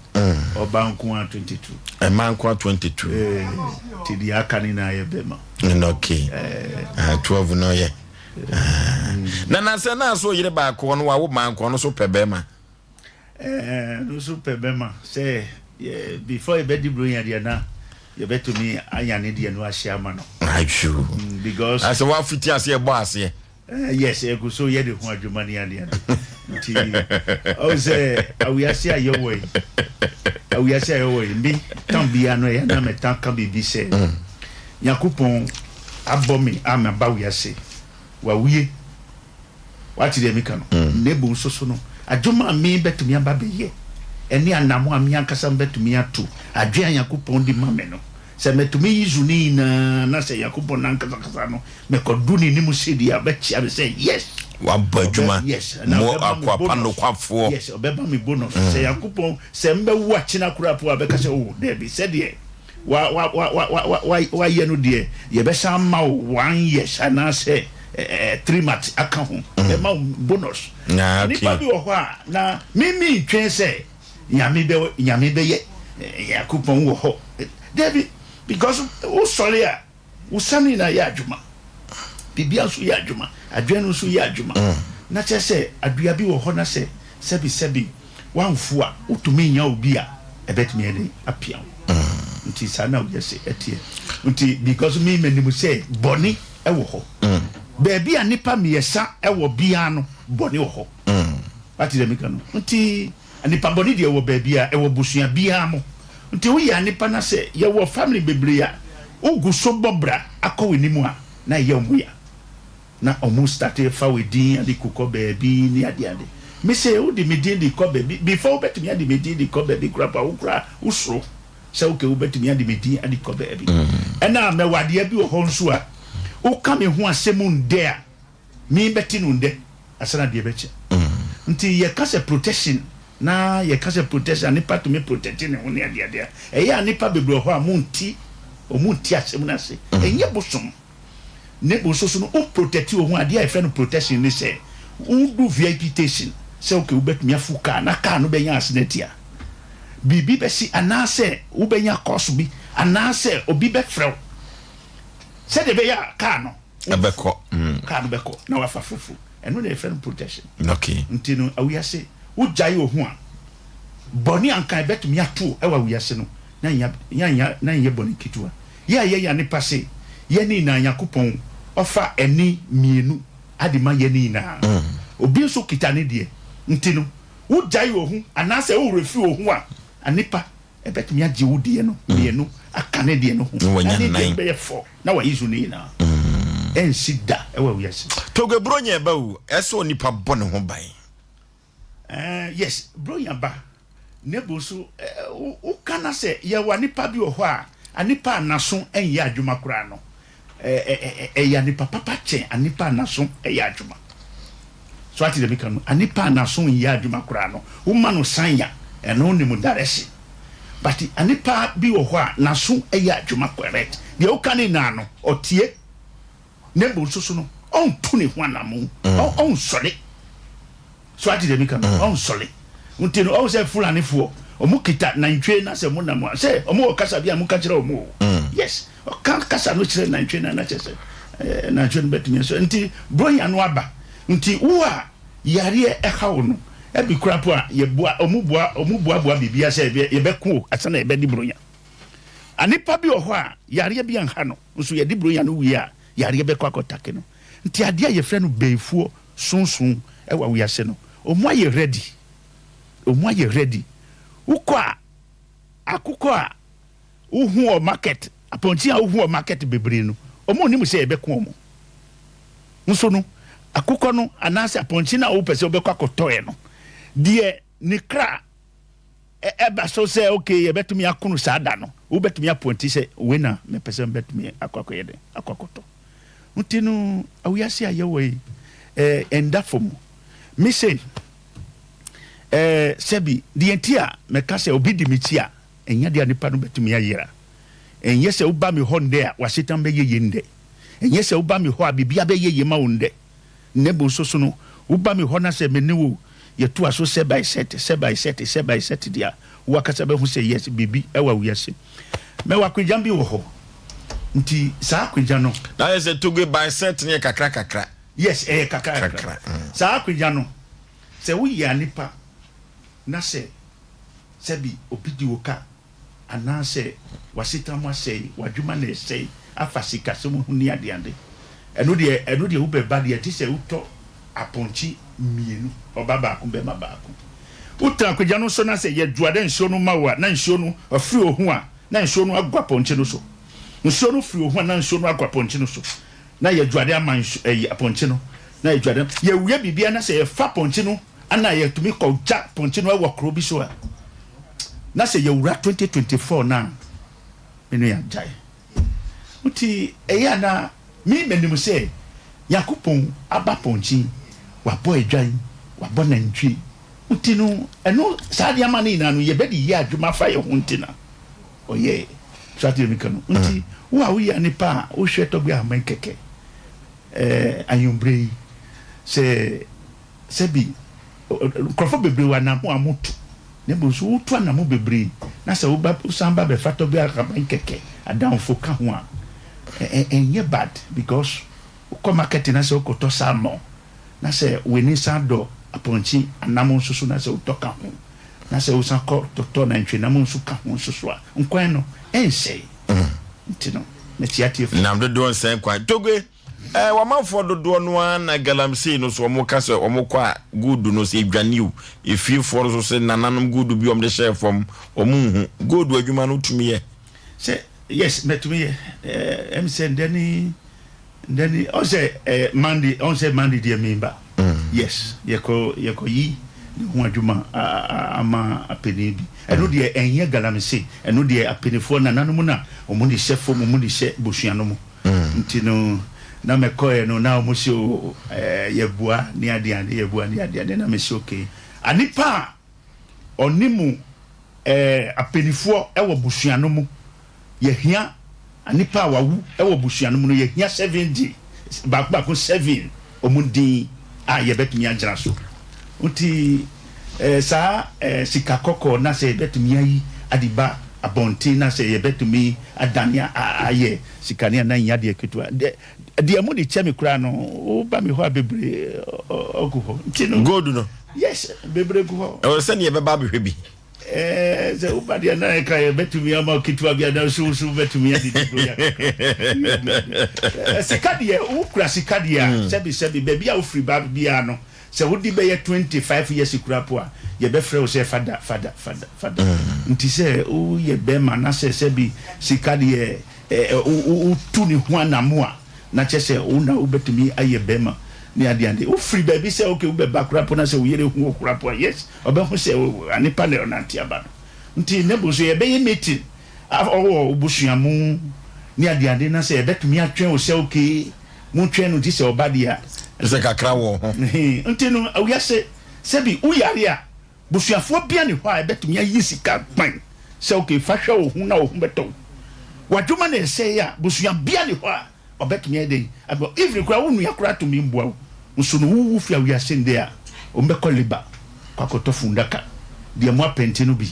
Speaker 19: Ɔbaa nko a 22.
Speaker 1: Ɛmaa nko a 22.
Speaker 19: Ti deɛ aka ne nyinaa yɛ bɛma.
Speaker 1: Okay. 12 no yɛ. Na na sɛ na so yere baako ɔno wawo maa nko ɔno so pɛ bɛma.
Speaker 19: Ɛɛ no nso pɛ bɛma sɛ before yɛbɛdi bronya deɛ na yɛbɛtumi anya ne deɛ no ahyɛ ama no.
Speaker 1: Adwo.
Speaker 19: Mm, because.
Speaker 1: Asɛ wafiti aseɛ bɔ aseɛ.
Speaker 19: Uh, yes, ɛgu so yɛ de ho adwuma ne adeɛ no. Nti ɔwɔ sɛ awiase a yɛwɔ yi awiase a yɛwɔ yi me tam biara no ɛyɛ na mɛta ka biribi sɛ mm. Nyankopɔn abɔ me a maba wiase wawie Woate deɛ meka no? Na mmom nso so no, adwuma a me bɛtumi aba abɛyɛ, ɛne anamɔ a me ankasa mɛtumi atu, adwene a Nyankopɔn de ma me no, sɛ mɛtumi use ne nyinaa, na sɛ Nyankopɔn no ankasa ankasa no, mɛkɔdu n'anim sɛdeɛ a, ɔbɛkyea me sɛ, Yes!
Speaker 1: Wabɔ
Speaker 19: Ɔbɛ,
Speaker 1: adwuma,
Speaker 19: yes, na
Speaker 1: mo
Speaker 19: ɔbɛma me
Speaker 1: akoa pa
Speaker 19: bonus.
Speaker 1: nokwafoɔ.
Speaker 19: Yes, ɔbɛma me bonus. Sɛ Nyankopɔn, sɛ mbɛwu akyena koraa po a, ɔbɛka sɛ, Oh, daabi, sɛdeɛ wa, wa, wa, wa, wa, wa, wayɛ no deɛ, yɛbɛsan ama wo one years anaasɛ 3 months aka ho, bɛma wo bonus.
Speaker 1: Ah, okay.
Speaker 19: Nipa bi wɔ hɔ a, na mimi ntwɛn sɛ Nyame bɛ, Nyame bɛyɛ, Nyankopɔn wɔ hɔ. Dabi, because wosɔre a, wo sane na yɛ adwuma. Biribiara nso yɛ adwuma. Adwene no nso yɛ adwuma. Na kyerɛ sɛ adua bi wɔ hɔ na sɛ sɛbi sɛbi wamfo a, wotumi nya obi a ɛbɛtumi ayɛ dɛn apia wo. Nti saa na wiase ɛteɛ. Nti because me manim sɛ bɔne ɛwɔ hɔ. Baabi a nnipa mmiɛsa ɛwɔ biara no, bɔne wɔ hɔ. Wate deɛ meka no? Nti nnipa bɔne deɛ ɛwɔ baabi a, ɛwɔ busua biara mo. Nti woyɛ nipa na sɛ yɛwɔ family bebree a, wogu so bɔ bra akɔ w'anim a, na ɛyɛ ɔmo ya. Na ɔmo starte fa wo din ade kokɔ baabi ne ade ade. Me se wode me din de kɔ baabi, before wobɛtumi ade me din de kɔ baabi koraa po a, wo koraa wo suro sɛ okay wobɛtumi ade me din ade kɔ baabi. Ɛna mɛwɔ adeɛ bi wɔ hɔ nso a, woka me ho asɛm ndɛ a, Me bɛte no ndɛ ansa na adeɛ bɛkyɛ. Nti yɛka sɛ protection na yɛka sɛ protection a nipa tumi protect ne ho ne adeade a, ɛyɛ a nipa bebree wɔ hɔ a ɔmo nti ɔmo nti asɛm no ase. Ɛnyɛ bosom. Ne bo nso so no wo protect wo ho a, adeɛ a yɛfrɛ no protection ne sɛ wodu VIP station sɛ okay wobɛtumi afu car na car no bɛnya accident a, biribi bɛsi anaasɛ wobɛnya course bi anaasɛ obi bɛfrɛ wo sɛdeɛ ɛbɛyɛ a car no
Speaker 1: Ɛbɛkɔ.
Speaker 19: Car no bɛkɔ na wafa foforo. Ɛno na yɛfrɛ no protection.
Speaker 1: Okay.
Speaker 19: Nti no awiase wogyae ohu a, bɔne a nka ɛbɛtumi ato wo wɔ awiase no, Na nya nya nya na nyɛ bɔne ketewa. Yɛ a yɛyɛ anepa se yɛne nyinaa Nyankopɔn ɔfa ɛne mienu ade ma yɛne nyinaa. Obi nso kita ne deɛ. Nti no wo gyae oho anaasɛ wo werɛ firi oho a, anepa ɛbɛtumi agye wo deɛ no mienu aka ne deɛ no ho na ne deɛ no bɛyɛ fɔ na wayi so ne nyinaa. Ɛnsi da ɛwɔ wiase.
Speaker 1: Togo Buronya ɛba o, ɛsɛ onipa bɔ ne ho ban.
Speaker 19: Eh yes bronya ba nebo nso eh, wo ka na sɛ yɛwɔ anipa bi wɔ hɔ a anipa a naso nyɛ adwuma koraa no eh, eh, ɛyɛ anipa papa kyɛn anipa a naso yɛ adwuma. So ate deɛ meka no? Anipa a naso nyɛ adwuma koraa no woma no san ya ɛno nim darɛhye. But anipa bi wɔ hɔ a naso yɛ adwuma correct deɛ woka ne nyinaa no ɔtie. Na mmom nso so no, ɔntu ne ho anamon, ɔnsɔre. So ate deɛ meka no? Ɔnsɔre. Nti no, ɔhu sɛ Fulanifoɔ, wɔn kita nantwie na sɛ wɔn nam a, sɛ wɔn wɔ kasa bi a wɔn ka kyerɛ wɔn o. Yes, ɔka kasa no kyerɛ nantwie no na kyerɛ sɛ eh, nantwie no bɛtumi asɔ. Nti bronya no aba. Nti wo a yareɛ ɛha wo no, ɛbi kora po a yɛboa, wɔn boa, wɔn boaboa biribi asɛ yɛbɛko o, asa na yɛbɛdi bronya. Anipa bi wɔ hɔ a yareɛ bi anha no. Nso yɛde buronya no wie a, yareɛ bɛkɔ akɔtake no. Nti adeɛ a yɛfrɛ no bayifoɔ sonson wɔ wiase no, wɔn ayɛ ready. Wɔn ayɛ ready. Wokɔ a, akokɔ a wohu wɔ market, apɔnkye a wohu wɔ market bebree no, wɔn nnim sɛ yɛbɛko wɔn. Nso no, akokɔ no anaasɛ apɔnkye no a wopɛ sɛ wobɛkɔ akɔtɔɛ no, deɛ ne kra ɛba so sɛ ok yɛbɛtumi akono saa da no, wobɛtumi apɔnti sɛ wei na mepɛ sɛ mebɛtumi akɔ akɔyɛ dɛn akɔ akɔtɔ. Nti no awiase a yɛwɔ yi ɛnda fam. Me se sɛbi deɛ nti a mɛka sɛ obi di me kyi a ɛnyɛ deɛ a nipa no bɛtumi ayera. Ɛnyɛ sɛ woba me hɔ ndɛ a w'asetan bɛyɛ yie ndɛ. Ɛnyɛ sɛ woba me hɔ a biribiara bɛyɛ yie ma wo ndɛ. Na mmom nso so no, woba me hɔ na sɛ me ne wo yɛtoa so set by set, set by set, set by set deɛ a, wo ankasa bɛhu sɛ yes, biribi wɔ wiase. Mɛwɔ akwagyan bi wɔ hɔ, nti saa akwagyan no.
Speaker 1: Na ayɛ sɛ Togo by set no yɛ kakra kakra.
Speaker 19: Yes, ɛyɛ kakra kakra. Saa akwagyan no, sɛ woyɛ nipa na sɛ sɛbi obi di wo ka anaasɛ w'asetena mu asɛe, w'adwuma na ɛsɛe afa sikasɛm ho ne adeade. Ɛno deɛ, ɛno deɛ wobɛba deɛ gye sɛ wotɔ apɔnkye mmienu, ɔba baako, bɛma baako. Wotena akwadwa no so na sɛ yɛdwoa dɛ nsuo no ma wo a, na nsuo no afiri wo ho a, na nsuo no agu apɔnkye no so. Nsuo no firi wo ho a, na nsuo no agu apɔnkye no so. Na yɛdwoa de ama nsu, ɛyi, apɔnkye no. Na yɛdwoa de, yɛwie biribiara na sɛ yɛfa apɔnkye no Ana yɛtumi kɔ gya pɔnkye no wɔ kuro bi so a, na sɛ yɛwura 2024 no a, me nua gyae. Nti ɛyɛ a na me manim sɛ Nyankopɔn aba pɔnkye, wabɔ adwan, wabɔ nantwie. Nti no, ɛno saa nneɛma no nyinaa no yɛbɛde yɛ adwuma afa yɛn ho nti na ɔyɛɛ. So ate deɛ meka no? Nti wo a woyɛ nipa a wohwɛ tɔgbe ahoma kɛkɛ ɛɛ anwummerɛ yi sɛ Sɛbi, nkurɔfoɔ bebree wɔ anamo a wɔtu, na mmom sɛ wotu anamo bebree na sɛ woba wosan ba bɛfa tɔ bi ahaban kɛkɛ adamfo ka ho a, ɛnyɛ bad because wokɔ market na sɛ wokɔtɔ salmon na sɛ w'ani san dɔ apɔnkye anam nso so na sɛ wotɔ ka ho na sɛ wosan kɔ tɔtɔ nantwinam nso ka ho nso so a, nkwan no ɛnsɛe. Nti no, mekyia atiefoɔ.
Speaker 1: Nam dodoɔ nsɛe nkwan. Togbe! Eh, w'amanfoɔ dodoɔ no ara na galamsey no so wɔn ka sɛ wɔn kɔ a gold no sɛ edwane o, efiefoɔ no nso sɛ nananom gold bi wɔn de hyɛɛ fam wɔn nhu. Gold adwuma no wotumi yɛ?
Speaker 19: Sɛ yes mɛtumi yɛ eh, ɛm sɛ ndɛ ne ndɛ ne ɔn sɛ eh, Monday ɔn sɛ Monday deɛ meba yes yɛkɔ yɛkɔ yi ne ho adwuma ama apanin bi ɛno deɛ ɛnyɛ galamsey ɛno deɛ apanifoɔ nananom na wɔn de hyɛ fam wɔn de hyɛ bosua no mu. Nti no na mɛkɔɛ no na ɔmo se oo ɛɛ yɛbua ne ade ade yɛbua ne ade ade na mese okay. Anipa a ɔne mo ɛɛ apenifoɔ ɛwɔ busua no mu yɛhia anipa a wawu ɛwɔ busua no mu no yɛhia 70 baako baako 7 ɔmo din a yɛbɛtumi agyina so. Nti saa sika kɔkɔɔ na sɛ yɛbɛtumi ayi ade ba abɔnten na sɛ yɛbɛtumi adane ayɛ sika ne anan nyɛ adeɛ ketewa. Deɛ deɛ mo de kyɛ me koraa no woba me hɔ a bebree ɔgu hɔ. Nti no.
Speaker 1: Gold no.
Speaker 19: Yes, bebree gu hɔ.
Speaker 1: Ɛwɔ sɛ neɛ ɛbɛba abɛhwɛ bi.
Speaker 19: Sɛ woba deɛ na ɛka yɛbɛtumi ama wo ketewa bi anaa so so wobɛtumi adidi bronya kakra. Sika deɛ wokura sika deɛ a sɛbi sɛbi baabi a wofiri ba biara no sɛ wode bɛyɛ 25 years kura po a yɛbɛfrɛ wo sɛ fada fada fada fada. Nti sɛ woyɛ bɛrima na sɛ sɛbi sika deɛ wotu ne ho anamo a na kyerɛ sɛ wo na wobɛtumi ayɛ bɛrima ne adeɛ ade. Wofiri baabi sɛ okay wobɛba koraa mpo na sɛ wo yere hu wo koraa mpo a yes ɔbɛhu sɛ oh nipa na ɔnante aba no. Nti ne bo so yɛbɛyɛ meeting wɔ wo busua mu ne adeɛ ade na sɛ yɛbɛtumi atwɛn wo sɛ okay montwɛn no gye sɛ ɔba deɛ a.
Speaker 1: Sɛ kakra wɔ ho.
Speaker 19: Nti no wiase sɛbi woyare a Busuafoɔ bia ni hɔ a ɛbɛtumi ayi sika kwan sɛ ok fa hwɛ wo ho na wo ho bɛtɔ wo. W'adwuma na ɛsɛe a busua bia ni hɔ a ɔbɛtumi ayɛ dɛn aboa wo. Even koraa wo nua koraa tumi mboa wo nso no wo wu fi awiase ndɛ a wɔn bɛkɔ labour kɔ akɔtɔ fundaka deɛ mo apɛnti no bi.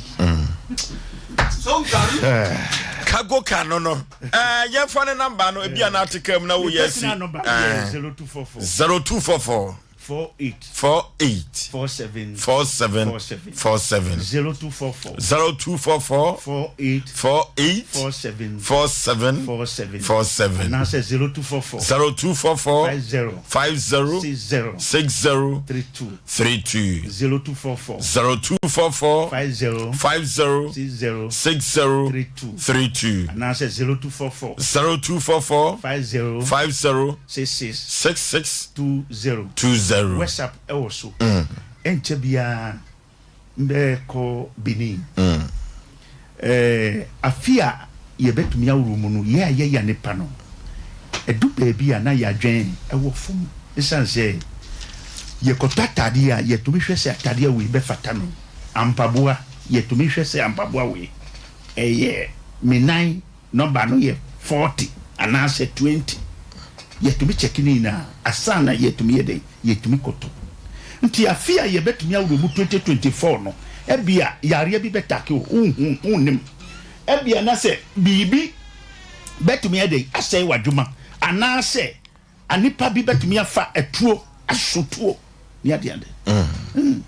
Speaker 1: Cargo car no no ɛɛ yɛnfa ne number no ebi a na ate car mu na woyɛ asi.
Speaker 19: Me personal number yɛ 0244.
Speaker 1: 0244.
Speaker 19: 48.
Speaker 1: 48.
Speaker 19: 47.
Speaker 1: 47.
Speaker 19: 47.
Speaker 1: 47.
Speaker 19: 0244.
Speaker 1: 0244.
Speaker 19: 48.
Speaker 1: 48.
Speaker 19: 47.
Speaker 1: 47.
Speaker 19: 47.
Speaker 1: 47.
Speaker 19: Anaasɛ 0244.
Speaker 1: 0244.
Speaker 19: 50.
Speaker 1: 50.
Speaker 19: 60.
Speaker 1: 60.
Speaker 19: 32.
Speaker 1: 32.
Speaker 19: 0244.
Speaker 1: 0244.
Speaker 19: 50.
Speaker 1: 50.
Speaker 19: 60.
Speaker 1: 60.
Speaker 19: 32.
Speaker 1: 32.
Speaker 19: Anaasɛ 0244.
Speaker 1: 0244.
Speaker 19: 50.
Speaker 1: 50.
Speaker 19: 66.
Speaker 1: 66.
Speaker 19: 20.
Speaker 1: 20.
Speaker 19: WhatsApp wɔ so. Ɛnkyɛ biara mbɛkɔ Benin. Afe a yɛbɛtumi aworo mu no, yɛ a yɛya nipa no, ɛdu baabi a na yɛadwɛn wɔ fam. Esiane sɛ yɛkɔtɔ atadeɛ a, yɛtumi hwɛ sɛ atadeɛ wei bɛfata me. Ampaboa, yɛtumi hwɛ sɛ ampaboa wei ɛyɛ me nan Nɔmba no yɛ 40 anaasɛ 20. Yɛtumi kyɛke ne nyinaa ansa na yɛatumi yɛ dɛn? Yɛatumi kɔtɔ. Nti afe a yɛbɛtumi aworɔ mu 2024 no, ebia yareɛ bi bɛtake wo, wonhu, wonnim. Ebia na sɛ biribi bɛtumi ayɛ dɛn? Asɛe w'adwuma anaasɛ Anipa bi bɛtumi afa atuo aso tuo ne adeade. Mm.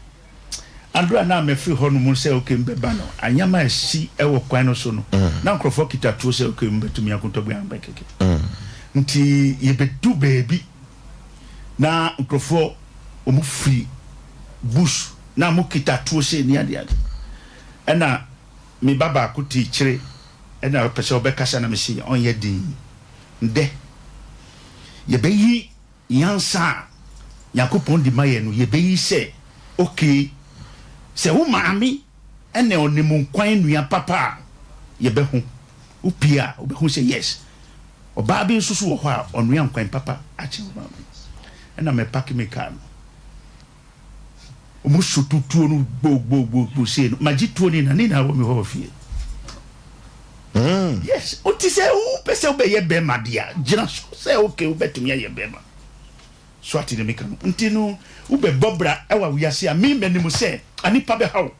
Speaker 19: Andorɔ a na mefiri hɔ no mu sɛ okay mbɛba no, anyama a ɛsi wɔ kwan no so no, mm. na nkurɔfoɔ kita tuo sɛ okay mbɛtumi akotɔgbe ambɛ kɛkɛ. Mm. Nti yɛbɛdu baabi na nkurɔfoɔ wɔn firi bush na wɔn kita tuo sɛ ne adeade. Ɛna me ba baako te kyere ɛna ɔpɛ sɛ ɔbɛkasa na mese ɔnyɛ din. Ndɛ, yɛbɛyi nyansa a Nyankopɔn de ma yɛn no, yɛbɛyi sɛ, okay, sɛ wo maame na ɔnim nkwan nua papa a, yɛbɛho. Wopie a, wobɛhu sɛ yes, ɔbaa bi nso so wɔ hɔ a, ɔnoa nkwan papa akyɛn wo maame. Ɛna mɛpake me car no. Ɔmo so to tuo no gbogbogbogbo sei no, magye tuo no nyinaa, ne nyinaa wɔ me hɔ wɔ fie. Hmm. Yes, wote sɛ wopɛ sɛ wobɛyɛ bɛrima deɛ a, gyina so sɛ okay wobɛtumi ayɛ bɛrima. So ate deɛ meka no? Nti no, wobɛbɔ bra ɛwɔ wiase a, me manim sɛ anipa bɛha wo.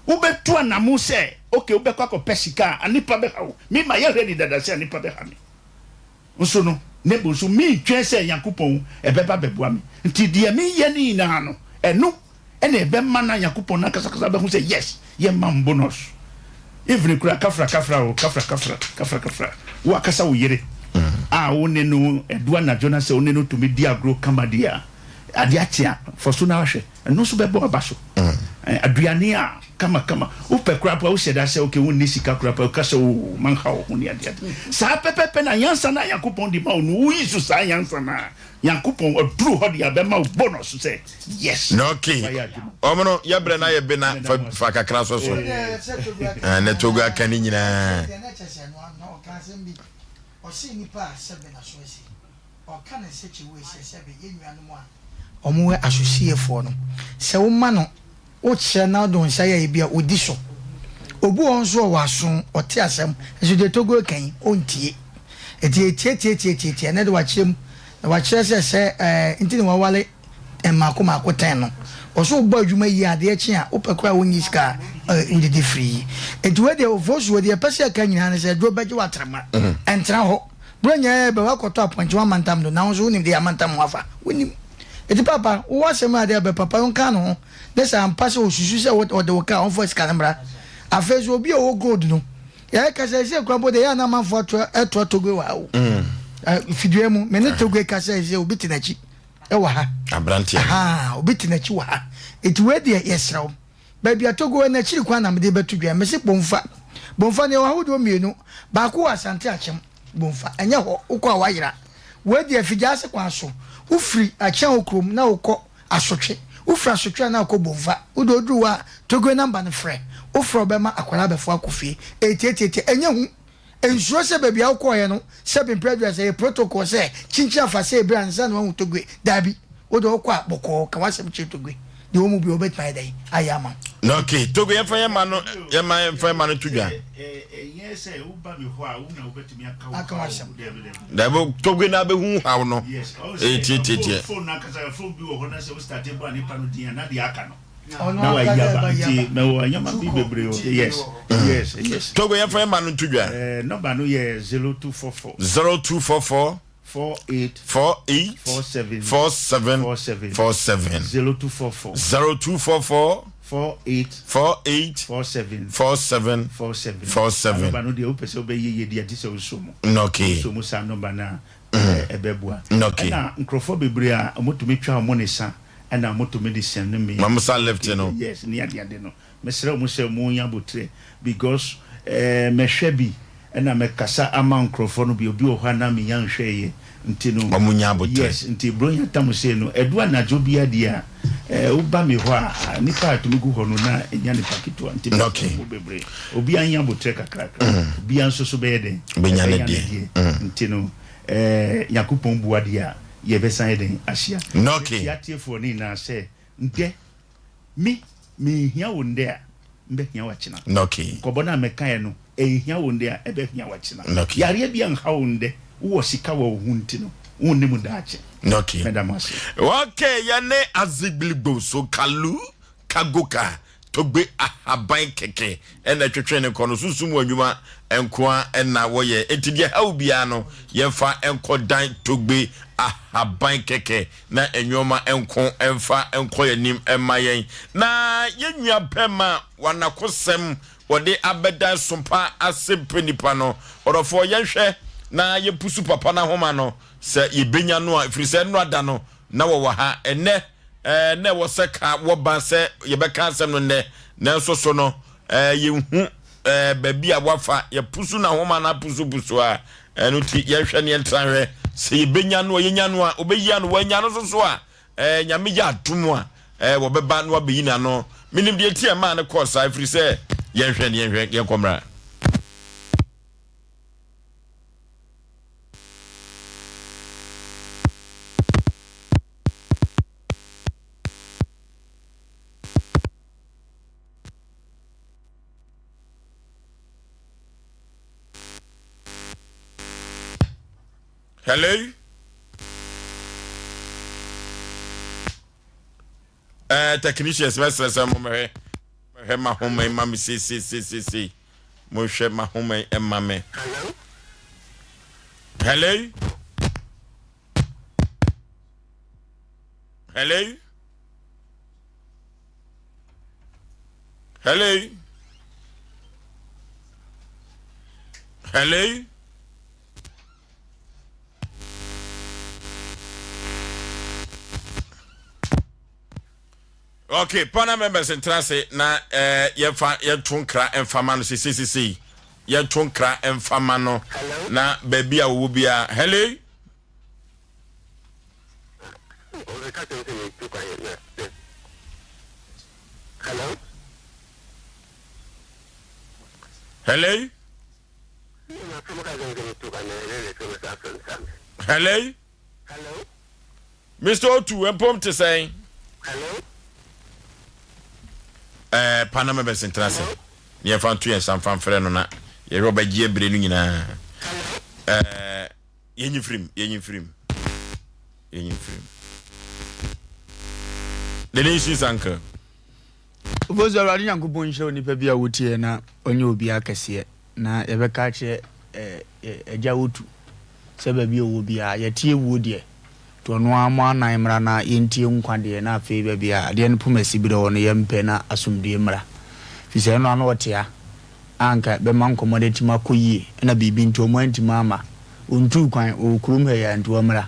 Speaker 19: Wobɛtu anamo sɛ okay wobɛkɔ akɔpɛ sika a, anipa bɛha wo. Me mayɛ ready dada sɛ anipa bɛha me. Nso no, ne bo nso, mentwɛn sɛ Nyankopɔn ɛbɛba bɛboa me. Nti deɛ meyɛ no nyinaa no, ɛno na ɛbɛma na Nyankopɔn no ankasakasa bɛhu sɛ yes, yɛma wo bonus. Even koraa kafra kafra o, kafra kafra, kafra kafra, wo akasa wo yere a wo ne no ɛdu anadwo na sɛ wo ne no tumi di agorɔ kama deɛ a, adeɛ akye a, fɔ so na hwɛ. Ɛno nso bɛbɔ aba so. Aduane a kama kama wopɛ koraa po a wohyɛ da sɛ okay wonni sika koraa po a woka sɛ oo manha wo ho ne ade ade. Saa pɛpɛpɛ na nyansa no a Nyankopɔn de ma wo no woyi so saa nyansa no a Nyankopɔn ɔduru hɔ deɛ abɛma wo bonus sɛ yes
Speaker 1: Na okay
Speaker 19: wayɛ adwuma.
Speaker 1: Ɔmo no yɛbrɛ na yɛ be na fa fa kakra sɔ so. Ne Togo aka ne nyinaa.
Speaker 3: Ɔse nipa a sɛbe naso asi. Ɔka no nsɛkyerɛwee sɛ, Sɛbe yɛn nuanom a wɔyɛ asosiyɛfoɔ no, sɛ woma no, wokyerɛ na wode wo nsa yɛ ebi a, ɔdi so. Obi wɔ hɔ nso a ɔwɔ aso, ɔte asɛm, nso deɛ Togo reka yi, ɔntie. Enti yɛtiatiatiatiatia, ɛnnɛ de wakyerɛ mu, na wakyerɛ sɛ sɛ ɛɛ nti na waware mmaako mmaako tɛn no. Ɔso wobɔ adwuma yie a, adeɛ kye a, wopɛ koraa a wonnye sika a wodidi firi. Enti wei deɛ, Ofosuo, deɛ yɛpɛ sɛ yɛka nyinaa ne sɛ, aduro bɛgye wo atrama, ɛntena hɔ. Buronya yɛ bɛ wakɔtɔ apɔnkye wamantam do na wo nso wonim deɛ amantam ho afa wonim eti papa wowɔ asɛm a deɛ bɛ papa nka ne ho ne sɛ ampa sɛ osusu sɛ ɔde wo ka ɔmfa sika no mmra. Afei nso obi a ɔwɔ gold no, yɛkasa sɛ kura mpo deɛ yɛ a na amanfoɔ ato ɛtoa Togbe wɔ ha o. Fidua mu, me ne Togbe kasa sɛ obi te n'akyi ɛwɔ ha.
Speaker 1: Aberanteɛ.
Speaker 3: Ahaa, obi te n'akyi wɔ ha. Eti wei deɛ yɛsrɛ wo. Baabi a Togo wɔ no akyiri kwan na mede rebɛto dwa. Mese Bomfa. Bomfa no yɛwɔ ahodoɔ mmienu. Baako wɔ Asante Akyem, Bomfa. Ɛnyɛ hɔ, wokɔ a woayera. Wei deɛ Figyase kwan so. Wofiri Akyɛnho kurom na wokɔ Asotwe. Wofiri Asotwe a na wokɔ Bomfa. Wode woduru hɔ a, Togo namba no frɛ. Wofrɛ a wɔbɛma akwadaa abɛfa wo akɔ fie. Ɛyɛ tiatiatia, ɛnyɛ hu. Nsuro sɛ baabi a wokɔeɛ no, sɛbe mprɛ aduasa, ɛyɛ protocol sɛ kyinkyin afa sɛ ebere ansa na woahu Togbe. Daabi. Wo deɛ wokɔ a, bɔkɔɔ, ka w'asɛm kyerɛ Togbe. Deɛ ɔwɔ mu biara, ɔbɛtumi ayɛ dɛn? Ayɛ ama wo.
Speaker 1: Ok, Togbe, yɛmfa yɛn mma no, yɛmma yɛmfa yɛn mma no to dwa.
Speaker 19: Ɛnyɛ sɛ woba me hɔ a, wo na wobɛtumi aka wo
Speaker 3: Aka
Speaker 19: haw.
Speaker 3: w'asɛm.
Speaker 19: Daabi, daabi.
Speaker 1: Daabi, Togbe na abɛhu haw no.
Speaker 19: Yes, ɔwɔ
Speaker 1: Ɛyɛ
Speaker 19: sɛ
Speaker 1: tiatiatia.
Speaker 19: phone no ankasa, phone bi wɔ hɔ na sɛ wo starte bɔ a nipa no din a, na deɛ aka no.
Speaker 3: Ɔno
Speaker 19: na wayi
Speaker 3: ankasa
Speaker 19: aba
Speaker 3: ɛba yi
Speaker 19: nti
Speaker 3: aba.
Speaker 19: mɛwɔ nneɛma bi
Speaker 3: True call,
Speaker 19: bebree wɔ
Speaker 3: nti
Speaker 19: yes
Speaker 3: bebree wɔ hɔ.
Speaker 19: yes yes.
Speaker 1: Togo yɛmfa yɛn ma no nto dwa.
Speaker 19: Ɛɛ nɔmba no yɛ 0244.
Speaker 1: 0244.
Speaker 19: 48.
Speaker 1: 48.
Speaker 19: 47.
Speaker 1: 47.
Speaker 19: 47.
Speaker 1: 47.
Speaker 19: 0244.
Speaker 1: 0244.
Speaker 19: 48.
Speaker 1: 48.
Speaker 19: 47.
Speaker 1: 47.
Speaker 19: 47.
Speaker 1: 47.
Speaker 19: Nɔmba no deɛ wopɛ sɛ wobɛyɛ yie deɛ gye sɛ wosɔ mu.
Speaker 1: Okay.
Speaker 19: Wosɔ mu saa nɔmba no a ɛbɛboa.
Speaker 1: Okay.
Speaker 19: Ɛna nkurɔfoɔ bebree a wɔtumi twa wɔn ne sa. Ɛna ɔmo tumi de sɛne me.
Speaker 1: Ma mo sa lift no.
Speaker 19: Yes ne ade ade no mesrɛ ɔmo sɛ ɔmo nya abotrɛ because eh mɛhwɛ bi ɛna mɛkasa ama nkorɔfoɔ no bi obi wɔ hɔ a na menya nhwɛɛyɛ nti no.
Speaker 1: Ɔmo nya abotrɛ.
Speaker 19: Yes nti bronya tam sei no ɛdu anadwo biaa deɛ a eh woba me hɔ a nipa a ɛtumi gu hɔ no na ɛnya nipa ketewa nti mesrɛ
Speaker 1: Okay.
Speaker 19: ɔmo bebree obiaa nya abotrɛ kakrakra obiaa nso so bɛyɛ dɛn
Speaker 1: Bɛnya ne
Speaker 19: ɛbɛnya ne
Speaker 1: deɛ.
Speaker 19: deɛ nti no. Ɛɛ Nyankopɔn bua deɛ a, yɛbɛsan ayɛ dɛn ahyia?
Speaker 1: Nɔke.
Speaker 19: Mɛkyia atiefoɔ no nyinaa sɛ, Ndɛ, me, menhia wo ndɛ a, mbɛhia wo akyena.
Speaker 1: Nɔke.
Speaker 19: Nkɔbɔ no a mɛkaeɛ no, ɛnhia wo ndɛ a, ɛbɛhia wo akyena.
Speaker 1: Nɔke.
Speaker 19: Yareɛ bi anha wo ndɛ, wowɔ sika wɔ wo ho nti no, wonnim daakye.
Speaker 1: Nɔke.
Speaker 19: Mɛda mo ase.
Speaker 1: Ok, yɛne Azigbiligbo so Kalu Kagoka Togbe ahaban kɛkɛ na ɛtwetwe ne kɔ no, sunsum mu adwuma nko ara na wɔyɛ. Enti deɛ ɛhaw biara no, yɛmfa nkɔdan Togbe ahaban kɛkɛ na nneɛma nko mfa nkɔ yɛn anim mma yɛn. Na yɛn nua bɛrima a wanakosɛm wɔde abɛdan sompa ase mpɛ nipa no, ɔdɔfoɔ yɛnhwɛ na yɛmpusu papa no ahoma no sɛ yɛbɛnya no a, ɛfiri sɛ nnora da no na wɔwɔ ha ɛnnɛ. Ɛɛ, na ɛwɔ sɛ ka wɔba sɛ yɛbɛka asɛm no nnɛ, nanso so no, ɛɛ, yɛnhu ɛɛ, baabi a wafa. Yɛpusu n'ahoma no apusupusu a, ɛno nti yɛnhwɛ ne yɛntra nhwɛ sɛ yɛbɛnya no a, yɛnya no a, ɔbɛyi ano, wɔanya no nso so a, ɛɛ, Nyame yɛ adom a, ɛɛ, wɔbɛba na wabɛyi n'ano. Menim deɛ nti a ɛmaa no kɔɔ saa, ɛfiri sɛ yɛnhwɛ ne yɛnhwɛ, yɛnkɔ mmra. Hello? Uh, technicians, mɛsrɛ sɛ mommɛhwɛ mɛhwɛ ma homa ma me seiseiseisei monhwɛ ma homa ma me. Hello? Hello? Hello? Hello? Okay, panel members ntena ase na eh, yɛmfa yɛnto nkra mfa ma no sesesesei yɛnto nkra mfa ma no na baabi a wɔwɔ biara. Hello? Hello? Hello? Mr. Otu, mpom te sɛn? Ɛɛ, pa na mɛbɛs ntena ase. Ne yɛmfa nto yɛn nsa mfa mfrɛ no na yɛhwɛ ɔbɛgye abire no nyinaa. Ɛɛ, yɛnyi firim, yɛnyi firim, yɛnyi firim. The nation's uncle.
Speaker 2: Ofosu Awurade Nyankopɔn nhyira onipa bi a wotie na ɔnyɛ obi akɛseɛ na yɛbɛka akyerɛ Agya Otu sɛ baabi a ɔwɔ biara yɛteɛ wuo deɛ nti ɔno ara mmɔ anan mmra na yɛntie nkwa deɛ na afei baabi a adeɛ no poma siberɛ wɔ no yɛmpɛ na asomdwoeɛ mmra. Firi sɛ ɛno ano ɔte a, a anka ɛbɛma nkɔmmɔ no atumi akɔ yie ɛna biribi nti wɔn antumi amma. Ɔntuu kwan, ɔwɔ kurom ha yi ara nti ɔmmra.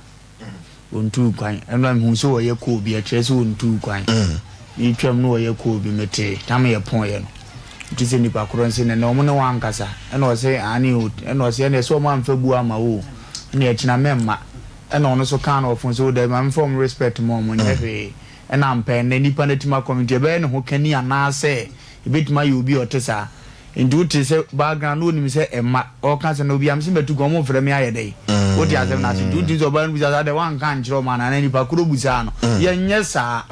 Speaker 2: Ɔntuu kwan. Ɛno a mehuu sɛ wɔyɛ call bi, ɛkyerɛ sɛ ɔntuu kwan. Meretwam na wɔyɛ call bi, metee, na meyɛ poeɛ no. Nti sɛ nipa korɔ nse nɛnɛ wɔn ne wo ankasa? Ɛna ɔse aane o, ɛna ɔse ɛneɛ sɛ wɔn amfa buo amma wo o, ɛneɛ kyena mɛmma. Ɛna ɔno nso kaa no wɔ phone so, o dabi ma memfa wɔn respect ma wɔn, nyɛ hwee. Ɛna ampa ɛnnɛ nipa no atumi akɔ nti ɛbɛyɛ ne ho kani anaasɛ ɛbɛtumi ayɛ obi a ɔte saa. Nti wote sɛ background na onim sɛ ɛmma ɔka sɛ na obi a mese matu kwan ɔmo mfrɛ me ayɛ dɛn? Wote asɛm no ase nti wotumi sɛ ɔbaa no bisa sɛ adɛn woanka ankyerɛ ɔmo anaa na nipa koro busaa no. Yɛnyɛ saa.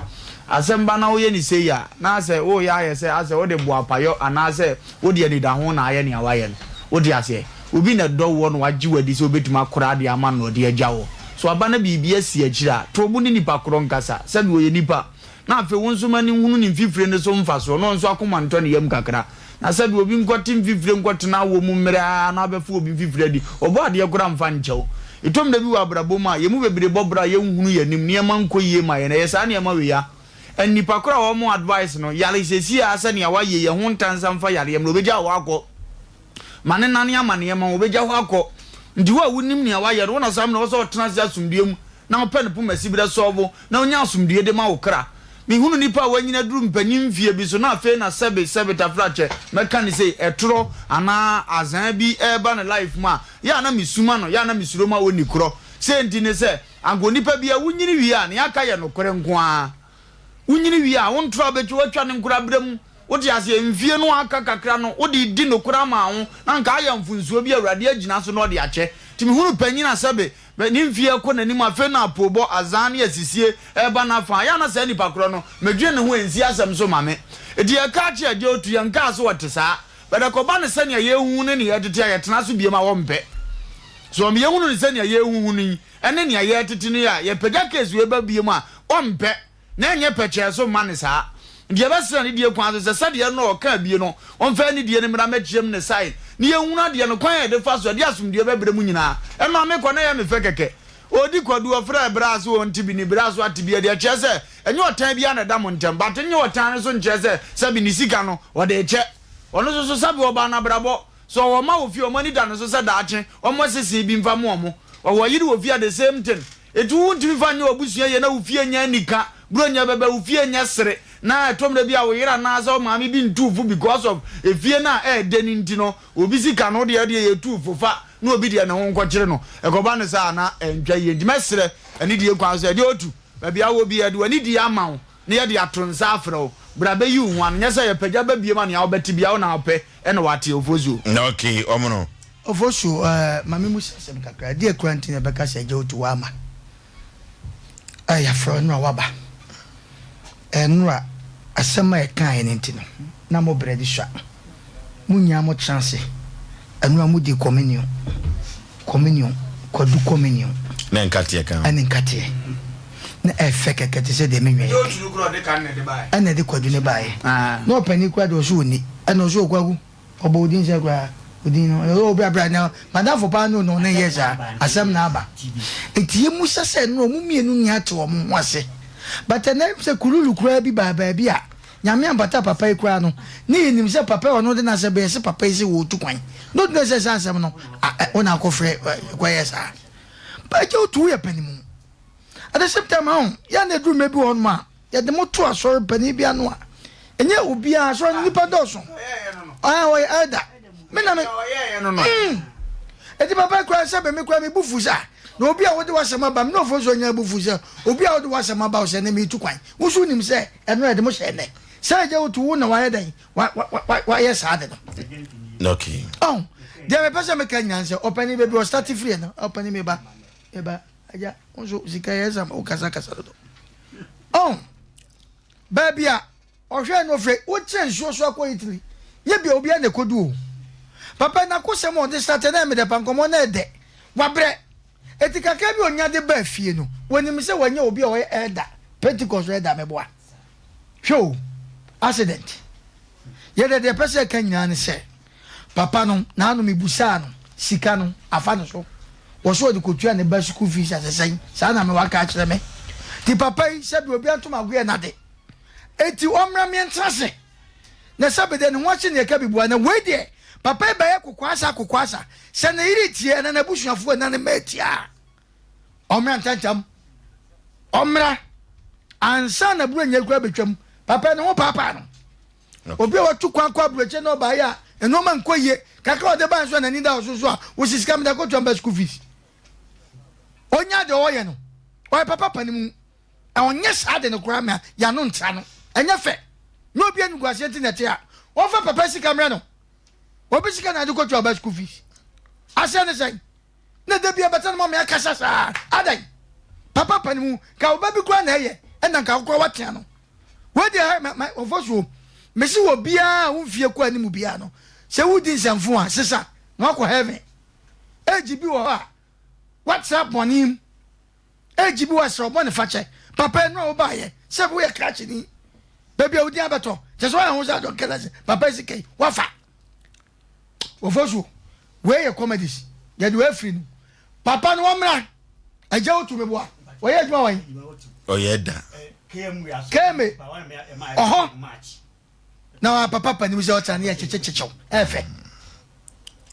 Speaker 2: Asɛm ba na woyɛ no sei a na asɛ woreyɛ ayɛ sɛ asɛ wode boapayɔ anaasɛ wode anidaho na ayɛ nea woayɛ no. Wote aseɛ? Obi na ɛdɔ woɔ na wagye wo adi sɛ obetumi akora adeɛ ama no na ɔde agya woɔ. So aba na biribi asi akyire a, to bo ne nipa korɔ nkasa. Sɛbi ɔyɛ nipa. Na afei wo nso ma no nhunu ne mfifire no so mfasoɔ, na ɔno nso akoma ntɔ ne yam kakra. Na sɛbi obi nkɔte mfifire nkɔtena awɔ mu mmerɛ ara na abɛfa obi mfifire adi. Ɔbɔ adeɛ koraa mfa nkyɛ wo. Ɛtɔ mmerɛ bi wɔ abrabɔ mu a, yɛn mu bebree bɔ bra a yɛnhunu yɛn anim, nneɛma nkɔ yie ma yɛn. Ɛyɛ saa nneɛma wei a. And nipa korɔ a wɔn advice no, yare seesei ara sɛ nea wayɛ yi, ɛho ntansa mfa yareɛ mmra, ɔbɛgya wo hɔ akɔ. Ma ne nane amaneɛ ma wo, ɔbɛgya hɔ akɔ. Nti wo a wonim nea wayɛ no, wo na saa mmerɛ wɔ sɛ ɔtena ase asomdwoeɛ mu na wopɛ no poma siberɛ sɔɔvo na wonya asomdwoeɛ de ma wo kra. Mehunu nnipa a wɔanyini aduru mpanin mfeɛ bi so na afei na sɛbe sɛbe tafrakyɛ, mɛka no sei, ɛtorɔ anaa azaa bi reba ne life mu a, yɛ a na mesuma no, yɛ a na mesuro ma ɔnni korɔ. Sei nti ne sɛ, anka onipa biara wonyini wie a, nea aka yɛ nokorɛ nko ara. Wonyini wie a, wo ntorɔ a wobɛtwa, woatwa no nkoraberɛ mu. Wote aseɛ? Mfie no a aka kakra no, wode redi nokorɛ ama wo ho, na anka ayɛ mfonsuo bi a Awurade agyina so na ɔde akyɛ. Nti mehunu panyin a sɛbe ne mfeɛ rekɔ n'anim, afei na apoobɔ, azaa ne asisie reba n'afa a, ɛyɛ a na saa nipa korɔ no, medwene ne ho a, ɛnsi asɛm so ma me. Nti yɛka akyerɛ Agya Otu, yɛnkaa sɛ ɔte saa. But ɛkɔba no sɛnea yɛrehuhu ne nea yɛretete a, yɛtena so biom a, wɔmpɛ. So wɔn yɛhunu no sɛnea yɛrehuhu no yi, ne nea yɛretete no yi a, yɛpagya case wei ba biom a, ɔmpɛ. Na ɛnyɛ pɛkyɛɛ so mma no saa. Nti yɛbɛsrɛ anidie kwan so sɛ sɛdeɛ no ɔkaa bie no, ɔmfa anidie no mmra mmɛkyerɛ mu ne sae, na yɛnhunu adeɛ no kwan a yɛde fa so ɛde asomdwoeɛ bɛbrɛ mu nyinaa. Ɛno a mekɔ na ɛyɛ me fɛ kɛkɛ. Ɔredi kwadu, ɔfrɛɛ braa so ɔnte bi ne braa so ate bi, ɛdeɛ kyerɛ sɛ ɛnyɛ ɔtan biara na ɛda mo ntɛm, but nyɛ ɔtan no so nkyerɛ sɛ sɛbe ne sika no ɔde rekyɛ. Ɔno nso so sɛbe ɔbaa no abrabɔ. Sɛ ɔwɔ mma wɔ fie a, wɔn ani da no so sɛ daakye wɔmmɔ sesee bi mfa mmoa wɔn. Ɔwɔ yere wɔ fie a, the same thing. Enti wo wontumi mfa nyɛ w'abusua yie na wo fie nyɛ anika, Buronya bɛba, wo fie nyɛ sere, na ɛtɔ mmerɛ bi a wo yere anaasɛ wo maame bi ntu wo fo because of efie no a ɛɛdɛ no nti no, obi sika no wo deɛ wodeɛ yɛtu wo fo fa na obi deɛ ne ho nkɔkyere no. Ɛkɔba no saa a na ɛntwa yie. Nti mɛsrɛ anidie kwan so sɛ deɛ ɔtu baabi a wowɔ biara yɛde w'anidie ama wo na yɛde ato nsa afrɛ wo, bra bɛyi wo ho ano. Nyɛ sɛ yɛpagya ba biom a nea wobɛte biara wo na wopɛ na wate. Ofosuo.
Speaker 1: Okay, ɔmono.
Speaker 3: Ofosuo, eh, ma me musa asɛm kakra. Ɛdeɛ kura nti na ɛbɛka sɛ agya otu w'ama? Eh, yɛafrɛ wo nnora w'aba. Eh, nnora, asɛm a yɛkaeɛ no nti no, na mo brɛ de sua. Mo nyinaa mo tena ase. Ɛnora mo di communion. Communion, kwadu communion.
Speaker 1: Ne nkateɛ ka ho.
Speaker 3: Ɛne nkateɛ. Na ɛfɛ kɛkɛ te sɛ deɛ me nwa yɛ kɛ. Ɛna ɛde kwadu no baeɛ. Na ɔpanin koraa deɛ ɔse ɔnni. Ɛna ɔse ɔkwaku, ɔbɔ wo din sɛ koraa, wo din no. Ɔse oh bra bra na madamfo paa no no ne yɛ saa. Asɛm na aba. Enti yɛmmusa sɛ ɛnora ɔmo mmienu nni ate ɔmo ho ase. But ɛnɛ sɛ kululu koraa bi baa baabi a Nyame ampata papa yi koraa no, ne yɛnim sɛ papa yi ɔno de n'asɛm bɛyɛ se papa yi se wɔɔtu kwan. Na ɔtumi sɛ saa asɛm no, wo na akɔfrɛ kɔyɛ saa. But agya wotu woyɛ panimu. At the same time, ahụ, ya na eduru mmerɛ bi wɔ hɔnom a, yɛde mo to asɔre panin bi ano a, ɛnyɛ obiara asɔre no nipa dɔɔso. Ah, ɔyɛ elder. Me na me. Mm. Eti papa yi koraa sɛ me koraa me bu fu sa. Na obi a wode w'asɛm aba me na ofo nso nya bu fu sɛ obi a wode w'asɛm aba wo sɛ ne metu kwan. Wo nso wonim sɛ ɛno a yɛde mo hyɛ nnɛ. Sɛ agya wotu wo na wayɛ dɛn wayɛ saa de
Speaker 1: no. Okay.
Speaker 3: Oh, deɛ mepɛ sɛ meka nyinaa sɛ ɔpani baabi ɔstate firi no ɔpani meba meba agya wo nso sika yɛ sɛ wokasa kasa dodo. Oh, baabi a ɔhwɛ no ɔfrɛ wokyerɛ nsuo so akɔ Italy nyɛ bia obiara na ɛkɔdu o. Papa nakosɛm a ɔde state na ɛmedɛ pa nkɔmmɔ na ɛdɛ wabrɛ. Enti kakra bi a onya de baa fie no, onim sɛ wanya obi a ɔyɛ elder, Pentecost elder, meboa. Hwɛ o, accident. Yɛde deɛ ɛpɛ sɛ ɛka nyinaa ne sɛ, papa no, n'ano mebusaa no, sika no, afa no so. Wɔ so ɔde kɔtua ne ba school fees asɛ sɛn? Saa na me waka akyerɛ me. Nti papa yi, sɛbi obi antom agoyɛ n'ade. Enti ɔmmra meɛntena ase. Na sɛbe deɛ ne ho ahye ne ɛka bi bua. Na wei deɛ papa yi bɛyɛ kokoasa kokoasa. Sɛ ne yere tie anaa n'abusuafoɔ anaa ne mma tie a, ɔmmra ntɛntɛm. Ɔmmra ansa na Buronya yi koraa bɛtwam. Papa yi ne ho paapaa no. Obi a watu kwan kɔ aburokyire na ɔbaeɛ a nneɛma nkɔ yie kakra a ɔde baeɛ nso a n'ani da so so a wosi sika mede akɔtua mba school fees. Ɔnya deɛ ɔyɛ no ɔyɛ papa pa ne mu. Ɔnyɛ saa de no koraa ma yɛano ntra no. Ɛnyɛ fɛ. Nyɛ obi animguaseɛ nti na ɛte a ɔmfa papa sika mmrɛ no. Obi sika na ade kɔtua ɔba school fees. Aseɛ ne sɛn? Na da bia bɛtɛ no ma me akasa saa. Adɛn? Papa pa ne mu. Nka ɔba bi koraa na ɛyɛ ɛna nka wo koraa woatea no. Wei deɛ ma ma ɔfɔ so. Mesi wɔ biara a wo mfie kɔ anim biara no sɛ wodi nsɛmfo a sesa na wakɔ heaven. Age bi wɔ hɔ a woatra bɔne mu. Age bi wɔ srɛ wo bɔne fakyɛ. Papa ɛno a wobaayɛ sɛ woyɛ krakyeni baabi a wodin abɛtɔ kyɛ sɛ woayɛ ho sɛ adɔn kɛlɛse papa sika yi wafa. Wɔfɔ so wei yɛ comedies yɛde wei afiri no papa no wɔmmra agya wotu me boa wɔyɛ adwuma wɔn.
Speaker 1: Ɔyɛ da.
Speaker 3: Keme ɔhɔ na wa papa panim sɛ ɔtra ne yɛ kyekyekyekyɛw ɛfɛ.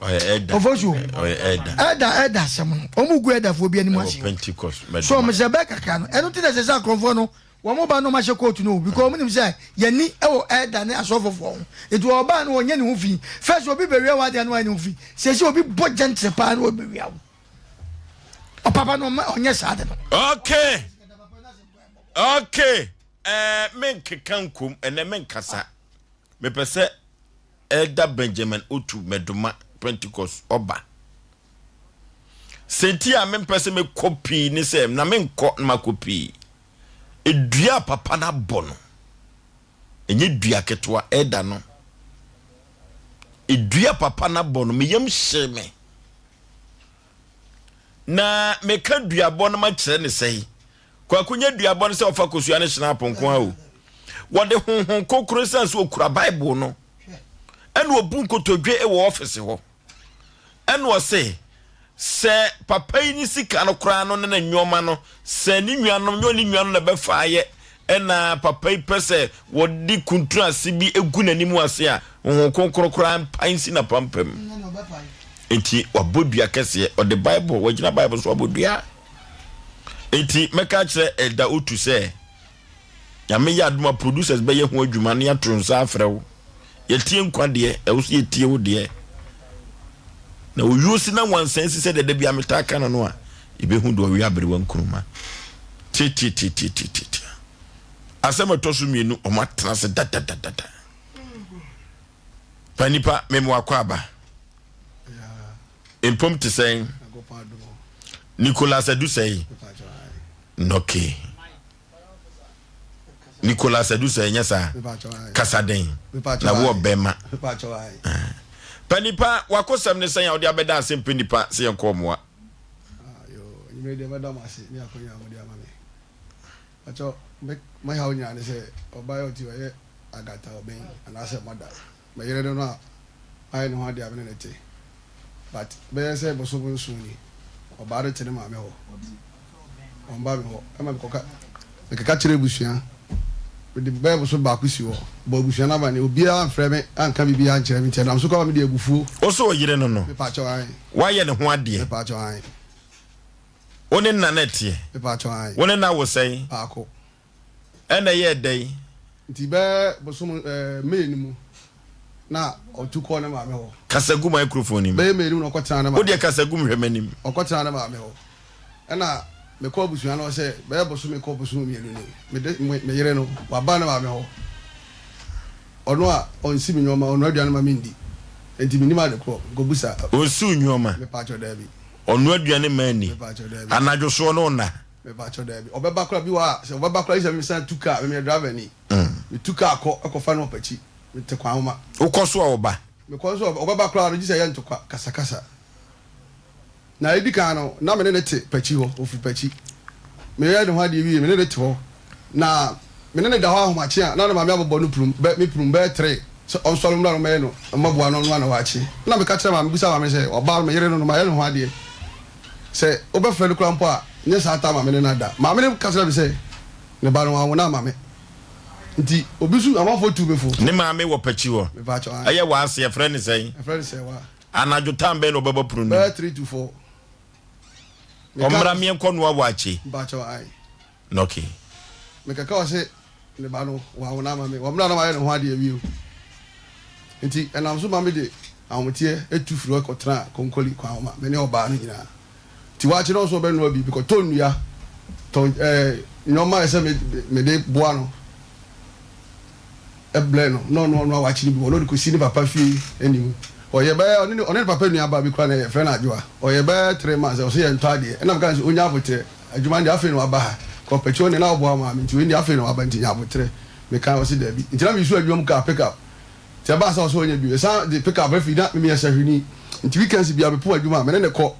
Speaker 1: Ɔyɛ ɛda.
Speaker 3: Ɔfɔ so
Speaker 1: ɔyɛ ɛda.
Speaker 3: Ɛda ɛda asɛm no wɔn gu ɛdafoɔ bi anim ase.
Speaker 1: Ɛwɔ Pentecost.
Speaker 3: So wɔn sɛ bɛɛ kakra no ɛno ti na ɛsɛ sɛ akorɔmfoɔ no Wɔn ba no wɔahyɛ coat no o because wɔn nim sɛ yɛni wɔ elder ne asɔfofoɔ ho nti ɔbaa no ɔnyɛ ne ho fi first obi bɛwia w'adeɛ no wayɛ ne ho fi sɛsi obi bɔ gentle paa no ɔbɛwia wo ɔpapa no ɔnyɛ saa de no.
Speaker 1: Okay okay ɛɛ eh, menkeka nkom ɛnɛ menkasa mepɛ sɛ Elder Benjamin Otu Mɛdoma Pentecost ɔba Sɛ nti a mempɛ sɛ mekɔ pii ne sɛ na menkɔ na makɔ pii. Dua a papa no abɔ no, ɛnyɛ dua ketewa, ɛda no. Dua a papa no abɔ no, me yam hyee me. Na meka duabɔ no makyerɛ ne sɛe. Kwaku nyɛ duabɔ no sɛ ɔfa kosua ne hyena aponko a o. Wɔde honhom kronkron sane sɛ okura Bible no. Ɛna obu nkotodwe wɔ ɔfese hɔ. Ɛna ɔse, sɛ papa yi ne sika no koraa no ne ne nnoɔma no, sɛ ne nuanom, nyɛ ɔne nuanom na ɛbɛfa ayɛ, ɛna papa yi pɛ sɛ wɔde kuntunu ase bi gu n'anim ase a, Honhom Kronkron koraa mpae nsi n'apampam. Enti wabɔ dua kɛseɛ, ɔde Bible, wagyina Bible so abɔ dua. Enti mɛka akyerɛ Elder Otu sɛ, Nyame yɛ adom a producers bɛyɛ ho adwuma na yɛato nsa afrɛ wo. Yɛtie nkwa deɛ, ɛwo so yɛtie wo deɛ. Na owuo si na nwansan si sɛ deɛ da bia metaa ka no no a, yɛbɛhu deɛ ɔwe aberewa nkuruma. Tiatiatiatiatiatia. Asɛm ɛtɔ so mmienu, wɔn atena ase dadadadada. Pa nipa, mem wakɔ aba. Mpom te sɛn? Nicholas Adusɛi. Nɔke. Nicholas Adusɛi nyɛ saa. Kasa den. Na wo ɔbɛma. Pa nipa, wakosɛm ne sɛn a wode abɛda ase mpɛ nipa sɛ yɛnkɔ ɔmoa.
Speaker 15: Me haw nyinaa ne sɛ ɔbaa yi ɔte ɔyɛ Agatha Obeng anaasɛ mother. Me yere no no a mayɛ ne ho adeɛ a me ne no te but bɛyɛ sɛ bosom nson ni ɔbaa no te ne maame hɔ ɔmba me hɔ ɛma mekɔka mekeka kyerɛ abusua mede bɛyɛ bosom baako si hɔ bɔ abusua no amane obiara amfrɛ me anka biribiara ankyerɛ me nti ɛnam so kɔ ma mede abufuo.
Speaker 1: Wo so ɔyere no no
Speaker 15: Mepaakyɛw ae.
Speaker 1: Wayɛ ne ho adeɛ.
Speaker 15: Mepaakyɛw ae.
Speaker 1: Wo ne nna na ɛteɛ.
Speaker 15: Mepaakyɛw ae.
Speaker 1: Wo ne no awo sɛn?
Speaker 15: Baako.
Speaker 1: Ɛna ɛyɛɛ dɛn?
Speaker 15: Nti bɛyɛ bosom ɛɛ May no mu na ɔtu kɔɔ ne maame hɔ.
Speaker 1: Kasa gu microphone no mu.
Speaker 15: Bɛyɛ May no mu na ɔkɔtenaa ne maame.
Speaker 1: Wo deɛ kasa gu mu hwɛ m'anim.
Speaker 15: Ɔkɔtenaa ne maame hɔ. Ɛna mekɔɔ abusua no hɔ sɛ bɛyɛ bosome kɔ bosome mmienu ni, mede me yere no waba ne maame hɔ. Ɔno a ɔnsi me nnoɔma, ɔnoa aduane ma mendi. Nti mennim ade korɔ, mekɔbisa.
Speaker 1: Ɔnsi wo nnoɔma?
Speaker 15: Mepaakyɛw daabi.
Speaker 1: Ɔnoa aduane ma anni?
Speaker 15: Mepaakyɛw daabi.
Speaker 1: Anadwo soɔ no ɔnna?
Speaker 15: Mepakyɛw daabi. Ɔbɛba koraa bi wɔ hɔ a sɛ ɔbɛba koraa gye sɛ me san tu car, me meyɛ driver ni. Me tu car kɔ kɔfa no wɔ pakyi. Me te kwan homa.
Speaker 1: Wokɔ so a ɔba?
Speaker 15: Me kɔ nso a ɔbɛba koraa no gye sɛ ɛyɛ ntokwa, kasakasa. Na edi kan no na me ne no te pakyi hɔ, ofiri pakyi. Me yɛ ne ho adeɛ wie me ne no te hɔ. Na me ne no da hɔ ahomakye a na ne maame abobɔ no prum bɛ me prum bɛyɛ tre sɛ ɔnsɔre mmra no mɛyɛ no mmaboa no ɔnoa ne waakye. Na meka kyerɛ maame bisa maame sɛ ɔbaa no me yere no no mayɛ ne ho adeɛ. Sɛ wobɛfrɛ no koraa mpo a, nyɛ saa taa ma me ne no ada. Maame no ka kyerɛɛ me sɛ, Ne ba no, wanwo no amma me. Nti obi nso amanfoɔ tu me fo.
Speaker 1: Ne maame wɔ pakyi hɔ.
Speaker 15: Mepaakyɛw ae.
Speaker 1: Ɛyɛ w'ase yɛfrɛ no sɛn?
Speaker 15: Yɛfrɛ no Sɛwa.
Speaker 1: Anadwo time bɛn na ɔbɛbɔ pono no mu?
Speaker 15: Bɛyɛ 3 to 4.
Speaker 1: Ɔmmra meɛnkɔ noa waakye.
Speaker 15: Mpakyɛw ae.
Speaker 1: Okay.
Speaker 15: Mekɛkɛ ɔse ne ba no wawo no ama me wɔ mmerɛ a na mayɛ ne ho adeɛ awie o. Nti ɛnam so ma me de ahometeɛ tu firi hɔ kɔtenaa Konkoli Kwanhoma me ne ɔbaa no nyinaa. Nti waakye no ɔse ɔbɛnoa bi, mekɔtɔ nnua, tɔ ɛɛ nnoɔma a ɛsɛ me mede boa no brɛ no na ɔno ɔnoa waakye no bi wɔ na ɔde kɔsi ne papa fie anim. Ɔyɛ bɛyɛ ɔne ne ɔne ne papa nua baa bi koraa na yɛfrɛ no Adwoa. Ɔyɛ bɛyɛ three months ɔse yɛntɔ adeɛ ɛna meka no sɛ ɔnya aboterɛ. Adwuma no deɛ afei na waba ha. Kɔ pɛkyi ɔne na ɔboa maame nti wei deɛ afei na waba nti nya aboterɛ. Mekae ɔse daabi. Nti na mesu adwuma mu kaa pick up. Nti ɛbaa sɛ ɔse ɔnyɛ bio. Yɛsan de pick up afiri na meyɛ sahwini. Nti weekends biara mepɔn adwuma a me ne no kɔ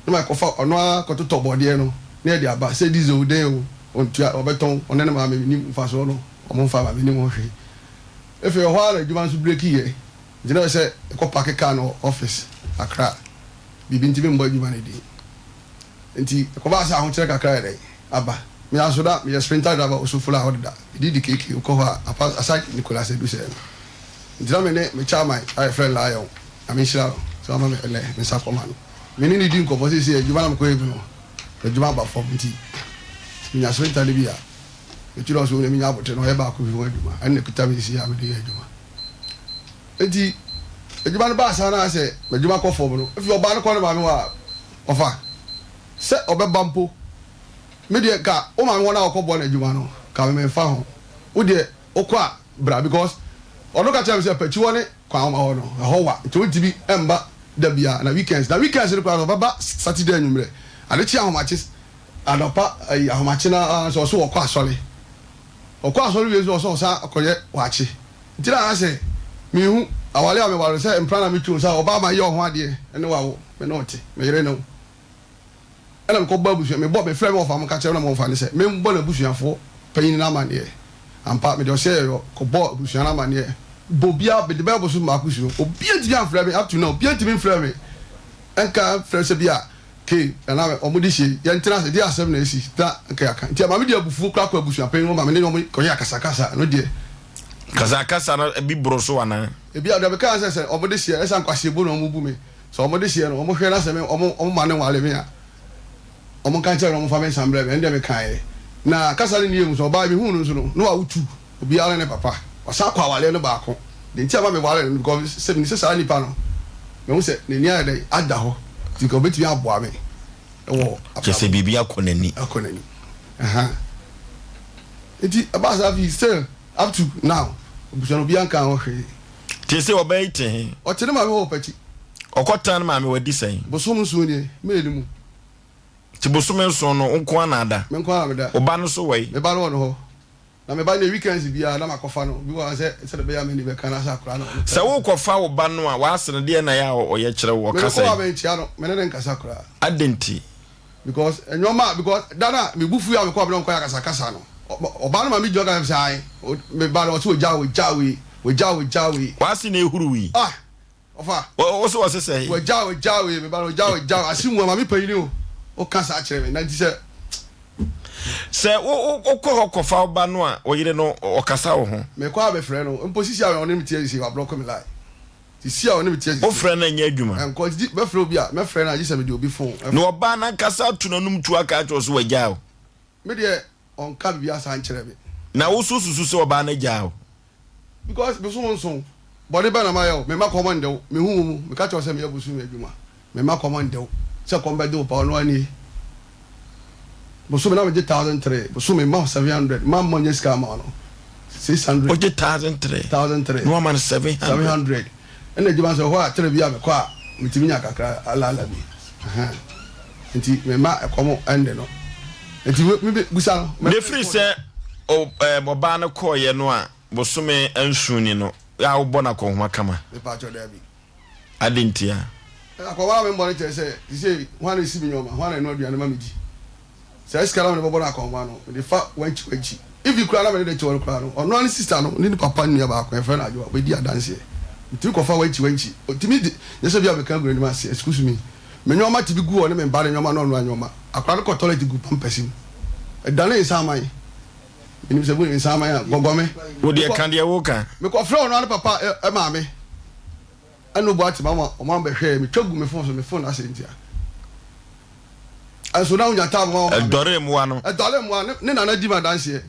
Speaker 15: na makɔfa ɔno ara kɔtotɔ bɔdeɛ no na yɛde aba. Sɛ diesel o dɛn o ɔntua ɔbɛtɔn ɔne ne maame mennim mfasoɔ no ɔmo mfa ma mennim ho hwee. Afei ɛhɔ ara na adwuma nso breaki yɛ nti na ɛsɛ sɛ yɛkɔ parke car no wɔ office Accra. Biribi nti memmɔ adwuma no din. Enti ɛkɔbaa sɛ ahokyerɛ kakra ayɛ dɛn? Aba. Me ara nso na meyɛ sprinter driver wɔ Sofolo a hɔ deda. Mede di KK, wokɔ hɔ a, apa aside Nicholas Adu sɛɛ no. Enti na me ne me chairman a yɛfrɛ no Lion, Nyame nhyira no sɛ wama me ɛnnɛ me nsa kɔma no. Me ne no di nkɔmmɔ seesei adwuma na mekɔyɛ bi no, m'adwuma aba fam nti sɛ menya sprinter no bi a, metu no so na menya aboterɛ na ɔyɛ baako bi ho adwuma. Ɛno na ɛkuta me seesei a mede yɛ adwuma. Enti adwuma no baa saa na sɛ m'adwuma kɔ fam no, afei ɔbaa no kɔ ne maame hɔ a, ɔfa sɛ ɔbɛba mpo. Me deɛ nka wo maame hɔ no a ɔkɔboa no adwuma no, nka me memfa ho. Wo deɛ wokɔ a bra because ɔno ka kyerɛɛ me sɛ Pakyi hɔ ne Kwanwoma hɔ no, ɛhɔ wa nti ɔntumi mma da biara na weekends. Na weekends no koraa no ɔbɛba Saturday anwummerɛ, ade kye ahomakye, anɔpa ayi ahomakye no ara nso ɔse ɔkɔ asɔre. Ɔkɔ asɔre wie nso ɔse ɔsan akɔyɛ waakye. Nti na sɛ mehu aware a meware sɛ mpena na metu sɛ ɔbaa ma yɛ ɔho adeɛ ne wawo me ne ɔte me yere ne wo ɛna mekɔ bɔ abusua mebɔ mefrɛ me wɔfa mo ka kyerɛ na mo wɔfa ne sɛ membɔ n'abusuafoɔ panyin no amaneɛ ampa mede ɔsɛ yɛyɔ kɔ bɔ abusua no amaneɛ bɔ obia mede bɛyɛ bosom baako si no obia ntumi amfrɛ me up to now obia ntumi mfrɛ me ɛnka mfrɛ sɛ bi a Kay, Nana me, wɔn de hyɛ yi, yɛntena ase, deɛ asɛm na asi, na nka yɛaka. Nti ɛma me de abufuo koraa kɔ abusuapanyin hɔ ma me ne wɔn kɔyɛ akasakasa, ɛno deɛ.
Speaker 1: Kasakasa no bi boro so anaa?
Speaker 15: Ebi a, deɛ meka ne sɛ, sɛ wɔn de hyeɛ, ɛsɛ nkwaseɛbu na wɔn bu me, sɛ wɔn de hyeɛ no, wɔn hwɛ na sɛ me, wɔn, wɔn ma no nware me a, wɔn nka nkyerɛ me na wɔn mfa me nsa mbrɛ me, ɛno deɛ mekaeɛ. Na kasa no nni emu, sɛ ɔbaa yi, mehuu no nso no, na wawo tu. Obiara ne ne papa. Ɔsan kɔ awareɛ no baako. Deɛ nti a ɛma mewaree no no because sɛ menim sɛ saa nipa no mahu sɛ n'ani ayɛ dɛn ada hɔ nti nka ɔbɛtumi aboa me wɔ abrabɔ.
Speaker 1: Kyerɛ sɛ biribi akɔ n'ani.
Speaker 15: Akɔ n'ani. Ahaa. Nti ɛbaa saa fii still up to now abusua no obiara nkaa ho hwee.
Speaker 1: Nti ɛsei ɔbaa yi te he?
Speaker 15: Ɔte ne maame hɔ wɔ Pakyi.
Speaker 1: Ɔkɔtena ne maame hɔ adi sɛn?
Speaker 15: Bosom nson nie, May no mu.
Speaker 1: Nti bosome nson no wo nko ara na ada?
Speaker 15: Me nko ara na meda.
Speaker 1: Wo ba no nso wɔ he?
Speaker 15: Me ba no wɔ ne hɔ. Na me ba no deɛ weekends biara na makɔfa no, bi wɔ hɔ a sɛ sɛdeɛ ɛbɛyɛ a m'ani bɛka no asɛ akwadaa no ɔno
Speaker 1: Sɛ worekɔfa wo ba no a, w'ase no deɛn na ɛyɛ a ɔyɛ kyerɛ wo, ɔka
Speaker 15: Mede kɔ
Speaker 1: sɛn?
Speaker 15: a menkyea no, me ne no nkasa koraa.
Speaker 1: Adɛn nti?
Speaker 15: Because nneɛma a because da no a me bo fui a mekɔɔ me ne wɔn kɔyɛ akasakasa no, ɔbaa no ma me gyina hɔ ka kyerɛ me sɛ ae, me ba no ɔse ɔgyaa wo, ɔgyaa wei, ɔgyaa wo, ɔgyaa wei.
Speaker 1: W'ase na ɛhuruwii.
Speaker 15: Ah! Ɔfa.
Speaker 1: Wo wo so ɔse sɛn?
Speaker 15: Wagyaw wagyaw ee me ba no wagyaw wagyaw ase mua maame panyin o woka saa kyerɛ me na nti sɛ.
Speaker 1: Sɛ wo wo wokɔ hɔ kɔfa wo ba no a wo yere no ɔkasa wo ho?
Speaker 15: Mekɔ a mefrɛ no mpo sisi a ɔne me te sisi wablɔko me line sisi a ɔne me te sisi.
Speaker 1: Wofrɛ no a ɛnyɛ adwuma?
Speaker 15: Ɛnkɔ nti mɛfrɛ obi a mɛfrɛ no a gye sɛ mede obi phone.
Speaker 1: Na ɔbaa no ankasa ato n'anum tuo aka akyerɛ wo sɛ wagyaa wo?
Speaker 15: Me deɛ ɔnka biribiara saa nkyerɛ me.
Speaker 1: Na wo nso susu sɛ ɔbaa no agyaa wo?
Speaker 15: Because bosom nson, bɔne bɛn na mayɛ wo? Memma kɔm nde wo. Mehu wo mu, meka kyerɛ wo sɛ meyɛ bosom adwuma. Memma kɔm nde wo. Sɛ kɔm bɛde wo paa, ɔno ara nie. Bosome na megye 1003, bosome mma wo 700, mamma ɔnyɛ sika ama wo no, 600.
Speaker 1: Wogye 1003?
Speaker 15: 1003.
Speaker 1: Na wama no 700?
Speaker 15: 700. Ɛna adwuma nso ɛhɔ a tɛrɛ bi a mekɔ a metumi nya kakra alaala bi. Ɛhɛn. Nti memma ɛkɔm nde no. Nti me me bisa no.
Speaker 1: Na ɛfiri sɛ ɔbaa no kɔeɛ no a bosome nson ni no, a wobɔ no akɔnhoma kama?
Speaker 15: Mepaakyɛw, daabi.
Speaker 1: Adɛn ntia?
Speaker 15: Akɔnhoma a memmɔ no kyerɛ sɛ seesei hwan na esi me nneɛma, hwan na ɛnoa aduane ma midi? Saa sika no a mede bɛbɔ no akɔnhoma no, mede fa wankyi wankyi. Even koraa na me ne no te hɔ no koraa no, ɔno ara ne sister no ne ne papa nua baako, yɛfrɛ no Adwoa, ɔbɛdi adanseɛ. Metumi kɔfa wankyi wankyi. Ɔtumi de, nyɛ sɛ bi a meka agu n'anim ase, excuse me. Me nneɛma tumi gu hɔ ne me ba ne nneɛma na ɔnoa nneɛma. Akwadaa no kɔ toilet gu pampers mu. Ɛdanee nsaman. Menim sɛ monim nsaman a, gɔgɔme.
Speaker 1: Wo deɛ ka deɛ woka.
Speaker 15: Mekɔfrɛɛ ɔno ara ne papa maame ɛna ɔbu ate ma ɔmo abɛhwɛɛ me twa gu me fon so me fon asɛe ntia. Ɛnso na wonya taabo ma wɔn maame.
Speaker 1: Ɛdɔre mmoa no.
Speaker 15: Ɛdɔre mmoa ne ne nana di ma adanseɛ.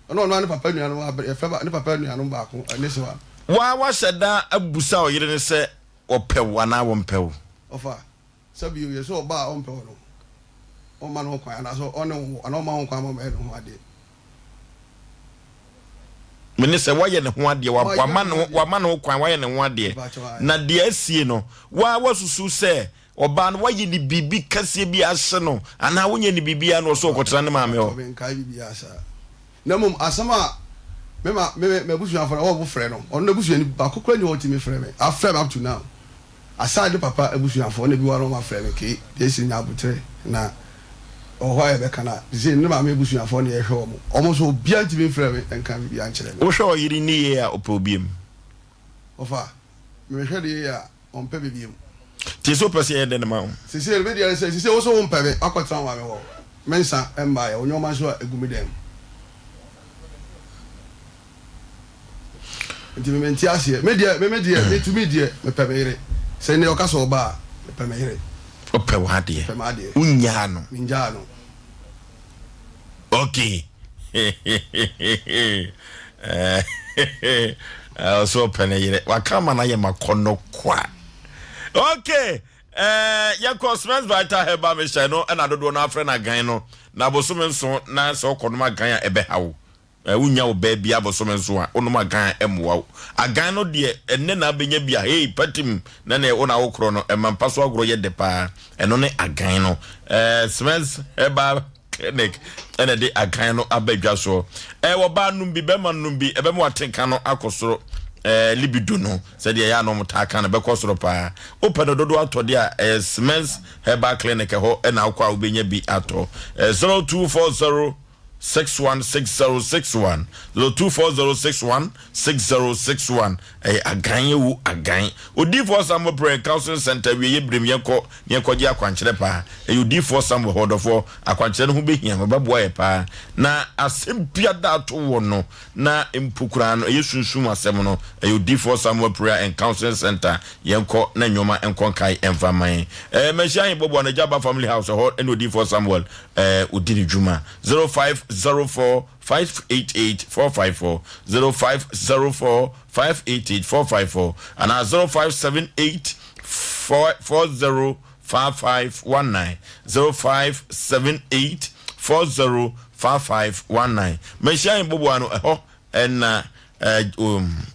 Speaker 15: Ɔno ɔno ara ne papa nuanom abrɛ yɛfrɛ ba ne papa nuanom baako ne sewa.
Speaker 1: Waa wahyɛ da abusa ɔyere no sɛ ɔpɛ wo anaa wɔmpɛ wo.
Speaker 15: Ɔfa. Sɛ bio, yɛ sɛ ɔbaa a ɔmpɛ wo no, ɔmma no ho kwan, anaasɛ ɔne wo nwo, anaa ɔmma ho kwan ma ɔmmɛyɛ ne ho adeɛ.
Speaker 1: Mene sɛ woayɛ ne ho adeɛ, wama ne ho, wama ne ho kwan, woayɛ ne ho adeɛ, na deɛ asie no, wo ara woasusu sɛ ɔbaa no woayɛ ne biribi kɛseɛ bi ahye no, anaa wonyɛ ne biribiara na ɔsɛ ɔkɔtena ne maame hɔ.
Speaker 15: Menkae biribiara saa. Na mmom asɛm a me ma me m'abusuafoɔ no wɔn frɛ no, ɔno n'abusuani baako koraa nni hɔ a ɔtumi frɛ me, afrɛ me up to now. Aside ne papa abusuafoɔ na bi wɔ hɔ a na wɔn afrɛ me kee deɛ si nya aboterɛ na ɔwɔ hɔ a yɛbɛka no a sesei ne maame abusuafoɔ na yɛhwɛ wɔn, wɔn nso obiara ntumi mfrɛ me nka biribiara nkyerɛ me.
Speaker 1: Wohwɛ ɔyere ne yie a ɔpɛ wo biom?
Speaker 15: Ɔfa, mehwɛ ne yie a ɔmpɛ me biom.
Speaker 1: Nti sɛ wopɛ sɛ yɛyɛ dɛn ma wo?
Speaker 15: Sesei no me deɛ ne sɛ sesei wo nso wompɛ me, woakɔtena wo maame hɔ, me nsa mmaeɛ, wo nnoɔma nso a ɛgu me dan mu. Nti me mente aseɛ. Me deɛ, me me deɛ, me tumi deɛ, mepɛ me yere. Sɛ nnɛ ɔka sɛ ɔba a, mepɛ me yere.
Speaker 1: Wopɛ w'adeɛ.
Speaker 15: Mepɛ m'adeɛ.
Speaker 1: Wonnyaa no.
Speaker 15: Mengyaa no.
Speaker 1: Okay. Ɔsɛ ɔpɛ ne yere. Waka ama no ayɛ makɔnnɔ kwa. Okay. Eh, yɛkɔ Smith Vital Herbal Mixture no ɛna dodoɔ no afrɛ no agan no. Na bosome nso na sɛ ɔkɔnom agan a ɛbɛha wo. Ɛ, wonnya wo baa biara bosome nso a, wonom agan a, ɛmmoa wo. Agan no deɛ, ɛnnɛ na abɛnya bi a, hei, patim, na neɛ wo na wokorɔ no, ɛma mpa so agorɔ yɛ dɛ paa. Ɛno ne agan no. Ɛ, Smith Herbal Clinic ɛna ɛde agan no aba dwa soɔ. Ɛ, ɔbaa nom bi, bɛrima nom bi, ɛbɛma w'atenka no akɔ soro. Ɛ, libido no, sɛdeɛ ɛyɛ a na wɔtaa ka no, ɛbɛkɔ soro paa. Wopɛ no dodoɔ atɔ deɛ a, ɛyɛ Smith Herbal Clinic ɛhɔ ɛna wokɔ a wobɛnya bi atɔ. Ɛ, 0240 616061 024061 6061 Ɛyɛ agan ewu agan. Odiyifoɔ Samuel Prayer and Counseling Center awieɛ berem yɛnkɔ na yɛnkɔgye akwankyerɛ paa. Ɛyɛ Odiyifoɔ Samuel hɔ ɔdɔfoɔ. Akwankyerɛ no ho bɛhia, ɔbɛboa yɛ paa. Na asɛm bia da ato wɔ no na mpo koraa no ɛyɛ sunsum asɛm no, ɛyɛ Odiyifoɔ Samuel Prayer and Counseling Center. Yɛnkɔ na nnoɔma nkɔ nkae ɛmfa mma yɛn. Ɛɛ Manhyia Ahenbɔboa no Agya Ba Family House ɛhɔ ɛne Odiyifoɔ Samuel ɛɛ ɔdi ne dwuma. 0504 588 454 0504 588 454 anaa 0578 40 5519 0578 40 5519 Manhyia Ahenboboa no ɛhɔ Ɛna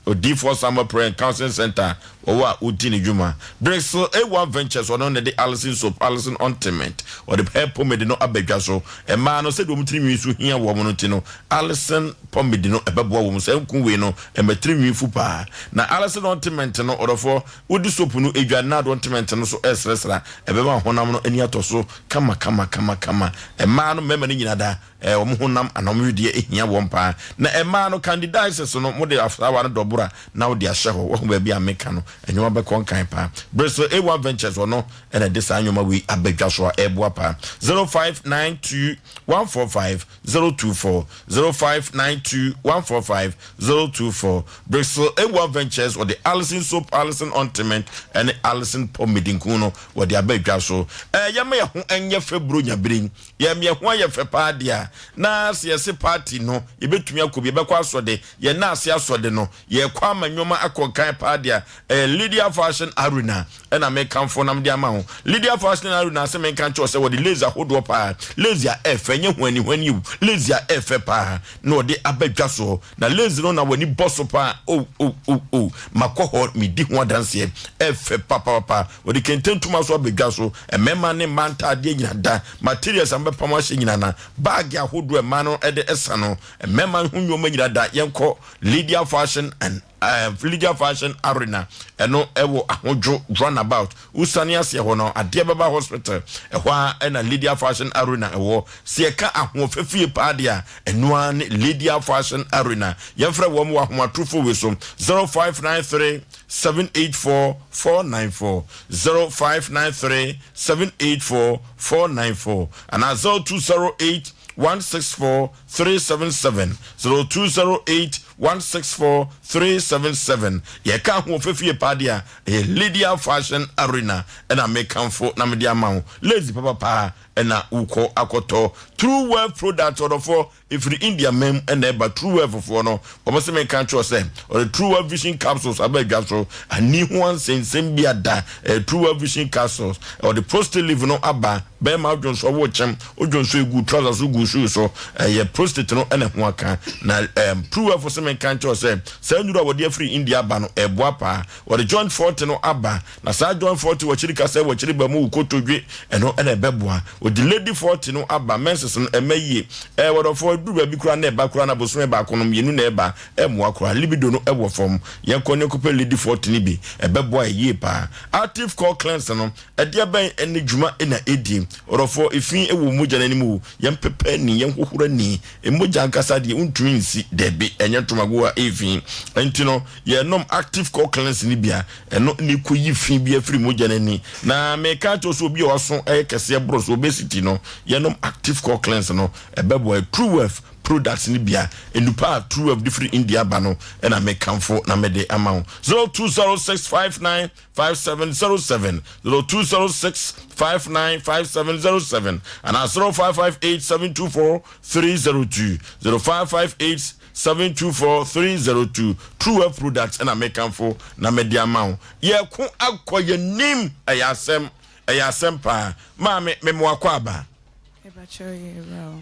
Speaker 1: Odiyifoɔ Samuel Prayer and Counseling Center wɔwɔ a ɔdi ne dwuma. Bristol A1 Ventures ɔno na ɛde Alison Soap, Alison Ointment, ɔde hair pomade no aba dwa so. Mmaa no sɛdeɛ wɔn tirinwi so hia wɔn no nti no, Alison pomade no ɛbɛboa wɔn. Saa nku wei no ɛma tirinwi fu paa. Na Alison Ointment no ɔdɔfoɔ wode soap no dwa na ade ointment no so ɛresrɛsrɛ a, ɛbɛma honam no ani atɔ so kama kama kama kama. Mmaa no mmarima no nyina da Eh, wɔn honam anaa wɔn wedeɛ hia wɔn paa. Na mmaa no, candidiasis no, mode asaawa no dɔboro a, na wode ahyɛ hɔ. Wahu baabi a meka no? Nneɛma bɛkɔ nkan paa. Bristol A1 Ventures, ɔno na ɛde saa nneɛma wei aba dwa so a ɛreboa paa. 0592 145 024, 0592 145 024. Bristol A1 Ventures, wɔde Alison Soap, Alison Ointment, ne Alison Pomade nku no, wɔde aba dwa so. Eh, yɛma yɛn ho nyɛ fɛ Buronya bere yi. Yɛn yɛn ho ayɛ fɛ paa deɛ a, na sɛ yɛse party no, yɛbɛtumi akɔ bi, yɛbɛkɔ asɔde, yɛn nan ase asɔde no, yɛrekɔ ama nneɛma akɔ nkan paa deɛ a, ɛyɛ Lydia Fashion Arena ɛna mekamfo na mede ama wo. Lydia Fashion Arena ase menka nkyerɛ wo sɛ wɔde lace ahodoɔ paa, lace a ɛfɛ, ɛnyɛ hwanihwani o, lace a ɛfɛ paa na wɔde aba dwa soɔ. Na lace no na w'ani bɔ so paa, oh, oh, oh, oh, makɔ hɔ, medi ho adanseɛ, ɛfɛ papapapa. Wɔde kente ntoma nso aba dwa so, mmarima ne mmaa ntaadeɛ nyina da, materials a mobɛpam ahyɛ nyina na, baage ahodoɔ a mmaa no de sa no, mmarima ho nnoɔma nyina da. Yɛnkɔ Lydia Fashion and eh, Lydia Fashion Arena, ɛno ɛwɔ Ahodwo runabout. Wosiane aseɛ hɔ no, adeɛ bɛba hospital, ɛhɔ ara ɛna Lydia Fashion Arena ɛwɔ. Sɛ yɛka ahoɔfɛ fie paa deɛ a, ɛno ara ne Lydia Fashion Arena. Yɛmfrɛ wɔn wɔ ahomatorofo wei so, 0593 784 494, 0593 784 494 anaa 0208 164 377, 0208 164 377. Yɛka ahoɔfɛ fie paa deɛ a, ɛyɛ Lydia Fashion Arena ɛna mekamfo na mede ama wo. Lace papapaa ɛna wokɔ akɔtɔ. True Wealth Product ɔdɔfoɔ Ɛfiri India man mu na ɛba. True Wealth foɔ no, wɔn se menka nkyerɛ wo sɛ, wɔde True Wealth Vision Capsules aba adwa so. Ani ho ansɛnsɛm bi ada. Ɛyɛ True Wealth Vision Capsules. Wɔde Prostate Leaf no aba. Bɛrima wodwonsɔ wokyem, wodwonsɔ egu trouser so gu shoe so. Ɛyɛ prostate no na ɛho aka. Na um, True Wealth se menka nkyerɛ wo sɛ, saa nnuro a wɔde afiri India aba no, ɛboa paa. Wɔde Joint Forte no aba. Na saa Joint Forte wɔkyiri kasa wɔkyiri ba mu wo kotodwe ɛno na ɛbɛboa. Wɔde Lady Forte no aba menses no ɛmɛ yie. Ɛɛ wɔdɔfoɔ ɛduru baabi koraa na ɛba koraa na bosome baako no mmienu na ɛba ɛmmoa koraa libido no ɛwɔ fam. Yɛnkɔ ne nkɔpɛ Lady Forte no bi ɛbɛboa yɛ yie paa. Active Core Cleanse no ɛdeɛ bɛn ɛne dwuma na ɛdi? Wɔdɔfoɔ efi ɛwɔ mogya no anim o yɛmpɛpɛ ani yɛnhohoro ani mogya ankasa deɛ wontumi nsi dabi ɛnyɛ ntomago a ɛyɛ fi nti no yɛnom Active Core Cleanse no bi a Ɛno na ɛkɔyi fi bi afiri mogya no ani. Na meka akyerɛ wo sɛ obi a waso yɛ kɛseɛ boro so, obesity no, yɛnom Active Core Cleanse no, ɛbɛboa. True Wealth products no bi a, nnupa a True Wealth de firi India ba no na mekamfo na mede ama wo. 0206595707, 0206595707 anaa 0558724302, 0558. 724302 True Wealth Products na mekamfo na mede ama wo. Yɛko akɔ yɛnim ɛyɛ asɛm ɛyɛ asɛm paa. Maame mema wakɔ aba.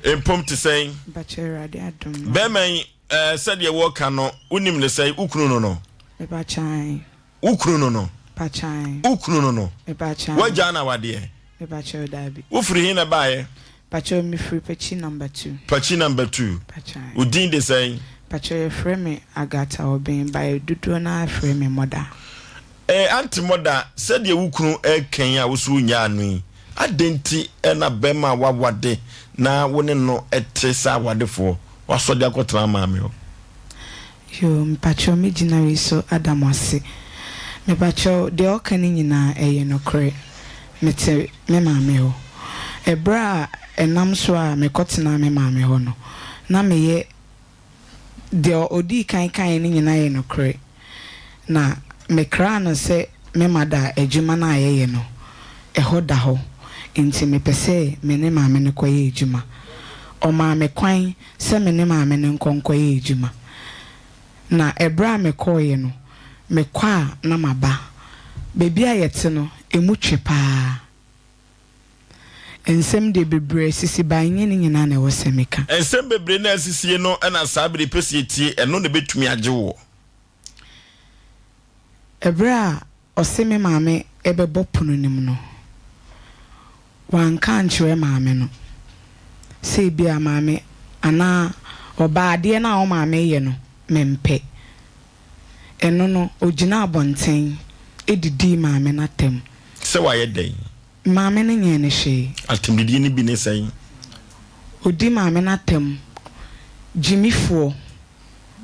Speaker 1: Mpom te sɛn? Bɛrima yi ɛɛ sɛdeɛ wɔka no wonim ne sɛn wo kunu no no? Wo kunu no no? Wo kunu no no? Woagyaa no awadeɛ? Wofiri he na ɛbaeɛ?
Speaker 20: Pakyɛw me firi Pakyi number two.
Speaker 1: Pakyi number two.
Speaker 20: Pakyɛw.
Speaker 1: Wo din de sɛn?
Speaker 20: Pakyɛw yɛ frɛ me Agatha Obeng but dodoɔ no ara frɛ me Mɔda.
Speaker 1: Eh aunty Mɔda sɛdeɛ wo kunu reka yi a wo so wo nyaa no yi adɛn nti na bɛrima a wawade na wo ne no te sɛ awadefoɔ wasɔ de akɔtena maame hɔ?
Speaker 20: Yoo mpakyɛw me gyina wei so ada mo ase. Mepakyɛw deɛ ɔka no nyinaa ɛyɛ nokorɛ. Mete me maame hɔ. Ɛberɛ a ɛnam so a mekɔtenaa me maame hɔ no, na meyɛ deɛ ɔdii kan kaeɛ no nyinaa yɛ nokorɛ. Na mekraa no sɛ me mada adwuma no a yɛyɛ no, ɛhɔ da hɔ, enti mepɛ sɛ me ne maame no kɔyɛ adwuma. Ɔmaa me kwan sɛ me ne maame no nkɔ nkɔyɛ adwuma. Na ɛberɛ a mekɔeɛ no, mekɔ a na maba. Baabi a yɛte no, emu twe pa ara. Nsɛm deɛ bebree asisi but ɛnyɛ ne nyinaa na ɛwɔ sɛ meka.
Speaker 1: Nsɛm bebree no a asisie no na saa bere yi pɛ sɛ yɛtie, ɛno na ɛbɛtumi agye woɔ.
Speaker 20: Ɛberɛ a ɔse me maame bɛbɔ pono no mu no, wanka ankyerɛ maame no sɛ ebia maame anaa ɔbaa adeɛ no a wo maame reyɛ no mempɛ. Ɛno no, ɔgyinaa abɔnten didii maame no atɛm.
Speaker 1: Sɛ wayɛ dɛn?
Speaker 20: Maame no nyɛɛ no hwee.
Speaker 1: Atɛmdidie no bi ne sɛn?
Speaker 20: Ɔdi maame no atɛm, gyimifoɔ,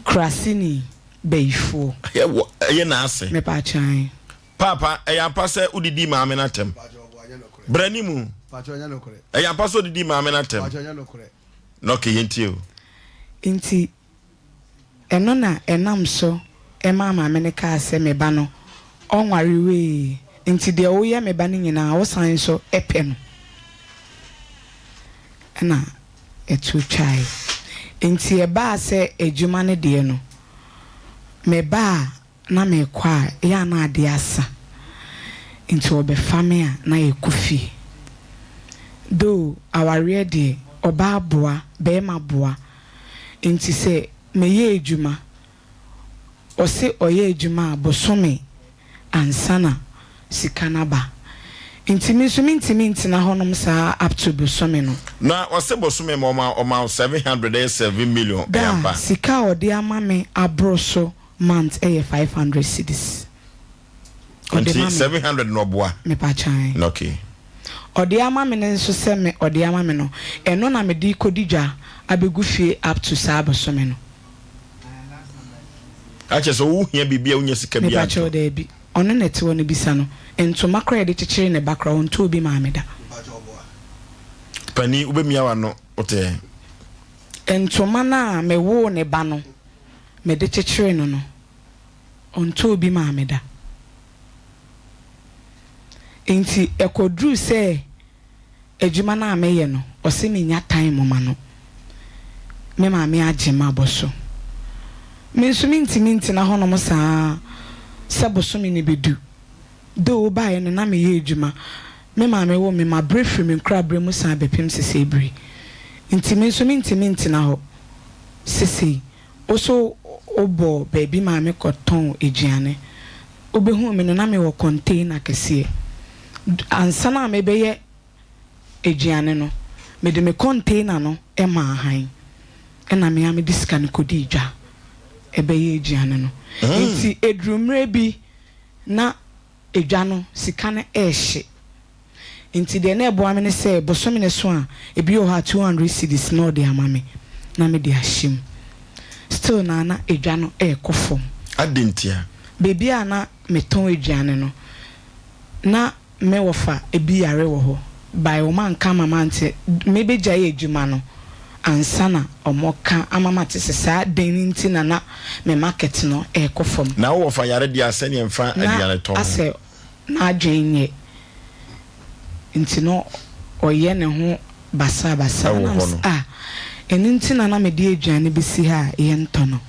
Speaker 20: kuraseni, bayifoɔ.
Speaker 1: Ɛyɛ wɔ ɛyɛ n'ase.
Speaker 20: Mepaakyɛw ae.
Speaker 1: Paapa, ɛyɛ ampa sɛ wodidii maame no atɛm? Bra anim. Ɛyɛ ampa sɛ wodidii maame no atɛm? Na okay, yɛntie o.
Speaker 20: Nti Ɛno na ɛnam so maa maame no kaa sɛ, Me ba no, ɔnware wee, nti deɛ woyɛ me ba no nyinaa wosan nso pɛ no. Ɛna ɛto twaeɛ. Nti ɛbaa sɛ adwuma no deɛ no, meba a na merekɔ a, ɛyɛ a na adeɛ asa. Nti wɔbɛfa me a na yɛkɔ fie. Though awareɛ deɛ, ɔbaa boa, barima boa. Nti sɛ meyɛ adwuma, ɔse ɔyɛ adwuma a bosome ansa na sika no aba. Nti me nso mentumi ntena hɔnom saa up to bosome no.
Speaker 1: Na ɔse bosome ma ɔma ɔma wo 700 ɛyɛ 7 million ɛyɛ
Speaker 20: Da
Speaker 1: ampa?
Speaker 20: sika a ɔde ama me aboro so month ɛyɛ 500 cedis. Ɔde
Speaker 1: Nti
Speaker 20: ma me.
Speaker 1: 700 na ɔboa?
Speaker 20: Mepakyan.
Speaker 1: Okay.
Speaker 20: Ɔde ama me no nso sɛ me ɔde ama me no, ɛno na mede rekɔdi dwa abɛgu fie up to saa bosome no.
Speaker 1: Akyɛ sɛ wo hia biribi a wonya sika biara ntɔ.
Speaker 20: Mepakyɛw daabi. Ɔno na ɛte hɔ no bisa no. Ntoma koraa a yɛde kyekyere ne ba koraa ɔntɔɔ bi maa me da.
Speaker 1: Panin wobɛmia w'ano wote.
Speaker 20: Ntoma no a mewoo ne ba no mede kyekyeree no no, ɔntɔɔ bi maa me da. Enti ɛkɔduruu sɛ adwuma no a meyɛ no, ɔse mennya time ma no. Me maame agye m'abɔ so. Me nso mentumi ntena hɔnom saa sɛ bosome no bɛdu. Though wobaeɛ no na meyɛ adwuma. Me maame woo me, mabrɛ firi me nkoraberɛ mu san bɛpem sesei bere. Nti me nso mentumi ntena hɔ sesei. Wo nso wobɔɔ baabi maa me kɔtɔn aduane. Wobɛhuu me no na mewɔ container kɛseɛ. Ansa na mebɛyɛ aduane no, mede me container no maa han ɛna me ara mede sika no kɔdii dwa bɛyɛɛ aduane no. Nti ɛduruu mmerɛ bi na edwa no sika no rehye. Nti deɛ na ɛboa me ne sɛ bosome no so a, ebi wɔ hɔ a 200 cedis na ɔde ama me na mede ahyɛ mu. Still na na edwa no rekɔ fam.
Speaker 1: Adɛn ntia?
Speaker 20: Baabi a na metɔn aduane no, na me wɔfa bi yare wɔ hɔ, by wɔn anka ama mante, mebɛgyae adwuma no ansa na wɔka ama mate sɛ saa dɛn nti na na me market no rekɔ fam.
Speaker 1: Na wo wɔfa yare deɛ a sɛdeɛ mfa
Speaker 20: Na
Speaker 1: aduane tɔ ho.
Speaker 20: asɛ n'adwene nyɛ nti no ɔyɛ ne ho basabasa.
Speaker 1: Ɛwɔ
Speaker 20: Na
Speaker 1: hɔ
Speaker 20: mese
Speaker 1: no.
Speaker 20: ah ɛno nti na na mede aduane bɛsi ha a yɛntɔ no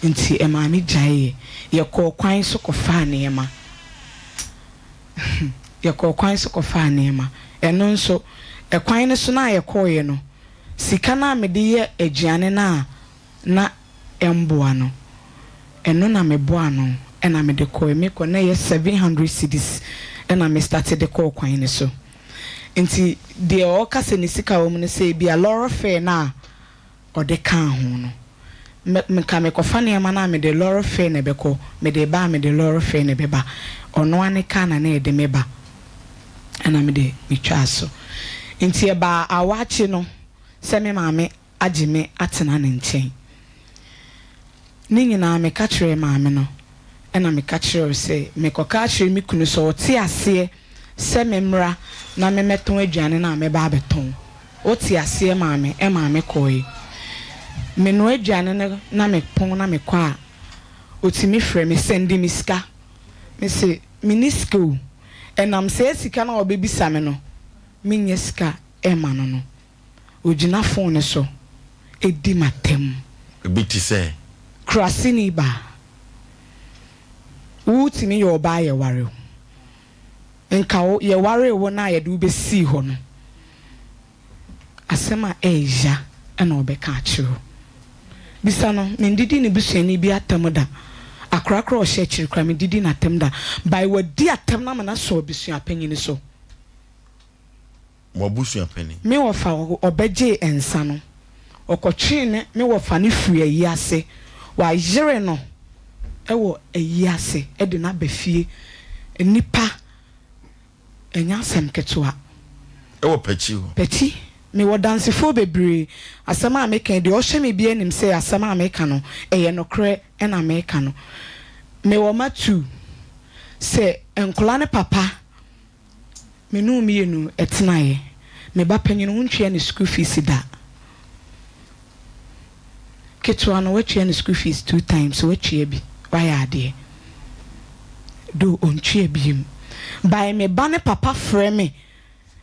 Speaker 20: nti ɛmaa me gyaeɛ. Yɛkɔɔ kwan so kɔfaa nneɛma. Yɛkɔɔ kwan so kɔfaa nneɛma. Ɛno nso ɛkwan no so no a yɛkɔeɛ no sika no a mede yɛ aduane no a na ɛmboa no, ɛno na mebɔɔ ano na mede kɔe. Mekɔ na ɛyɛ 700 cedis na me starte de kɔɔ kwan no so. Nti deɛ ɔɔka sɛ ne sika wɔ mu no sɛ ebia lɔre fare no a ɔde kaa ho no, me nka mekɔfa nneɛma no a mede lɔre fare na ɛbɛkɔ, mede reba a mede lɔre fare na ɛbɛba. Ɔno ara ne car na na ɛde me ba ɛna mede metwaa so. Nti ɛbaa awakye no sɛ me maame agye me atena ne nkyɛn. Ne nyinaa meka kyerɛɛ maame no, ɛna meka kyerɛɛ wo sɛ mekɔka akyerɛ me kunu sɛ ɔte aseɛ sɛ memmra na memmɛtɔn aduane no a mɛba abɛtɔn. Wote aseɛ maame? Ɛmaa me kɔeɛ. Menoa aduane no na mepɔn na mekɔ a, ɔtumi frɛ me, sɛnde me sika. Mese, menni sika o. Ɛnam saa sika no a ɔbɛbisa me no, mennya sika mma no no. Ogyina fon no so di m'atam.
Speaker 1: Ebi te sɛ.
Speaker 20: Kuraseni baa. Wo tumi yɛ ɔbaa yɛware wo. Nka wo yɛwaree wo no a yɛde wo bɛsii hɔ no, asɛm a ɛɛya na ɔbɛka akyerɛ wo. Bisa no, mendidi ne busuani bi atam da. Akora koraa a ɔhyɛ akyiri koraa mendidi n'atam da. By wadi atam no ama no asɔ abusuapanyin so.
Speaker 1: Mo abusua panin.
Speaker 20: Me wɔfa ɔbɛgyee nsa no, ɔkɔtwee ne me wɔfa no firii ayi ase. Wayere no wɔ ayi ase de no aba fie. Nnipa, ɛnyɛ asɛm ketewa.
Speaker 1: Ɛwɔ Pakyi hɔ.
Speaker 20: Pakyi. Mewɔ dansefoɔ bebree. Asɛm a meka yi, deɛ ɔhwɛ me biara nim sɛ asɛm a meka no, ɛyɛ nokorɛ na meka no. Mewɔ mma two. Sɛ nkwadaa no papa Me ne wo mmienu tenaeɛ. Me ba panin, wontua ne school fees da. Ketewa no, woatua ne school fees two times, woatua bi, woayɛ adeɛ. Though ɔntua biom. By me ba ne papa frɛ me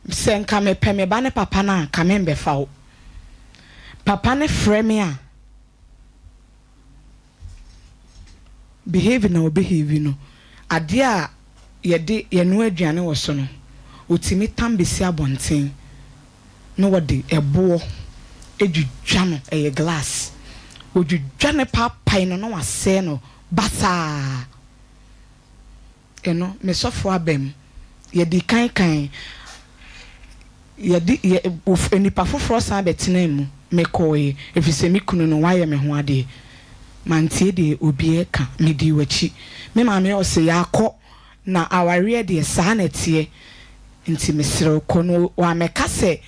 Speaker 20: sɛ nka mepɛ me ba ne papa no a, nka membɛfa wo. Papa no frɛ me a. Behave na ɔbehave no, adeɛ a yɛde yɛnoa aduane wɔ so no, ɔtumi tam bɛsi abɔnten na wɔde ɛboɔ dwidwa no, ɛyɛ glass, wɔdwidwa no paapae no na wasɛe no basaa. Ɛno, me sɔfo aba mu. Yɛdii kan kae. Yɛde, yɛ, of, nnipa foforɔ san bɛtenaa mu. Mekɔeɛ, ɛfiri sɛ me kunu no, wayɛ me ho adeɛ. Mantie deɛ obi reka. Medii w'akyi. Me maame ɔse, yɛakɔ, na awareɛ deɛ, saa na ɛteɛ. Nti mesrɛ wo, kɔ. Na wammɛka sɛ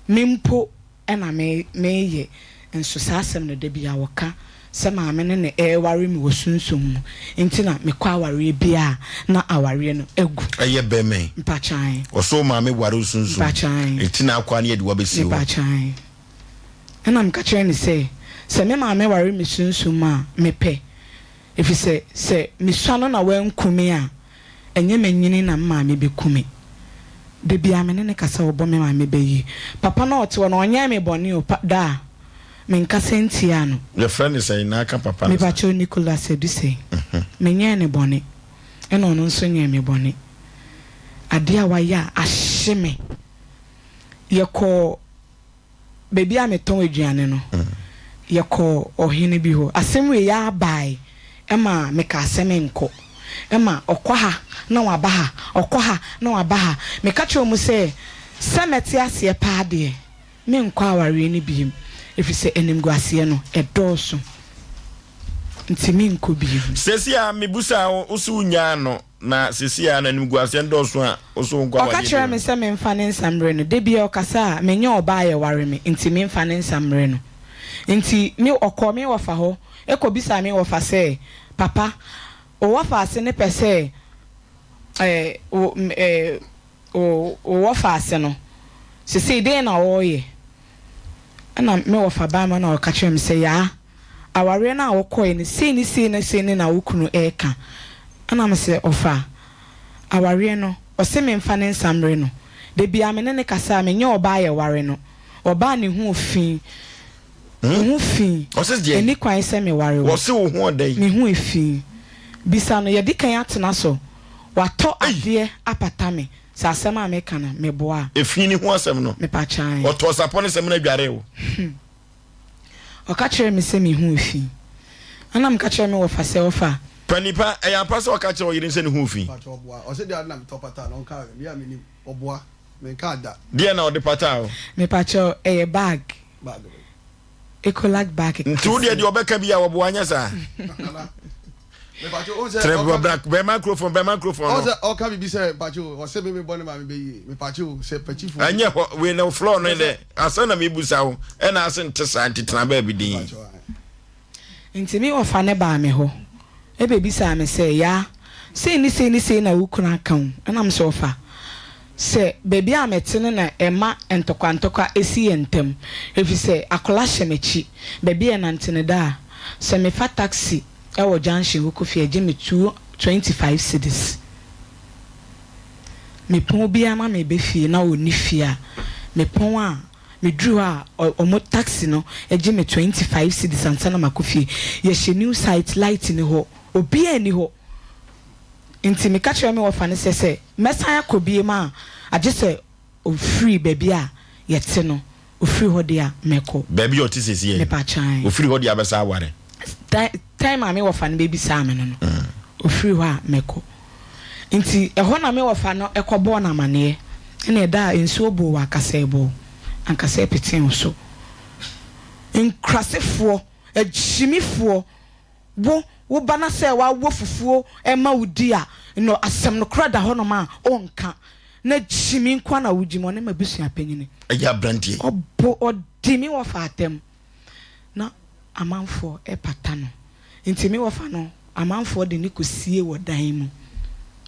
Speaker 20: me mpo na me meyɛ nso saa asɛm no da biara wɔka sɛ maame no na ɛreware me wɔ sunsum mu nti na mekɔ awareɛ biara a na awareɛ no agu.
Speaker 1: Ɛyɛ bɛma yi.
Speaker 20: Mpakyan.
Speaker 1: Ɔsɛ wo maame ware wo sunsum.
Speaker 20: Mpakyan.
Speaker 1: Nti na akɔ a na yɛde wo abɛsi hɔ.
Speaker 20: Mepakyan. Ɛna meka kyerɛɛ no sɛ, sɛ me maame ware me sunsum a, mepɛ. Efisɛ sɛ misua no na wanku me a, ɛnyɛ m'anyini na me maame beku me. Da biara me ne no kasa, ɔbɔ me maame bɛ yie. Papa no a ɔte hɔ no, ɔnyɛɛ me bɔne o, pa, da a, menkasa ntiaa no.
Speaker 1: Yɛfrɛ no sɛn na aka papa no saa?
Speaker 20: Mepakyɛw, Nicholas Adusei. Menyɛɛ no bɔne, ɛna ɔno nso nyɛɛ me bɔne. Adeɛ a wayɛ a ahye me. Yɛkɔɔ. baabi a metɔn aduane no, yɛkɔɔ ɔhene bi hɔ. Asɛm wei ara bae ma mekaa sɛ menkɔ. Ɛma ɔkɔ ha na waba ha, ɔkɔ ha na waba ha. Meka kyerɛɛ wɔn sɛ, sɛ mɛte aseɛ paa deɛ, merenkɔ awareɛ no bio, ɛfiri sɛ animguaseɛ no, ɛdɔɔso nti merenkɔ bio.
Speaker 1: Seesei a mebisaa wo, wo se wonyaa no. Na seesei ara no animguaseɛ ndɔɔso a wo so wonkɔ
Speaker 20: Ɔka
Speaker 1: awadeɛ
Speaker 20: kyerɛɛ
Speaker 1: bio
Speaker 20: me
Speaker 1: no.
Speaker 20: sɛ memfa ne nsa mmrɛ no. Da biara ɔkasa a, menyɛ ɔbaa a yɛware me, nti memfa ne nsa mmrɛ no. Nti me ɔkɔɔ me wɔfa hɔ kɔbisaa me wɔfa sɛ, Papa, wo wɔfa ase no pɛ sɛ eh, wo eh, wo wo wɔfa ase no, seesei dɛn na ɔreyɛ? Ɛna me wɔfa baa me hɔ na ɔka kyerɛɛ me sɛ, Yaa, awareɛ no a wokɔeɛ no sei ne sei ne sei ne na wo kunu reka. Ɛna mese ɔfa awareɛ no ɔse memfa ne nsa mmere no. Da biara me ne no kasa a menyɛ ɔbaa a yɛware no. Ɔbaa ne ho fi, wo ho fi, ɛnni kwan sɛ meware wo.
Speaker 1: Ɔse wo ho ɔdɛn?
Speaker 20: Me ho fi. Bisa no, yɛdi kan atena so, watɔ adeɛ apata me, sɛ asɛm a meka no meboa a.
Speaker 1: Efi ne ho asɛm no?
Speaker 20: Mepakyae.
Speaker 1: Ɔtɔɔ sapɔ ne samina dwaree wo?
Speaker 20: Ɔka kyerɛɛ me sɛ me ho fi. Ɛna meka kyerɛɛ me wɔfa sɛ, Ɔfa.
Speaker 1: Panin pa, ɛyɛ ampa sɛ ɔka kyerɛ ɔyere no sɛ ne ho fi?
Speaker 15: Mpakyɛ ɔboa. Ɔse deɛ ade na metɔ pataa no ɔnkaa me, me a menim. Ɔboa. Menkaa da.
Speaker 1: Deɛn na ɔde pataa wo?
Speaker 20: Mepakyɛ ɛyɛ bag.
Speaker 15: Bag bɛn?
Speaker 20: Ecolac bag kɛseɛ.
Speaker 1: Nti wo deɛ deɛ ɔbɛka biaa ɔboa nyɛ saa? Trɛ bra bɛn microphone bɛn microphone no.
Speaker 15: Ɔsɛ ɔka bibi sɛ mpakyɛ o ɔsɛ me me bɔ ne maame bɛ yie mepakyɛ o sɛ pakyifo.
Speaker 1: Ɛnyɛ hɔ wei na floor no dɛ asɛm na mebusa wo ɛna ase nte saa nti tena baabi din.
Speaker 20: Nti me wɔfa no baa me hɔ ɛbɛbisaa me sɛ yaa sei ne sei ne sei na wo kunu aka o ɛna me sɛ ɔfa sɛ baabi a mete no na ɛma ntɔkwa ntɔkwa ɛsi yɛn ntam ɛfiri sɛ akwadaa hyɛ m'akyi baabi a yɛnante no da a sɛ mefa taxi wɔ junction hɔ kɔ fie a ɛgye me 25 cedis. Mepɔn biara na meba fie na ɔnni fie a, mepɔn a meduru hɔ a wɔn taxi no gye me 25 cedis ansa na makɔ fie. Yɛhyɛ new site, light nni hɔ, obiara nni hɔ. Nti meka kyerɛɛ me wɔfa no sɛ sɛ mɛsan akɔ biom a, agye sɛ ɔfiri baabi a yɛte no. Ofiri hɔ deɛ a, mɛkɔ.
Speaker 1: Baabi a ɔte seesei yi.
Speaker 20: Mepa kyan.
Speaker 1: Ofiri hɔ deɛ abɛsa aware.
Speaker 20: Time a me wɔfa no bɛbisaa me no no, ofiri hɔ a mɛkɔ. Nti ɛhɔ na me wɔfa no kɔbɔɔ no amaneɛ. Ɛna ɛda a nsuo boo wɔ Akasɛɛboo, Ankasɛɛ petee wo so. Nkurasefoɔ, agyimifoɔ. Wo wo ba na sɛ wawɔ fufuo ma wo di a no asɛm nokorɛ da hɔ nom a ɔnka na gyimi nkoa na wo gyimi ɔne mabusua panyini.
Speaker 1: Ɛyɛ abranteɛ.
Speaker 20: Ɔbo ɔdi me wɔfa atɛm na amanfoɔ ɛpata no nti me wɔfa no amanfoɔ de no kɔ sie wɔ dan mu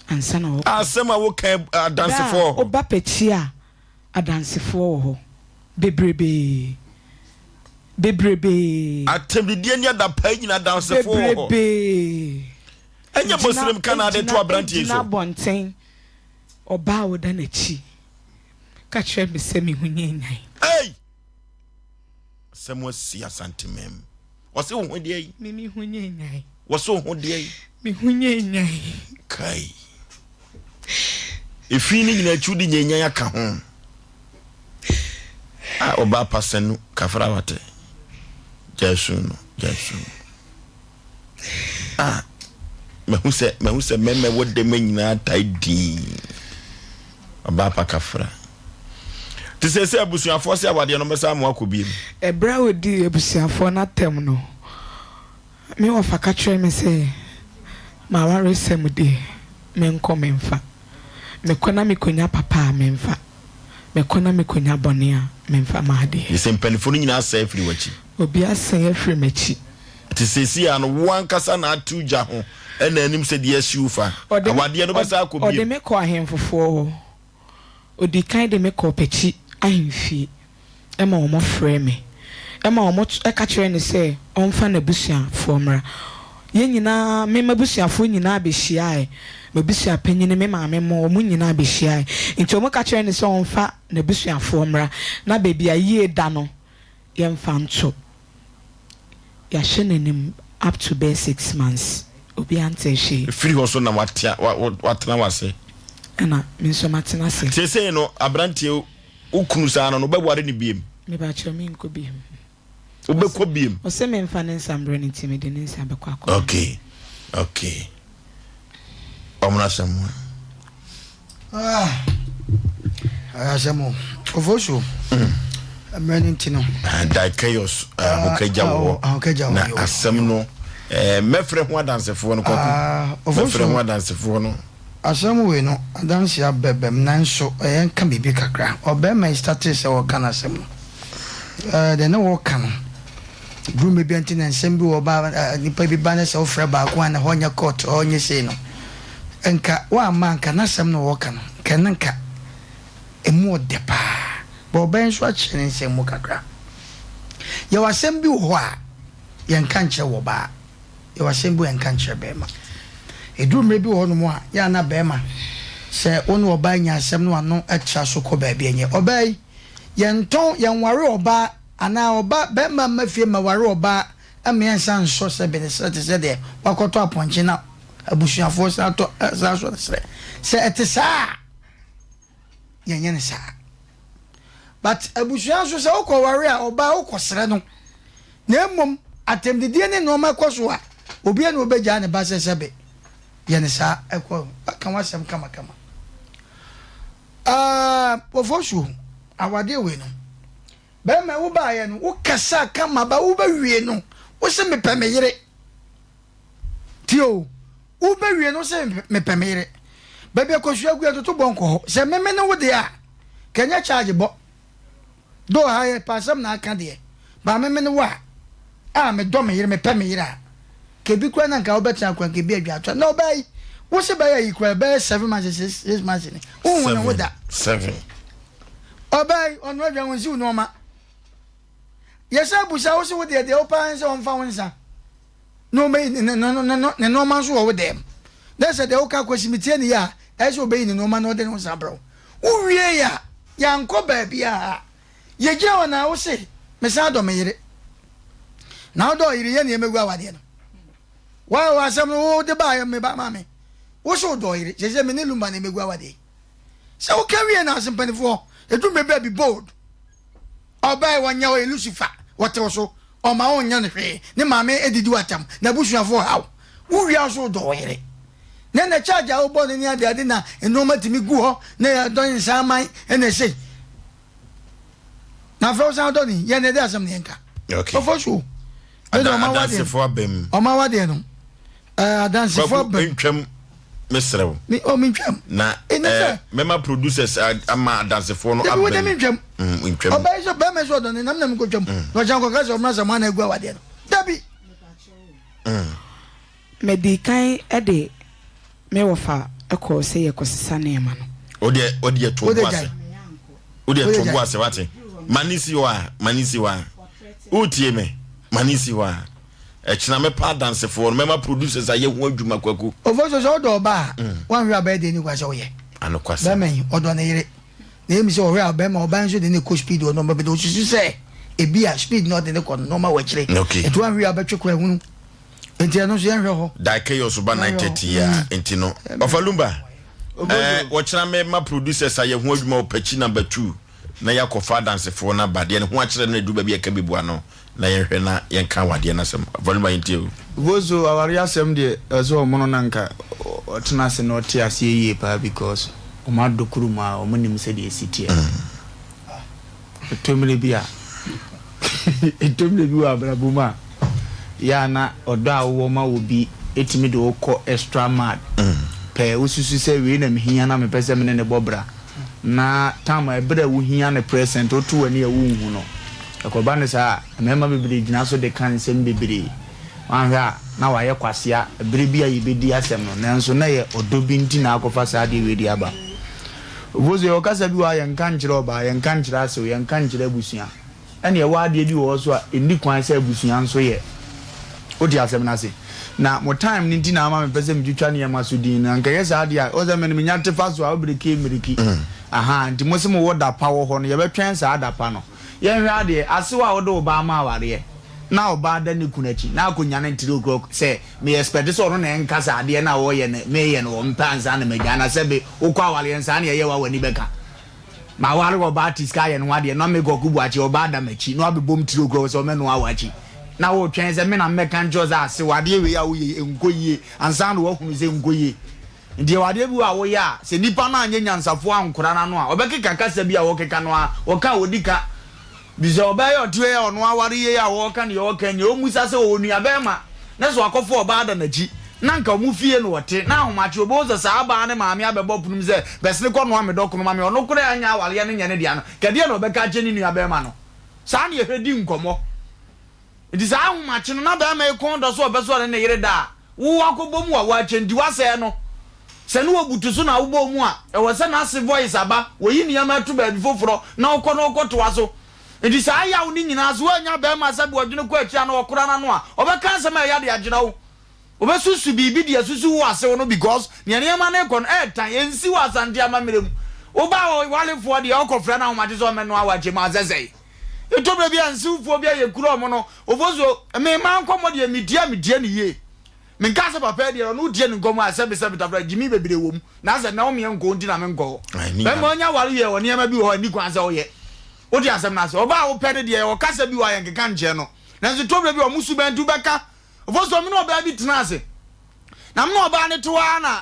Speaker 20: ansa na ɔkɔ.
Speaker 1: Asɛm a wo ka adansefoɔ wɔ hɔ.
Speaker 20: Da a woba pɛkyi a Adansefoɔ wɔ hɔ bebrebee, bebrebee.
Speaker 1: Atɛmdidie ne adapaa nyina adansefoɔ wɔ hɔ.
Speaker 20: Bebrebee.
Speaker 1: Ɛnyɛ bosirim ka na ade to aberanteɛ yi so.
Speaker 20: Gyina abɔnten, ɔbaa a ɔda n'akyi ka kyerɛ me sɛ me ho nyɛ nyan.
Speaker 1: Ei! Asɛm asi Asanteman mu. Wɔse wo ho deɛ yi.
Speaker 20: Me me ho nyɛ nyan.
Speaker 1: Wɔse wo ho deɛ yi.
Speaker 20: Me ho nyɛ nyan.
Speaker 1: Kai. Efi ne nyinaa akyi wode nyɛ nyan aka ho. A ɔbaa pasanu kafra wate. Gyae su no, gyae su no. Ah, mahu sɛ mahu sɛ mmarima ɛwɔ dɛm nyinaa tae dii ɔbaa pa kafra te sɛ sɛ abusuafoɔ sɛ awadeɛ no bɛsa ama akɔ biem.
Speaker 20: Ɛberɛ a ɔdii abusuafoɔ no atɛm no, me wɔfa ka kyerɛɛ me sɛ m'awaresɛm deɛ menkɔ memfa. Mekɔ na mekɔnya papa a memfa, mekɔ na mekɔnya bɔne a memfa m'adeɛ.
Speaker 1: Gye sɛ mpanimfoɔ no nyinaa sɛe firi w'akyi.
Speaker 20: Obi asan afiri m'akyi.
Speaker 1: Nti seesei ara no, wo ankasa na atew gya ho na anim sɛ deɛ asi wo fa. Awadeɛ no bɛsan akɔ bio.
Speaker 20: Ɔde me kɔɔ ahemfofoɔ hɔ. Ɔdii kan de me kɔɔ Pakyi ahemfie ma wɔfrɛɛ me. Ɛma wɔka kyerɛɛ no sɛ ɔmfa n'abusuafoɔ mmra. Yɛn nyinaa, me m'abusuafoɔ nyinaa bɛhyiaeɛ. M'abusuapanin, me maame mo, wɔn nyinaa bɛhyiaeɛ. Nti wɔka kyerɛɛ no sɛ ɔmfa n'abusuafoɔ mmra na baabi a yie da no, yɛmfa nto. Yɛahwɛ n'anim up to bɛyɛ 6 months, obiara ntee hwee.
Speaker 1: Ɛfiri hɔ so na watea, wa, wa, watena w'ase.
Speaker 20: Ɛna me nso matena ase.
Speaker 1: Seesei no, aberanteɛ, wo kunu saa no no, wobɛware no biem?
Speaker 20: Mepakyɛw, menkɔ biem.
Speaker 1: Wobɛkɔ biem?
Speaker 20: Ɔse memfa ne nsa mbrɛ no nti mede ne nsa bɛkɔ akɔma no.
Speaker 1: Okay, okay. Ɔmono asɛm mu a.
Speaker 3: Ah, ɛyɛ asɛm o. Ofosu, mmerɛ no nti no.
Speaker 1: Ah, Dikaios ahokagya wɔ hɔ. Na asɛm no, eh, mɛfrɛ ho adansefoɔ no kwaku.
Speaker 3: Ah,
Speaker 1: Mɛfrɛ ho adansefoɔ no.
Speaker 3: Asɛm wei no, adanse aba bam nanso ɛyɛ nka biribi kakra. Ɔbarima yi startee sɛ ɔreka n'asɛm no, ɛɛ deɛ na ɔreka no, duru mmerɛ bi a nti na nsɛm bi wɔ ba ɛɛ nipa bi ba na sɛ wofrɛ baako a na hɔ nyɛ court, hɔ nyɛ sei no, nka woamma nka n'asɛm na ɔreka no, nka na nka emu ɔdɛ paa. But ɔbaa yi nso akyerɛ ne nsɛm mu kakra. Yɛwɔ asɛm bi wɔ hɔ a yɛnka nkyerɛ wɔ baa. Yɛwɔ asɛm bi a yɛnka nkyerɛ bɛrima. Ɛduru mmerɛ bi wɔ hɔnom a, yɛ a na bɛrima, sɛ wo ne ɔbaa nya asɛm na w'ano tra so kɔ baabi a, ɛnyɛ. Ɔbaa yi, yɛntɔn, yɛnware ɔbaa anaa ɔba, bɛrima mma fie mmɛware ɔbaa mma yɛnsan nsɔ sɛbe ne serɛ te sɛ deɛ wakɔtɔ apɔnkye na abusuafoɔ san tɔ, san sɔ ne serɛ. Sɛ ɛte saa a, yɛnyɛ no saa. But abusua nso sɛ wokɔ ware a ɔbaa wokɔ srɛ no na mmom atɛmdidie ne nnoɔma ɛkɔ so a obia na ɔbɛgyaa ne ba sɛ sɛbe yɛ no saa ɛkɔ waka w'asɛm kamakama. Aah Ofosuo awadeɛ wei no bɛrima wo baayɛ no wo kasa kama ba wobɛwie no wo se mepɛ me yere. Tie o, wobɛwie no sɛ mepɛ me yere. Baabi a kosua gu yɛtoto bɔ nkɔ hɔ. Sɛ meme ne wo deɛ a, kɛnyɛ charge bɔ. Though ha yɛpɛ asɛm na aka deɛ, but meme ne wo a, a medɔ me yere, mepɛ me yere a, kɛ bi koraa na nka wobɛtena koraa nka ebi adwa atwa. Na ɔbaa yi, wo se bɛyɛ yi koraa bɛyɛ 7 months, 6 months ni. Wonhu ne ho da.
Speaker 1: Seven.
Speaker 3: Ɔbaa yi, ɔnoa aduane, ɔnsiw nnoɔma. Yɛsan busa wo se wo deɛ, deɛ wopɛ ara ne sɛ ɔmfa wo nsa. Na ɔbɛyi ne ne ne ne ne nneɛma nso wɔ wo dɛm. Na sɛ deɛ woka Kwasi metie ne yie a, ɛyɛ sɛ ɔbɛyi ne nneɛma na ɔde ne ho san brɛ wo. Wowie a, yɛankɔ baabiara. Yɛgyina hɔ na wo se, mesan dɔ me yere. Na wodɔ ɔyere yɛ nneɛma gu awadeɛ no. Wa wɔ asɛm no wode baeɛ me ba maame. Wo se wodɔ ɔyere, seesei me ne Lumba na ɛmɛgu awadeɛ yi. Sɛ woka wie na ase mpanimfoɔ, ɛduru mmerɛ bi a be bold. Ɔbaa yi wɔnyɛ ɔyɛ Lucifer wɔte wo so ɔma wo nyɛ no hwee ne maame didi wo atam n'abusuafoɔ haw wo wia nso wodɔ wo yere ne na charge a wobɔ no ne ade ade na nnoɔma tumi gu hɔ na yɛdɔ nsa aman ɛna ɛsei na afei wosan dɔ ne yɛ na ɛde asɛm ne yɛnka ɔfɔ so
Speaker 1: Adansefoɔ aba mu.
Speaker 3: Ɔma wadeɛ no. Adansefoɔ aba mu.
Speaker 1: Ntwam mesrɛ wo.
Speaker 3: Me oh mentwam.
Speaker 1: Na eh, mɛma producers ama adansefoɔ no aba mu.
Speaker 3: Dabi wo de mentwam.
Speaker 1: Ntwam.
Speaker 3: Ɔbaa yi sɛ bɛrima yi sɛ ɔdɔ ne nam na mekɔ twam. Na ɔkyɛn kɔka sɛ ɔmena sɛ mo ana agu awadeɛ no. Dabi.
Speaker 20: Medii kan de me wɔfa kɔɔ sɛ yɛkɔsesa nneɛma no.
Speaker 1: Wodeɛ wodeɛ to bo ase. Wodeɛ to bo ase wate. Ma ne si hɔ a ma ne si hɔ a. Wotie me ma ne si hɔ a. Ɛkyena mɛpa adansefoɔ no mɛma producers ayɛ ho adwuma kwaku.
Speaker 3: Ofosu sɛ wodɔ ɔbaa a woanhwɛ a bɛyɛ deɛ ɛni kwan sɛ woyɛ.
Speaker 1: Anokwasɛm.
Speaker 3: Bɛrima yi ɔdɔ ne yere na ɛyɛ mi sɛ ɔhwɛ a bɛrima ɔbaa nso de ne kɔ speed wɔ nneɛma bi de osusu sɛ ebi a speed na ɔde ne kɔ no nneɛma wɔ akyire.
Speaker 1: Okay.
Speaker 3: Nti woanhwɛ a bɛtwe kora hunu. Nti ɛno nso yɛnhwɛ hɔ.
Speaker 1: Daekeyos ba 9:30 yi a nti no ɔfa lumba ɛɛ wɔkyerɛ me ma producers ayɛ ho adwuma wɔ pakyi number 2 na yɛakɔfa adansefoɔ no aba deɛ ne ho akyerɛ no na ɛduru baabi a ɛka bɛbua no na yɛnhwɛ na yɛnka awadeɛ no asɛm ɔfa lumba yɛntie o.
Speaker 2: Voso aware asɛm deɛ ɛsɛ ɔmono na nka ɔtena ase na ɔte aseɛ yie paa because ɔmo adɔ kurom a ɔmo nim sɛdeɛ ɛsi teɛ. Ɛtɔ mmerɛ bi a, ɛtɔ mmerɛ bi wɔ abrabɔ mu a, yɛ a na ɔdɔ a wowɔ ma obi tumi de wo kɔ extra mad. Pɛɛ wosusu sɛ wei na mehia na mepɛ sɛ me ne no bɔ bra. Na time a ɛberɛ a wohia no present woto w'ani a wonhu no. Ɛkɔba no saa a, mmarima bebree gyina so de ka nsɛm bebree. Woanhwɛ a na wayɛ kwasea berɛ bi a yɛbɛdi asɛm no, nanso na ɛyɛ ɔdɔ bi nti na akɔfa saa adeɛ wei de aba. Ofosu, yɛwɔ kasa bi wɔ ha, yɛnka nkyerɛ ɔbaa, yɛnka nkyerɛ asew, yɛnka nkyerɛ abusua. Ɛna ɛwɔ adeɛ bi wɔ hɔ so a ɛnni kwan sɛ abusua nso yɛ. Wote asɛm no ase? Na mo time no nti na ama mepɛ sɛ metwitwa nneɛma so din no. Anka ɛyɛ saa deɛ a, wohu sɛ me no menya te fa so a, wobiriki mmiriki. Ahaa, nti mo se mowɔ da pa wɔ hɔ no, yɛbɛtwɛn saa da pa no. Yɛnhwɛ adeɛ, asew a wode wo ba ama awareɛ, na ɔbaa da ne kunu akyi, na akɔnyane 3 o'clock sɛ me expect sɛ ɔno na ɛnka sɛ adeɛ no a ɔreyɛ no, meyɛ no ɔmpɛ ansa na magyae, na sɛbe wokɔ awareɛ no saa na ɛyɛ wo a w'ani bɛka. Maware ɔbaa te sika ayɛ ne ho adeɛ na me Kwaku Boakye ɔbaa da m'akyi na wabɛbom tiri okura sɛ ɔmɛnoa w'akyi na wotwɛn sɛ me na mɛka nkyerɛ wo sɛ ase w'adeɛ wei a woyɛ yi nkɔ yie ansa na wahunu sɛ nkɔ yie. Nti yɛwɔ adeɛ bi wɔ a woyɛ a sɛ nipa no anyɛ nyansafoɔ ankora n'ano a ɔbɛkeka kasa bi a wɔkeka no ara wɔka a wɔdi ka. Bi sɛ ɔbaa yi a ɔte hɔ yi a ɔno aware yie a ɔreka deɛ ɔreka nie, ɔmmisa sɛ ɔwɔ nuabarima na sɛ wakɔfa ɔbaa da n'akyi na anka wɔn fie na ɔte na ahomakye ɔbɛhu sɛ saa baa no maame abɛbɔ pono mu sɛ bɛsene kɔnoa me dɔkono ma me ɔno koraa anyɛ awareɛ no nyɛ ne dea no ka deɛ na ɔbɛka akyerɛ ne nuabarima no saa na yɛhwɛ di nkɔmmɔ nti saa ahomakye no na barima yi kɔn dɔ sɛ ɔpɛ sɛ ɔne ne yere da a Wo akɔbɔ mu a woakyɛ nti woasɛe no. Sɛ ne wɔbutu so na wobɔɔ mu a, ɛwɔ sɛ n'ase voice aba, wɔyi nneɛma to baabi foforɔ na wokɔ na wokɔtoa so. Nti saa yaw no nyinaa sɛ woannya barima sɛ ɔdwene kɔ akyiri anaa ɔkora n'ano a, ɔbɛka asɛm a ɛya de agyina wo. Ɔbɛsusu biribi de asusu wo asew no because nea nneɛma no rekɔ no ɛɛtan, ɛnsi wɔ Asante amammerɛ mu. Wo ba a ɔwarefoɔ deɛ ɔkɔfrɛ no ahomakye sɛ ɔmmɛnoa wakye ma asɛsɛe. Ɛtɔ berɛ bi a nsewfoɔ bi a yɛkura wɔn no, wɔfo so me mma nkɔmmɔ deɛ metie a metie no yie. Menkaa sɛ papa yi deɛ ɔno wotie ne nkɔmmɔ a sɛbesɛbe tafra gyimi bebree wɔ mu. Na sɛ na womeɛ nkɔ nti na menkɔ hɔ. Bɛrima ɔnya ware wie wɔ nneɛma bi wɔ hɔ a ɛnni kwan sɛ woyɛ. Wote asɛm no ase? Ɔbaa a wopɛ no deɛ ɔkasa bi wɔ a yɛnkeka nkyerɛ no. Nanso ɛtɔ berɛ bi a wɔn suban nti wobɛka. Wɔfo so me ne ɔbaa bi tena ase. Na me ne ɔbaa no te hɔ ara na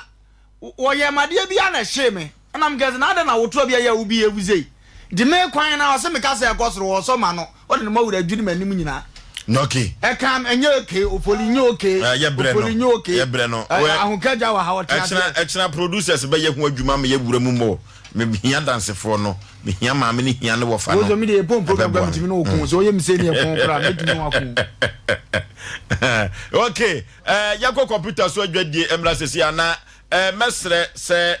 Speaker 2: Wɔyɛɛ me adeɛ bi a na ɛhyee me. Ɛna mekae sɛ, na adɛn na wotorɔ bi a ɛyɛ a wo behave sei? Nti me kwan no a ɔse meka sɛ ɛkɔ soro ɔsɔ m'ano, ɔde ne mɔwerɛ adwiri m'anim nyinaa.
Speaker 1: Okay.
Speaker 2: Ɛka me, ɛnyɛ okay, Ofoli nyɛ okay,
Speaker 1: Eh, yɛbrɛ no,
Speaker 2: Ofoli nyɛ okay.
Speaker 1: yɛbrɛ no.
Speaker 2: Eh,
Speaker 1: Wɛ-
Speaker 2: Ahokagya wɔ ha, ɔte
Speaker 1: Ɛkyena,
Speaker 2: aseɛ.
Speaker 1: ɛkyena producers bɛyɛ ho adwuma ma yɛwura mu mɔ. Mehia dansefoɔ no, mehia maame no hia ne wɔfa no.
Speaker 2: Wo sɛ me deɛ yɛpɔn program
Speaker 1: Ɛbɛboa
Speaker 2: koraa
Speaker 1: me.
Speaker 2: metumi ne wo ko, sɛ ɔyɛ me sei ne yɛpɔn koraa mɛtumi ne wo ako.
Speaker 1: Okay. Eh, yɛnkɔ kɔmputa so adwadie mmra sɛsi a na eh, mɛsrɛ sɛ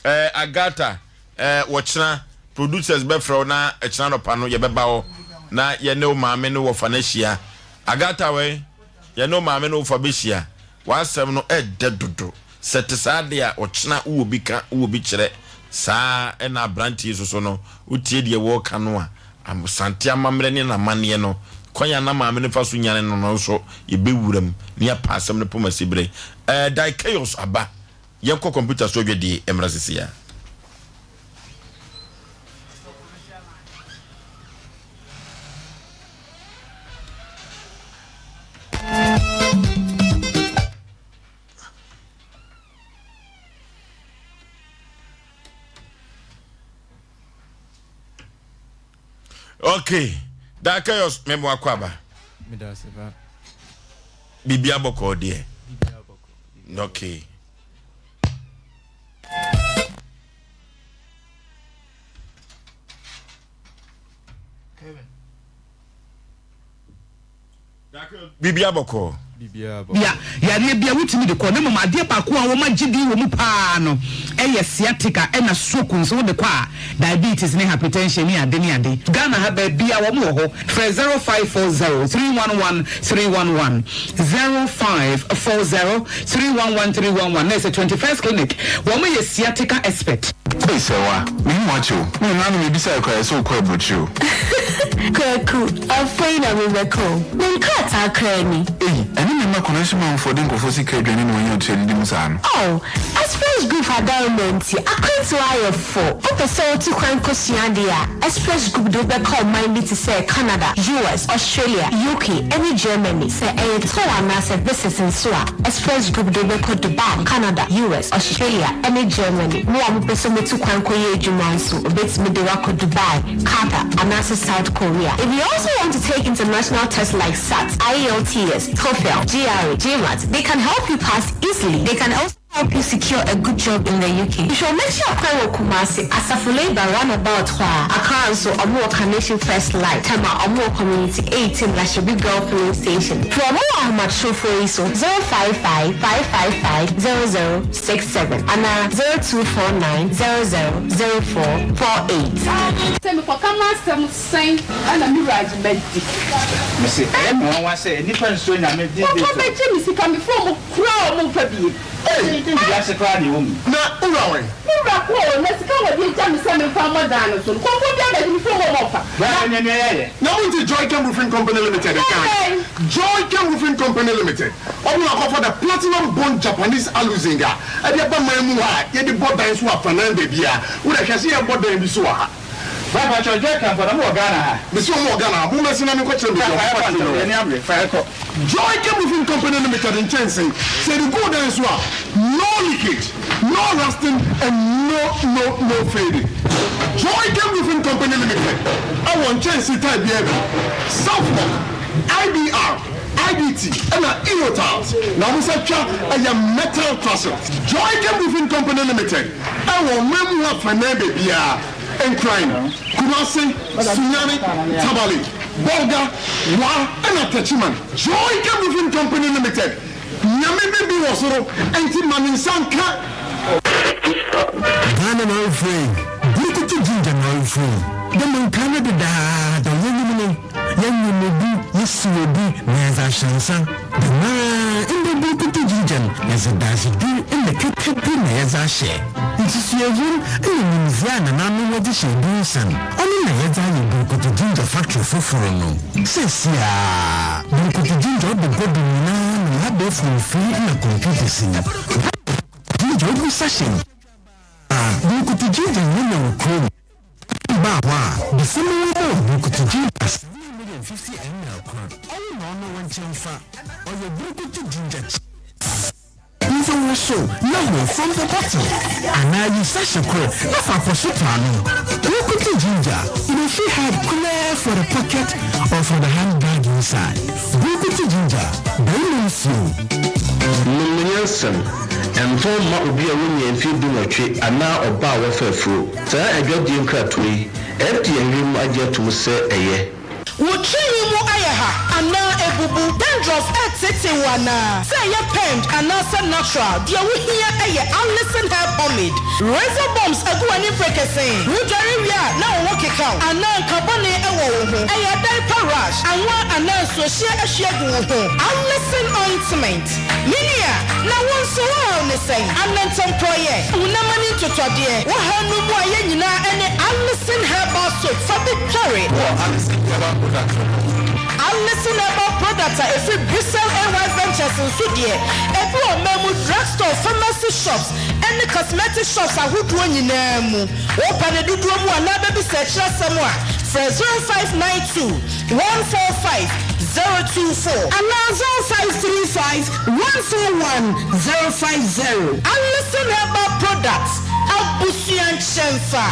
Speaker 1: eh, Agatha eh, wɔkyena producers bɛfrɛ wo na ɛkyena nɔpa no yɛbɛba hɔ na yɛne wo maame ne wɔfa no ahyia. Agatha wɛ, yɛne wo maame ne wofa bɛhyia. W'asɛm no ɛdɛ dodo. Sɛ te saa de a, ɔkyena wowɔ bi ka, wowɔ bi kyerɛ. Saa ara na aberanteɛ yi nso so no, wotie deɛ wɔreka no a, Asante amammerɛ ne n'amanneɛ no, kwan a na maame no fa so nyane no no nso, yɛbɛwura mu na yɛapa asɛm no poma siberɛ. Ɛɛ, Daikeos aba. Yɛnkɔ kɔmputa so adwadie mmra seesei ara. Okay, Dakayos mɛmo akɔ aba. Biribi abɔkɔ deɛ. Okay. Biribiara bɔkɔɔ.
Speaker 8: Bia yareɛ bia wotumi de kɔ na mmom adeɛ baako a wɔn agye din wɔ mu paa no yɛ sciatica ɛna stroke nso wode kɔ a diabetes ne hypertension ne ade ne ade. Ghana ha baabia wɔn wɔ hɔ frɛ 0540 311 311 0540 311 311 na ɛsɛ 21st clinic wɔn yɛ sciatica expert.
Speaker 21: Ei Sɛwa, mehu wo akyɛ o. Me nana no mebisae koraa ɛsɛ wokɔ aburokyire o.
Speaker 22: Kwaku, afei na mebɛka o. Me nkrataa koraa ni.
Speaker 21: Ei, ɛne me mma connection manfoɔ de nkurɔfoɔ sika adwane na wɔanya ɔtua didi mu saa no.
Speaker 22: Oh, Express Group adaworoma nti, akwantuo ayɛ fo. Wopɛ sɛ wotu kwan kɔsua adeɛ a, Express Group de wo bɛkɔ ɔman bi te sɛ Canada, US, Australia, UK, ne Germany. Sɛ ɛyɛ tour anaasɛ visit nso a, Express Group de wo bɛkɔ Dubai, Canada, US, Australia, ne Germany. Mo a mopɛ sɛ motu kwan kɔyɛ adwuma nso, wɔbɛtumi de wo akɔ Dubai, Qatar, anaasɛ South Korea. If you also want to take international tests like SAT, IELTS, TOEFL, GRE, GMAT, they can help you pass easily. They can also. Help you secure a good job in the UK. Hwehwɛ wɔn akyi akwan wɔ Kumasi, Asafo Labour roundabout hɔ a. Accra nso, wɔn wɔ Carnation First Light, Tema, wɔn wɔ Community 18 Lashibi Girl Filling Station. Frɛ wɔn wɔ ahomatrofoɔ yi so, 055 555 0067 anaa 0249 00 04 48.
Speaker 16: Sɛ mekɔka m'asɛm sɛn na me wura agye madi?
Speaker 19: Mese ɛyɛ me nwanwa sɛ nnipa nsuro Nyame these days o.
Speaker 16: Wɔkɔ bɛgye me sika me phone mu koraa ɔmo nfa bie.
Speaker 19: Ei dɛn wiase koraa na yɛwɔ mu yi.
Speaker 4: Na wo wura wɛn?
Speaker 16: Me wura kɔ o, na sika a wɔde agya me sɛ memfa mmɔ dan no so no, kɔmfoɔ biara bɛgye me phone mu ɔmo nfa.
Speaker 19: Bra bɛnyɛ nea yɛayɛ.
Speaker 4: Na monte Joychem Roofing Company Limited nka anaa? Joychem Roofing Company Limited, wɔn na wɔakɔfa the Platinum Bond Japanese Aluzinc a ɛde aba man mu ha a yɛde bɔ dan so afanan baabiara. Wo deɛ hwɛ sɛ yɛrebɔ dan bi so wɔ ha.
Speaker 19: Bra pakyɛw Joychem fo na mo wɔ Ghana ha?
Speaker 4: Mese wɔn wɔ Ghana ha. Mommɛse na menkɔkyerɛ mo baabi a
Speaker 19: Fa
Speaker 4: wɔn
Speaker 19: yɛkɔ
Speaker 4: factory no
Speaker 19: ntɛm,
Speaker 4: wɔ.
Speaker 19: yɛn ani abere, fa yɛkɔ.
Speaker 4: Joychem Roofing Company Limited nkyɛnsee, sɛ yɛde gu wo dan so a, no leakage, no rusting and no no no fading. Joychem Roofing Company Limited wɔ nkyɛnsee type biara bi, Southlock, IBR, IDT ɛna Eurotiles na wɔn nsa twa ɛyɛ metal trusses. Joychem Roofing Company Limited wɔ ɔman mu ha fanan baabiara, Nkran, Kumasi, Sunyani, Tamale, Bolga, Wa ɛna Techiman. Joychem Roofing Company Limited, Nyame ne bi wɔ soro nti ma ne nsa nka.
Speaker 8: Ghana na ɔrefrɛ yi, Burukutu Ginger na ɔrefrɛ yi. Dɛ ma nkaa no dedaada yɛnyim no, yɛnwem obi, yesiw obi na yɛdze ahyɛ nsa. Dɛmara ndɛ Burukutu Ginger no, yɛdze dadzedur na kɛkɛdur na yɛdze ahyɛ. Nsusuehun na nyimdzee a nananom wɔdze hyɛ edur nsa no, ɔno na yɛdze ayɛ Burukutu Ginger factory fofor no. Seseiara, Burukutu Ginger ɔda gua do nyina nam abaɛfor mfir na kɔmpiwta mu. Burukutu Ginger ogu sachet mu. Burukutu Ginger nyɛ wɔ kurom. Baa hɔ a, bisa ma wɔmma wo Burukutu Ginger 750 ml kor. Ɔwo na ɔno wo nkyɛn fa. Ɔyɛ Burukutu Ginger Cheese. Mfa wo so na how from the bottle anaa yi sachet kor na fa kɔsotɔ ano. Burukutu Ginger, e dey fit hide kulɛɛ for the pocket or for the handbag inside. Burukutu Ginger, barima nsuo.
Speaker 6: Nom no nyansam. Ɛntɔn mma obi a wanya mfeɛ dunwɔtwe anaa ɔbaa a wafa afuro. Saa adwadie nkratoɔ yi, FDA nhwehwɛmu mu agye atom sɛ ɛyɛ.
Speaker 23: Wo tirinwi mu ayɛ ha anaa abubu? Dandruff reteetee wo anaa? Sɛ ɛyɛ permed anaasɛ natural, deɛ wohia yɛ Alison Hair Pomade. Razor bumps agu w'ani mperekesee? Wodware wie a na wo ho keka wo anaa nka bɔne wɔ wo ho? Ɛyɛ diaper rash, anwa anaa nsuohyeɛ ahwie agu wo ho? Alison Ointment. Me nua, na wo nso wo haw ne sɛn? Anantamporɔeɛ, honam ani ntotɔdeɛ, wo haw no mu a yɛn nyinaa ne Alison Herbal Soap fa bi tware.
Speaker 24: Wɔ Alison Herbal Product no ho.
Speaker 23: Alison Herbal Product a ɛfiri Bristol AY Ventures nso deɛ, ebi wɔ ɔman mu drugstore, pharmacy shops, ne cosmetic shops ahodoɔ nyinaa mu. Wopɛ no dodoɔ mu anaa bɛbisa akyiri asɛm a, frɛ 0592 145 024 anaa 0535 141 050. Alison Herbal Products, abusua nkyɛnfa.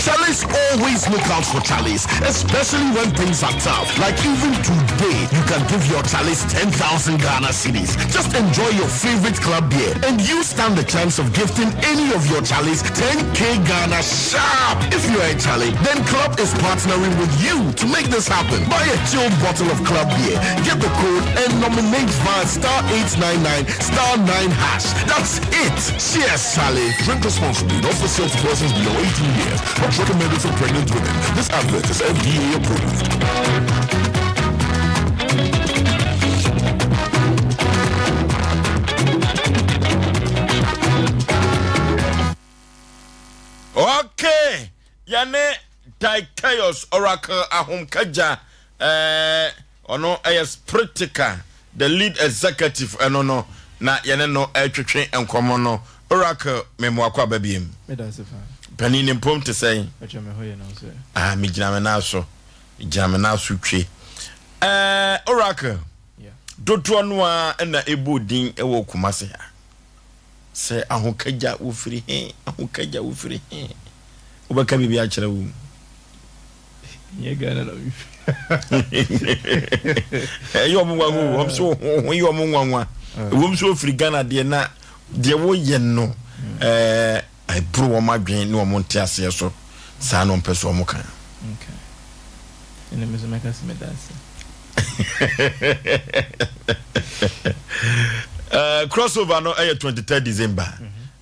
Speaker 10: Charlie's always look out for Charlie's, especially when things are tough. Like even today, you can give your Charlie's 10,000 Ghana cedis. Just enjoy your favorite club beer and you stand the chance of gifting any of your Charlie's 10K Ghana sharp. If you are a Charlie, then Club is partnering with you to make this happen. Buy a chilled bottle of Club beer, get the code and nominate via star 899 star 9 hash. That's it. Cheers, Charlie. Drink responsibly. Not for sale to persons below 18 years. Not recommended for pregnant women. This advert is FDA approved.
Speaker 1: Okay, yɛne Tychaios Oracle Ahomkagya eh, ɔno ɛyɛ Spritica, the lead executive ɛno no na yɛne no ɛretwetwe nkɔmmɔ no. Oracle, mmoakɔ aba biem. Panin ne mpom te sɛn? Ah, megyina me nan so. Gyina me nan so twe. Eh, Oracle, dodoɔ no ara na ɛbɔ din wɔ Kumasi ha. Sɛ ahokagya wofiri he, ahokagya wofiri he. Wobɛka biribi akyerɛ wo mu.
Speaker 25: Nyɛ Ghana na mefiri.
Speaker 1: Ɛyɛ ɔmo nwanwa o, wɔn so ho yɛ ɔmo nwanwa. Ɛwom sɛ ofiri Ghana deɛ na deɛ woyɛ no ɛɛ ɛboro wɔn adwene ne wɔn nteaseɛ so saa na wɔn pɛ sɛ wɔn ka.
Speaker 5: Okay. Ɛnna mi nso mɛka sɛ meda ase.
Speaker 1: Uh, crossover no ɛyɛ 23 December.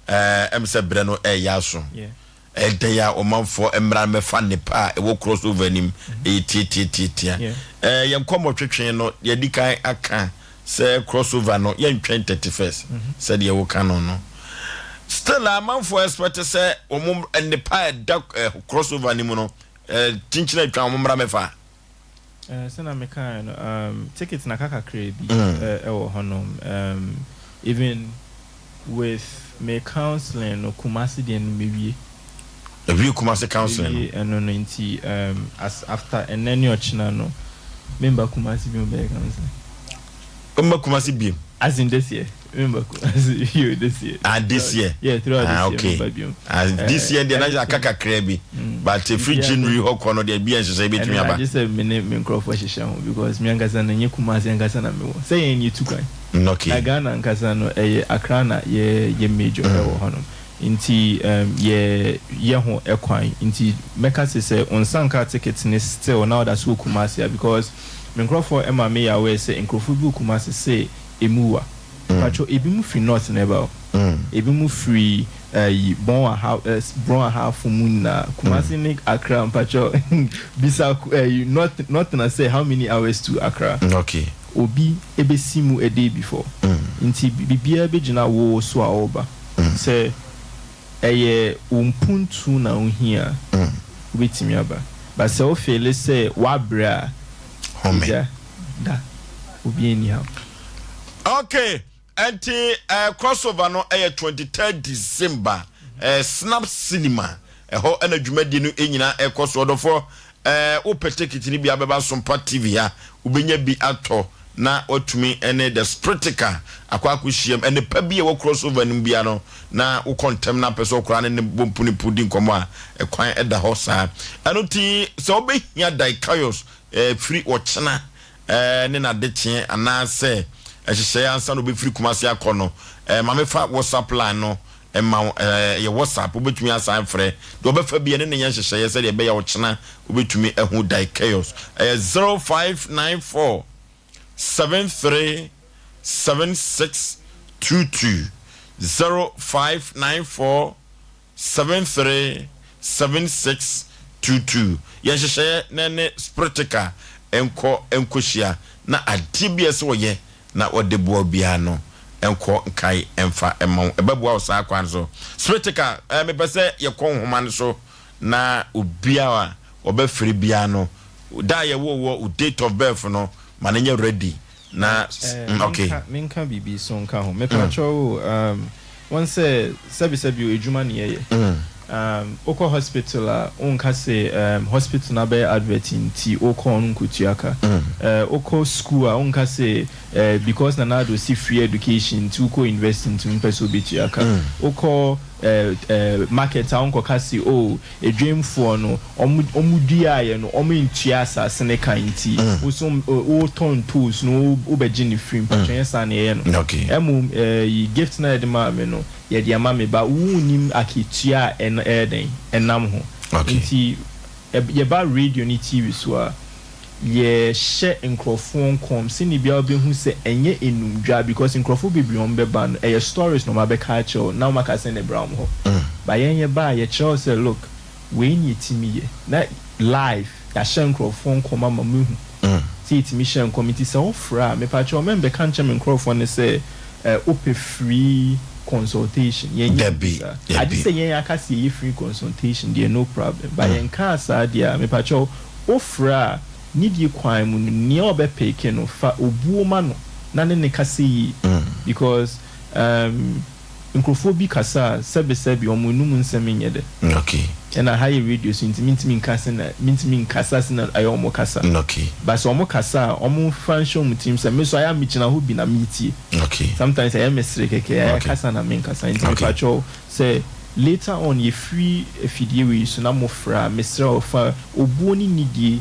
Speaker 1: Ɛm sɛ berɛ no ɛyɛ aso. Ɛdɛn a ɔmanfoɔ mmra mmɛfa nnepa a ɛwɔ crossover no mu, ɛyɛ tiatiatiatia. Ɛɛ yɛn nkɔmmɔ twetwe no, yɛadi kan aka sɛ crossover no yɛntwɛn 31st sɛdeɛ woka no no. Still a amanfoɔ expect sɛ wɔn nnepa a ɛda crossover no mu no, kyinkyin atwa wɔn mmra mmɛfa.
Speaker 5: Eh, sɛnea mekaeɛ no, um, ticket no aka kakraa bi wɔ hɔnom. Um, even with me counselling no, Kumasi deɛ no mewie.
Speaker 1: Awie Kumasi counselling no?
Speaker 5: Mewie ɛno no nti, um, as after ɛnnɛ ne ɔkyena no, memba Kumasi bio mbɛyɛ counselling.
Speaker 1: Womba Kumasi bio?
Speaker 5: As in this year. Memba Kumasi bio this year.
Speaker 1: Ah, this year?
Speaker 5: Yeah, throughout
Speaker 1: ah,
Speaker 5: this
Speaker 1: okay.
Speaker 5: year memba bio.
Speaker 1: Ah, this year deɛ na aka kakraa bi. But ɛfiri January hɔ kɔ no deɛ bi a nhyehyɛe bɛtumi aba.
Speaker 5: Ɛno agye sɛ me ne me nkurɔfoɔ hyehyɛ ho because me ankasa no ɛnyɛ Kumasi ankasa na mewɔ. Sɛ yɛn yɛtu kwan.
Speaker 1: Okay.
Speaker 5: Na Ghana ankasa no ɛyɛ Accra na yɛ yɛ major ɛwɔ hɔnom. Nti um, yɛ yɛ ho ɛkwan. Nti mɛka se sɛ wo nsa nkaa ticket no still na woda so wɔ Kumasi a because me nkurɔfoɔ ɛma me yɛ aware sɛ nkurɔfoɔ bi wɔ Kumasi se ɛmu wa. Mpakyɛw ebinom firi north na ɛba o. Ebinom firi ɛyi Bɔn aha Brɔn ahafo mu nyinaa. Kumasi ne Accra mpakyɛw bisa ɛyi north north na sɛ how many hours to Accra.
Speaker 1: Okay.
Speaker 5: Obi ebesi mu a day before. Nti biribiara bɛgyina wo so a ɔreba. Sɛ ɛyɛ wo mpuntu na wohia a, wobɛtumi aba. But sɛ wo feele sɛ woabrɛ a,
Speaker 1: Home.
Speaker 5: agya da. Obiara nni ha.
Speaker 1: Okay, ɛnti eh, crossover no ɛyɛ 23rd December, eh, Snap Cinema, ɛhɔ ɛna dwumadie no nyinaa ɛkɔ so. Ɔdɔfoɔ, eh, wopɛ ticket no bi abɛba Sompa TV ha, wobɛnya bi atɔ na watumi ɛne The Spritica akɔ akɔhyiam. Ɛne pa bi a ɛwɔ crossover no mu biara no, na wokɔ ntɛm na apɛ sɛ ɔkoraa ne ne bɔ mpunimpu di nkɔmmɔ a, ɛkwan ɛda hɔ saa. Ɛno nti, sɛ wobɛhia Daikaios eh, firi ɔkyena ne n'adekyeɛ anaasɛ nhyehyɛeɛ ansa na ɔbɛfiri Kumasi akɔ no, ma me fa WhatsApp line no mma wo. Ɛyɛ WhatsApp, wobɛtumi asan afrɛ. Deɛ ɔbɛfa bi, ɛne no nyɛ nhyehyɛeɛ sɛdeɛ ɛbɛyɛ a ɔkyena wobɛtumi ahu Daikeos. Ɛyɛ 0594 73 7622, 0594 737622 Yɛ nhyehyɛeɛ na ɛne Spritica nkɔ nkɔhyia na adeɛ bi a ɛsɛ wɔyɛ na wɔde boa wo biara no nkɔ nkae mfa mma wo. Ɛbɛboa wo saa kwan so. Spritica, eh, mepɛ sɛ yɛkɔ nhoma no so na obiara a ɔbɛfrɛ biara no, da a yɛwoo woɔ, wo date of birth no, ma no nyɛ ready na,
Speaker 5: Eh,
Speaker 1: mm, okay.
Speaker 5: menka, menka biribi so nka ho. Mepakyɛw o, um, wɔn sɛ sɛbesɛbe o, adwuma na yɛyɛ. Um, wokɔ hospital a, wonka se um, hospital no abɛyɛ advert nti wokɔ ɔno nkotua ka. Eh, wokɔ school a, wonka se eh, because Nana Addo si free education nti wokɔ university nti wompɛ sɛ wobetua ka. Wokɔ eh, eh, market a, wonkɔka se oh, Edwamfoɔ no, wɔn wɔn duaeɛ no, wɔn ntua asase no ka nti, wo nso wotɔ ntoosi no, wobɛgye no free. Mpakyɛ ɛnyɛ saa na yɛyɛ no. Mmom ɛyi gift no a yɛde maa me no, yɛde ama me ba. Wonnim akatua a ɛno ɛyɛ dɛn ɛnam ho. Nti yɛba radio ne TV so a, yɛhyɛ nkorɔfoɔ nkɔm sɛdeɛ biara wobɛhu sɛ ɛnyɛ enumdwa because nkorɔfoɔ bebree wɔn bɛba no ɛyɛ stories na wɔn abɛka akyerɛ wo na wɔn aka sɛ na ɛbra wɔn hɔ but yɛn yɛba a yɛkyerɛ wo sɛ look wei na yɛtumi yɛ na live yɛahyɛ nkorɔfoɔ nkɔm ama wɔn ahu sɛ yɛtumi hyɛ nkɔm nti sɛ wofrɛ a mepakyɛw mɛmbɛka nkyerɛ me nkorɔfoɔ no sɛ eh wopɛ free consultation yɛnyɛ
Speaker 1: Dabi
Speaker 5: bi saa
Speaker 1: dabi.
Speaker 5: agye sɛ yɛn aka sɛ yɛyɛ free consultation deɛ no problem but yɛnkaa saa deɛ a mepakyɛw Wofrɛ a, nidie kwan mu no, nea ɔbɛpeke no, fa obuo ma no na ne no kasa yie because um, nkurɔfoɔ bi kasa a, sɛbesɛbe wɔn anum nsɛm nyɛ dɛ.
Speaker 1: Okay.
Speaker 5: Ɛna ha yɛ radio so nti mentumi nka sɛ na, mentumi nkasa sɛ na ɛyɛ wɔn kasa.
Speaker 1: Okay.
Speaker 5: But sɛ wɔn kasa a, wɔn mfa nhyɛ wɔn tirim sɛ me nso ayɛ a megyina hɔ bi na meretie.
Speaker 1: Okay.
Speaker 5: Sometimes ɛyɛ me sere kɛkɛ, ɛyɛ
Speaker 1: Okay.
Speaker 5: kasa na menkasa nti
Speaker 1: Okay.
Speaker 5: mepakyɛw Sɛ later on yɛfiri afidie wei so na mofrɛ a, mesrɛ wo fa obuo ne nidie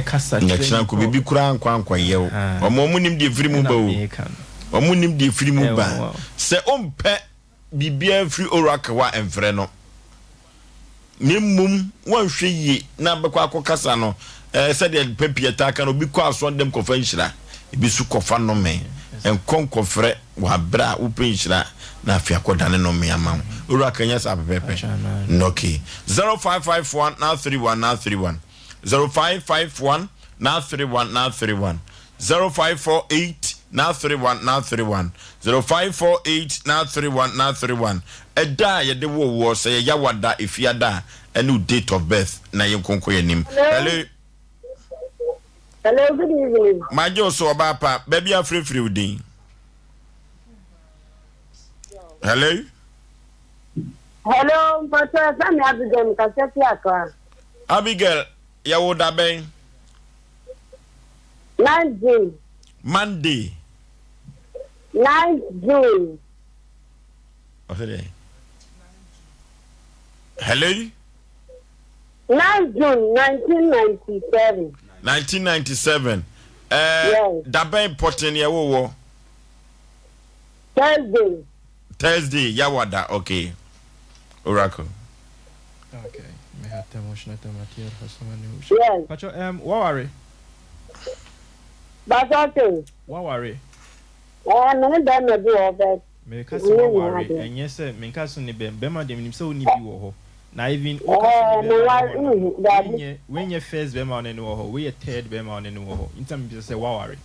Speaker 5: Kasa
Speaker 1: Na
Speaker 5: kyerɛ
Speaker 1: kyena
Speaker 5: nipa
Speaker 1: nko biribi
Speaker 5: a
Speaker 1: koraa nkɔ ankɔyɛ wo.
Speaker 5: Ahaa.
Speaker 1: Wɔn wɔn nim deɛ ɛfiri mu
Speaker 5: Ɛna
Speaker 1: ba o.
Speaker 5: meka no.
Speaker 1: Wɔn nim deɛ ɛfiri mu
Speaker 5: Ɛyɛ
Speaker 1: ba.
Speaker 5: nwanwa o.
Speaker 1: Sɛ wompɛ biribiara mfiri Oracle hɔ a, mfrɛ no. Na mmom woanhwɛ yie na bɛkɔ akɔkasa no, ɛɛ sɛdeɛ mpɛn pii yɛtaa ka no, obi kɔ asɔndɛm kɔfa nhyira, ebi nso kɔfa nnome. Nkɔ nkɔfrɛ wɔ aberɛ a wopɛ nhyira na afei akɔdane nnome ama wo. Oracle nyɛ saa pɛpɛɛpɛ. Okay. 0551 931 931. 0551 931 931 0548 931 931 0548 931 931 Ɛda a yɛde woo woɔ, sɛ yɛ Yawada, Efiada a, ɛne wo date of birth na yɛnkonko yɛn anim.
Speaker 7: Hello. Hello, good evening.
Speaker 1: Magye wo so ɔbaa pa, baabi a frɛfrɛ wo din. Hello.
Speaker 7: Hello, mpɔtɔ ɛfɛ mi Abigail mekasa fi Accra.
Speaker 1: Abigail, yɛwo da bɛn?
Speaker 7: 9 June.
Speaker 1: Monday.
Speaker 7: 9 June.
Speaker 1: Ɔsɛ dɛ. Hello.
Speaker 7: 9 June 1997.
Speaker 1: 1997. Ɛɛ,
Speaker 7: Yes.
Speaker 1: da bɛn pɔten yɛwo wɔ?
Speaker 7: Thursday.
Speaker 1: Thursday, Yawada, okay. Oracle.
Speaker 5: Okay.
Speaker 7: Yes.
Speaker 5: Pacho, waware?
Speaker 7: Pastor se.
Speaker 5: Waware?
Speaker 7: Eh, me ne bɛrima bi wɔ hɔ bɛ.
Speaker 5: Meka sɛ waware, ɛnyɛ sɛ menka so ne bɛm bɛrima deɛ menim sɛ wo ne bi wɔ hɔ. Na even woka sɛ ne bɛrima wɔ hɔ no, wenyɛ wenyɛ first bɛrima ɔne no wɔ hɔ, weyɛ third bɛrima ɔne no wɔ hɔ. Nti na mebisa sɛ waware.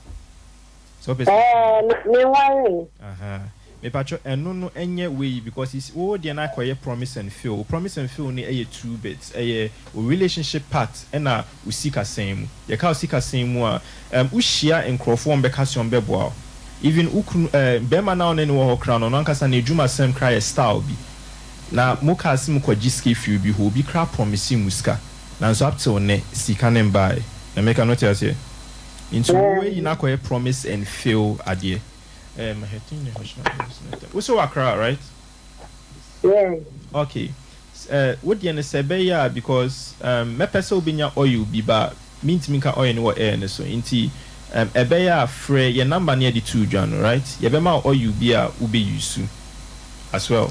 Speaker 5: Sɛ wopɛ sɛ.
Speaker 7: Ɛɛ, menwaree.
Speaker 5: Ahaa. Mepakyɛw ɛno no ɛnyɛ wei because you see wo deɛ no akɔyɛ promise and fail. Wo promise and fail no ɛyɛ two bits. Ɛyɛ wo relationship part ɛna wo sikasɛm mu. Yɛka wo sikasɛm mu a, ɛɛm wo hyia nkorɔfoɔ a wɔbɛka sɛ wɔbɛboa wo. Even wo kunu ɛɛ bɛɛma no a wo ne no wɔ hɔ koraa no ɔno ankasa n'adwumasɛm koraa yɛ style bi. Na mo kaa se mo kɔ gye sika firi obi hɔ, obi koraa promise mo sika nanso up till nnɛ sika no mbaeɛ. Nea meka no wote aseɛ? Nti wo ayi no akɔyɛ promise and fail adeɛ. Eh, wo sɛ wɔ Accra, right?
Speaker 7: Yeah.
Speaker 5: Okay. Eh, wo deɛ no sɛ ɛbɛyɛ a because um, mɛpɛ sɛ wobɛnya oil bi ba mentumi nka oil no wɔ air no so nti um, ɛbɛyɛ a frɛ yɛn number no yɛde too dwa no, right? Yɛbɛma wo oil bi a wobɛ use as well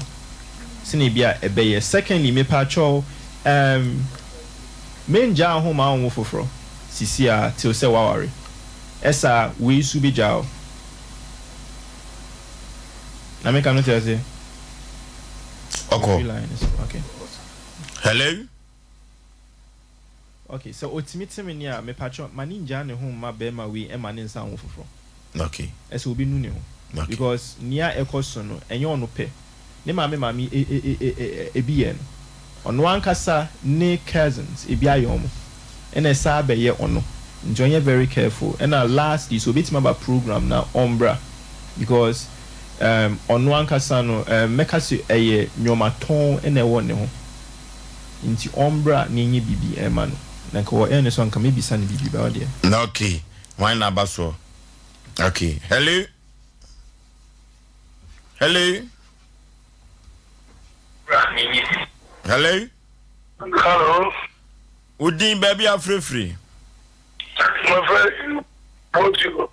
Speaker 5: sɛnea bi a ɛbɛyɛ. Secondly, mepaakyɛw um, mengyaa ho ma wo foforɔ sisi a till sɛ woaware. Ɛsa wei su bɛgyaa wo. Na meka no te aseɛ.
Speaker 1: Ɔkɔ.
Speaker 5: Free line so okay.
Speaker 1: Hello.
Speaker 5: Okay, sɛ otumi te me nne a, mepakyɛw ma ne ngyaa ne ho mma bɛɛma wei ɛma ne nsa nwo foforɔ.
Speaker 1: Okay.
Speaker 5: Ɛsɛ obenu ne ho.
Speaker 1: Okay.
Speaker 5: Because nea ɛkɔ so no, ɛnyɛ ɔno pɛ. Ne maame maame e e e e ebi yɛ no. Ɔno ankasa ne cousins ebi ayɛ ɔmo. Ɛna ɛsan abɛyɛ ɔno. Nti ɔnyɛ very careful. Ɛna lastly sɛ obetumi aba program no a ɔmbra. Because erm ɔno ankasa no erm mɛka sɛ ɛyɛ nnoɔma tɔn na ɛwɔ ne ho. Nti ɔmbra na yɛnyɛ biribi ɛma no. Na nka wɔ air no so a nka mɛbisa no biribi but ɔdeɛ.
Speaker 1: Na okay, hwan na aba soɔ? Okay, hello? Hello? Hello?
Speaker 9: Hello.
Speaker 1: Wo din baabi afirifiri?
Speaker 9: Mefrɛ Portugal.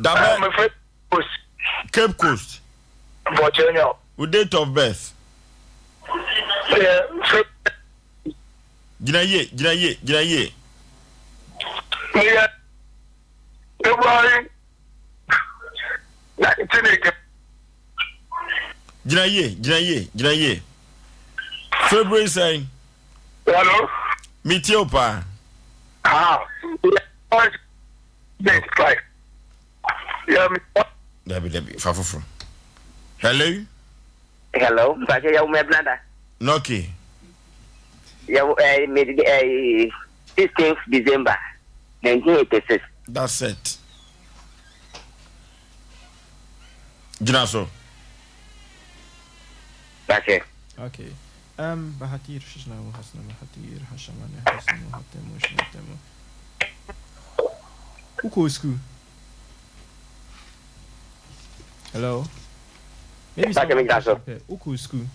Speaker 1: Dabɛ.
Speaker 9: Ah, mefrɛ Coast.
Speaker 1: Cape Coast.
Speaker 9: Virginia.
Speaker 1: Wo date of birth?
Speaker 9: Yeah,
Speaker 1: Gyina yie, gyina yie, gyina yie.
Speaker 9: Meyɛ February 1980.
Speaker 1: Gyina yie, gyina yie, gyina yie. February sɛn?
Speaker 9: Hello.
Speaker 1: Metie wo paa.
Speaker 9: Ah,
Speaker 1: Dabi dabi, fa foforɔ. Hello.
Speaker 11: Hello, mpakyɛ yɛ wo mɛ da.
Speaker 1: Nɔke.
Speaker 11: Yɛ wo ɛɛ me ɛɛ 16th December 1986.
Speaker 1: That's it. Gyina so.
Speaker 11: Mpakyɛ.
Speaker 5: Okay. Um, Bahatir Shishna Hasna Bahatir Hashamane Hasnu Hatemu Shnatemu. Wokɔɔ school? Hello? Maybe
Speaker 11: Mpakyɛ me gyina so.
Speaker 5: Wokɔɔ school?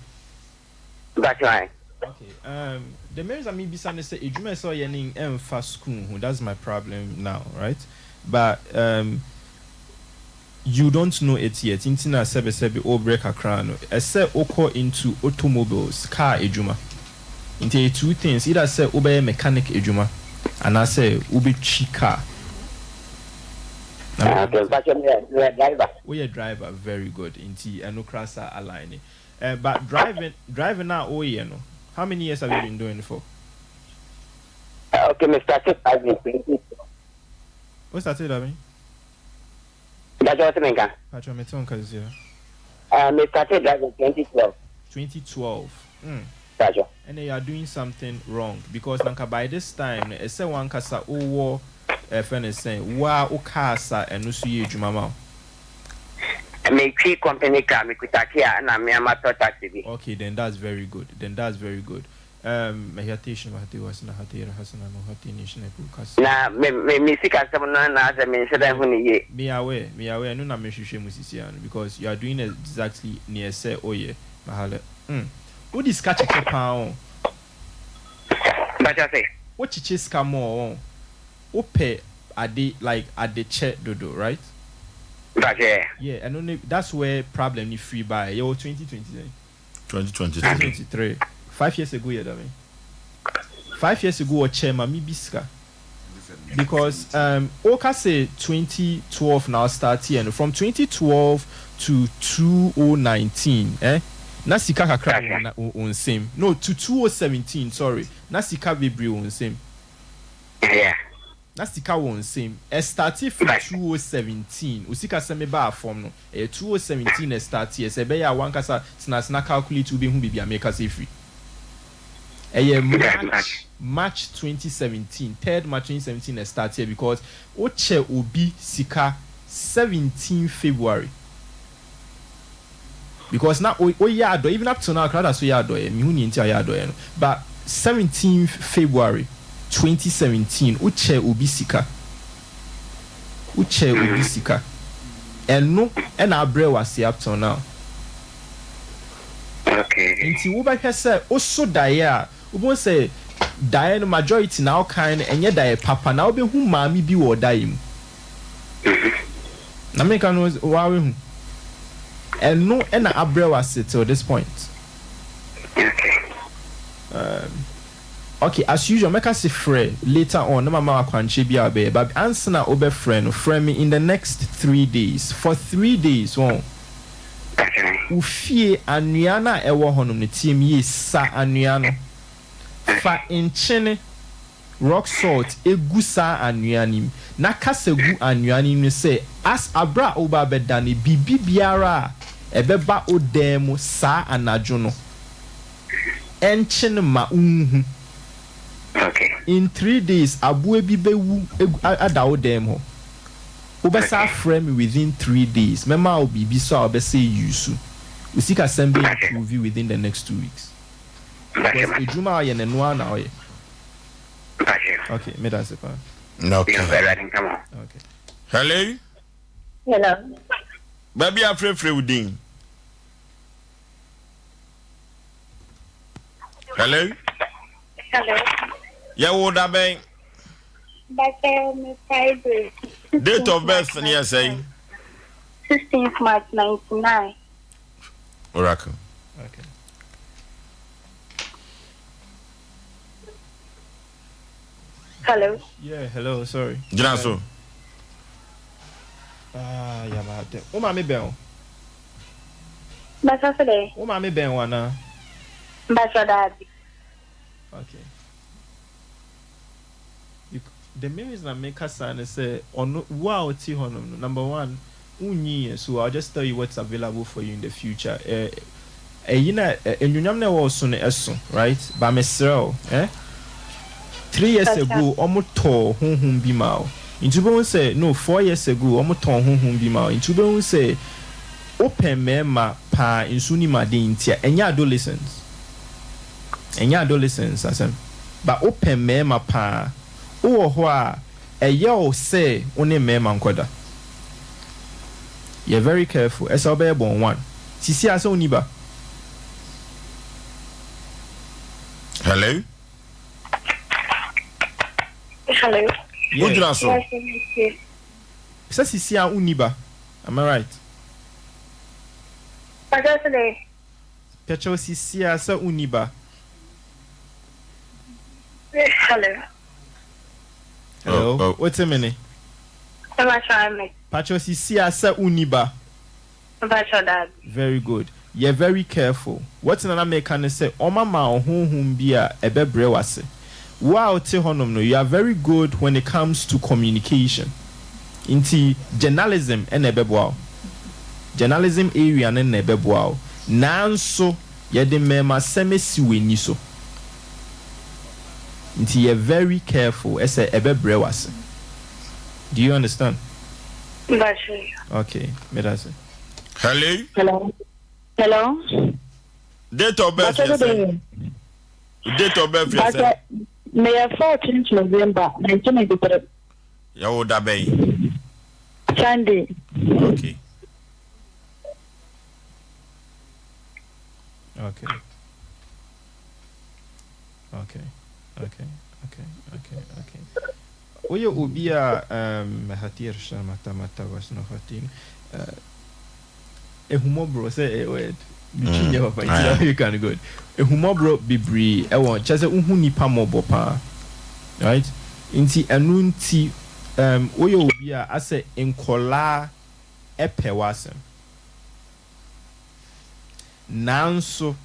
Speaker 11: Mpakyɛ ae.
Speaker 5: Okay um the main reason mebisa ne sɛ edwuma a ɛsɛ ɔyɛ no ɛnfa school ho that's my problem now right but um you don't know it yet nti na sɛbe sɛbe wobrɛ kakra no ɛsɛ wokɔ into automobiles car adwuma nti ɛyɛ two things either sɛ wobɛyɛ mechanic adwuma anaasɛ wobɛtwi car na
Speaker 11: Okay mpakyɛ meyɛ meyɛ driver.
Speaker 5: Woyɛ driver very good nti ɛno koraa sa align Eh but driving driving a woyɛ no how many years have you been doing for?
Speaker 11: Okay me started driving 20.
Speaker 5: Wo started da bɛn?
Speaker 11: Mpakyɛ wote me nka?
Speaker 5: Mpakyɛ mete wo nka sisi a.
Speaker 11: Uh, me started driving 2012.
Speaker 5: 2012 mm.
Speaker 11: Mpakyɛ.
Speaker 5: Ɛnna you are doing something wrong because nanka by this time no ɛsɛ wankasa wowɔ ɛfɛ ne sɛn wo a wo car sa ɛno so yɛ adwuma ma wo.
Speaker 11: Metwi company car, mekuta Kia ɛna me ara matɔ taxi bi.
Speaker 5: Okay then that's very good then that's very good um
Speaker 11: Na me me me sikasɛm no na asɛ menhyɛ da nhu no yie.
Speaker 5: Me aware me aware ɛno na mehwehwɛ mu sisi ara no because you are doing exactly nea ɛsɛ woyɛ mahala mm wode sika kyekyɛ paa oh.
Speaker 11: Mpakyɛw se?
Speaker 5: Wo kyekye sika more oh. Wo pɛ ade like ade kyɛ dodo right?
Speaker 11: Mpakyɛ.
Speaker 5: Yeah ɛno ne that's where problem no firi baeɛ yɛwɔ 2020 sɛn?
Speaker 1: 2023.
Speaker 5: 2023 5 years ago yɛ dame 5 years ago ɔkyɛ mame bi sika because um woka se 2012 na ɔstart yɛ no from 2012 to 2019 eh na sika kakra wɔ wo nsam no to 2017 sorry na sika bebree wɔ wo nsam.
Speaker 11: Yeah.
Speaker 5: Na sika wɔ nsam. Ɛstartee firi 2017. Wo sikasɛm baa fam no, ɛyɛ 2017 na ɛstarteeɛ. Sɛ ɛbɛyɛ a w'ankasa tena ase na calculate wobɛhu baabi a merekasa afiri. Ɛyɛ March, March 2017, third March 2017 na ɛstarteeɛ because wokyɛ obi sika 17 February. Because na o oyɛ adɔeɛ even up till now koraa da so yɛ adɔeɛ mehu nea nti a ɔyɛ adɔeɛ no but seventeenth February 2017 wo kyɛɛ obi sika wo kyɛɛ obi sika ɛno ɛna abrɛ wo ase up till now nti wo bɛhwɛ sɛ wo so daeɛ a wobɛhu sɛ daeɛ no majority na wo kan no ɛnyɛ daeɛ papa na wobɛhu maame bi wɔ ɔdaeɛ mu. Na meka no waa wahu. Ɛno na abrɛ wo ase till this point. Um, okay, as usual, mɛka se frɛ later on na mama wo akwankyerɛ bi a wobɛyɛ. But ansa na wobɛfrɛ no, frɛ me in the next 3 days. For 3 days, wɔn. Wo fie anwea no a ɛwɔ hɔnom no, tie me yie, sa anwea no. Fa nkyene rock salt gu saa anwea no mu, na kasa gu anwea no mu sɛ, As aberɛ a woreba abɛda no, biribi biara a ɛbɛba wo dan mu saa anadwo no, ɛnkye no ma wonhu. In 3 days, aboa bi bɛwu agu ada wo dan mu hɔ. Wobɛsan afrɛ me within 3 days, mɛma wo biribi so a wobɛsɛ use. Wo sikasɛm bɛ improve within the next 2 weeks. Because adwuma a ɔyɛ no, ɛno ara na ɔyɛ. Okay, meda ase paa.
Speaker 1: Okay.
Speaker 5: Okay.
Speaker 1: Hello.
Speaker 7: Hello.
Speaker 1: Baabi a frɛfrɛ wo din. Hello.
Speaker 7: Hello.
Speaker 1: Yɛwo da bɛn?
Speaker 7: Bàtɛ mi Friday.
Speaker 1: Date of birth ni yɛ sɛn?
Speaker 7: 16th March 99.
Speaker 1: Oracle.
Speaker 5: Okay.
Speaker 7: Hello.
Speaker 5: Yeah, hello, sorry.
Speaker 1: Gyina so.
Speaker 5: Ah, yaba de. Wo maame bɛn o?
Speaker 7: Bàtɛ sɛ dɛ.
Speaker 5: Wo maame bɛn o anaa?
Speaker 7: Bàtɛ daabi.
Speaker 5: Okay. The main reason I make saa ne sɛ ɔno wo a ɔte hɔnom no number one wonyi yɛ so I'll just tell you what's available for you in the future. Eh, ɛyi na enuonyam na ɛwɔ so no ɛso right but mesrɛ wo eh 3 years ago ɔmo tɔɔ honhom bi ma wo nti wobɛhu sɛ no 4 years ago ɔmo tɔɔ honhom bi ma wo nti wobɛhu sɛ wopɛ mmarima paa nso nim ade nti a ɛnyɛ adolescence ɛnyɛ adolescence asɛm but wopɛ mmarima paa wowɔ hɔ a ɛyɛ wo sɛ wo ne mmarima nkɔda. Yɛ very careful ɛsɛ wobɛyɛ born one sisi a sɛ wonni ba.
Speaker 1: Hello.
Speaker 7: Hello.
Speaker 1: Wogyina so.
Speaker 5: Sɛ sisi a wonni ba. Am I right?
Speaker 7: Pakyɛ sɛ dɛ.
Speaker 5: Pakyɛw sisi a sɛ wonni ba.
Speaker 7: Hello.
Speaker 5: Hello. Oh, oh. Wote me ne?
Speaker 7: Pakyɛ me.
Speaker 5: Pakyɛw sisi a sɛ wonni ba.
Speaker 7: Mpakyɛw daabi.
Speaker 5: Very good. Yɛ very careful. What na na meka ne sɛ ɔma ma wo honhom bi a ɛbɛbrɛ wo ase. Wo a wote hɔnom no you are very good when it comes to communication. Nti journalism na ɛbɛboa wo. Journalism area no na ɛbɛboa wo. Nanso yɛde mmɛɛmasɛm asi w'ani so. Nti yɛ very careful ɛsɛ ɛbɛbrɛ wo ase. Do you understand?
Speaker 7: Mpakyɛw.
Speaker 5: Okay, medase.
Speaker 1: Hello.
Speaker 12: Hello. Hello.
Speaker 1: Date of birth yɛ sɛn? Date of birth yɛ sɛn?
Speaker 12: Meyɛ 14th November 1993.
Speaker 1: Yɛwo da bɛn?
Speaker 12: Sunday.
Speaker 1: Okay.
Speaker 5: Okay. Okay. Okay. Okay. Okay. Okay. Woyɛ obi a um, hatir mata wasnohatin uh, ehummɔborɔ sɛ ɛyɛ word metwi nyɛ papa nti na you can good ehummɔborɔ bebree ɛwɔ kyɛ sɛ wohu nipa mmɔbɔ paa right nti ɛno nti um, woyɛ obi a asɛ nkɔlaa ɛpɛ w'asɛm nanso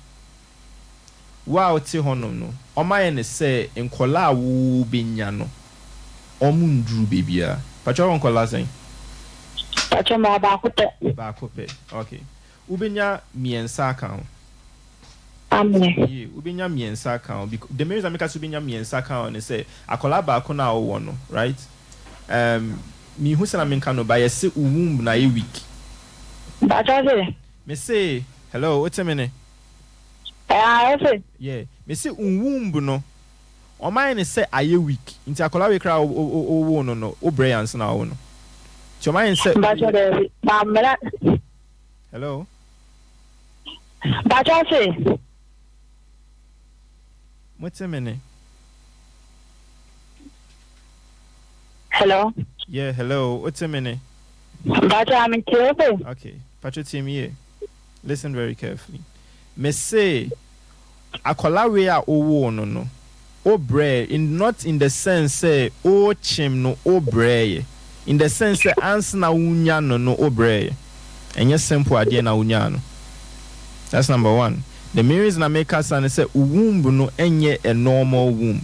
Speaker 5: Wo a wote hɔnom no, wɔayɛ no sɛ nkwadaa a wobɛnya no, wɔnduru baabiara. Pakyɛ wowɔ nkwadaa sɛn?
Speaker 12: Pakyɛ mewɔ baako pɛ.
Speaker 5: Baako pɛ, ok. Wobɛnya mmiɛnsa aka ho.
Speaker 12: Amen.
Speaker 5: Yie, wobɛnya mmiɛnsa aka ho. Because, the main reason a meka sɛ wobɛnya mmiɛnsa aka ho ne sɛ, akwadaa baako no a wowɔ no, right? Um, menhu sɛnea menka no, but yɛse wo womb no ayɛ weak.
Speaker 12: Pakyɛ wose?
Speaker 5: Mese, hello, wote me nne?
Speaker 12: Ɛɛ ose.
Speaker 5: Yeah mese wo womb no ɔmo ayɛ no sɛ ayɛ weak nti akwadaa wei koraa wo wo woo no no wo brɛ ansa na wawo no nti ɔmo ayɛ no sɛ.
Speaker 12: Mpakyɛ daabi mammrɛ.
Speaker 5: Hello.
Speaker 12: Mpakyɛ ose.
Speaker 5: Mo te me ne.
Speaker 12: Hello.
Speaker 5: Yeah hello wo te me ne.
Speaker 12: Mpakyɛ me tie ose.
Speaker 5: Okay mpakyɛ tie me yie. Listen very carefully mese akwadaa wei a wowoo no no wo brɛɛ in not in the sense sɛ wokyem no wo brɛɛyɛ in the sense sɛ ansa na wonya no no wo brɛɛyɛ ɛnyɛ simple adeɛ na wonyaa no that's number one the main reason a meka saa ne sɛ wo womb no ɛnyɛ a normal womb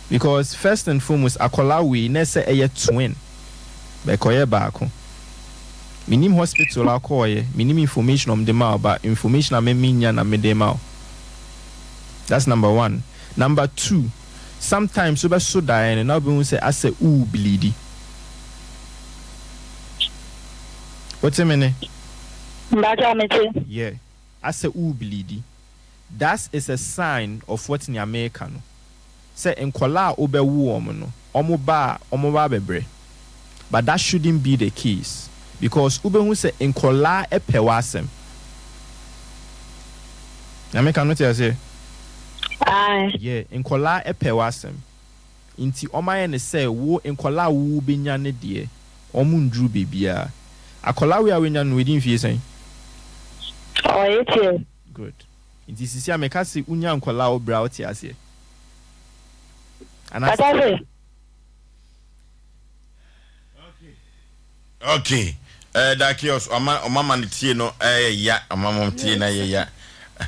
Speaker 5: because first and foremost akwadaa wei na ɛsɛ ɛyɛ twin but ɛkɔyɛ baako. Mennim hospital a wokɔɔeɛ, mennim information a wɔde maa wo but information a me menya na mede rema wo. That's number one. Number two, sometimes wobɛso daeɛ no na wobɛhu sɛ asɛ worebleedi. Wote me nne?
Speaker 12: Mpakyɛw mete.
Speaker 5: Yeah, asɛ worebleedi. That is a sign of what nea mereka no. Sɛ nkwadaa a wobɛwo wɔn no, wɔn ba a, wɔn ba abɛbrɛ. But that shouldn't be the case because wobɛhu sɛ nkwadaa pɛ w'asɛm. Nea meka no wote aseɛ?
Speaker 12: Ae.
Speaker 5: Yeah, nkwadaa pɛ w'asɛm. Nti wɔayɛ no sɛ wo nkwadaa a wobɛnya no deɛ, wɔn nnuru baabiara. Akwadaa wei a woanya no, wadi mfie sɛn?
Speaker 12: Ɔwɔ 8 years.
Speaker 5: Good. Nti sisi a meka se wonya nkwadaa a wobrɛ a wote aseɛ? Anaasɛ.
Speaker 12: Papa se.
Speaker 1: Okay. Eh, Dakios, ɔma ɔma ma no tie no ɛyɛ eh, ya, ɔma mo tie no ɛyɛ ya.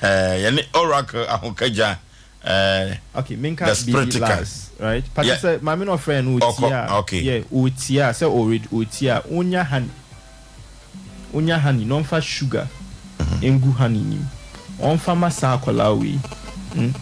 Speaker 1: Eh, yɛne Oracle ahokagya eh,
Speaker 5: Okay, menka
Speaker 1: the
Speaker 5: biribi
Speaker 1: spiritica.
Speaker 5: last, right? Pati
Speaker 1: Yeah.
Speaker 5: sɛ maame no ɔfrɛ no
Speaker 1: Ɔkɔ,
Speaker 5: ɔtie a,
Speaker 1: okay.
Speaker 5: yeah, ɔtie a, sɛ ɔred ɔtie a, ɔnya honey. Ɔnya honey na ɔmfa sugar ngu honey no mu. Ɔmfa ma saa akwadaa wei. Mm.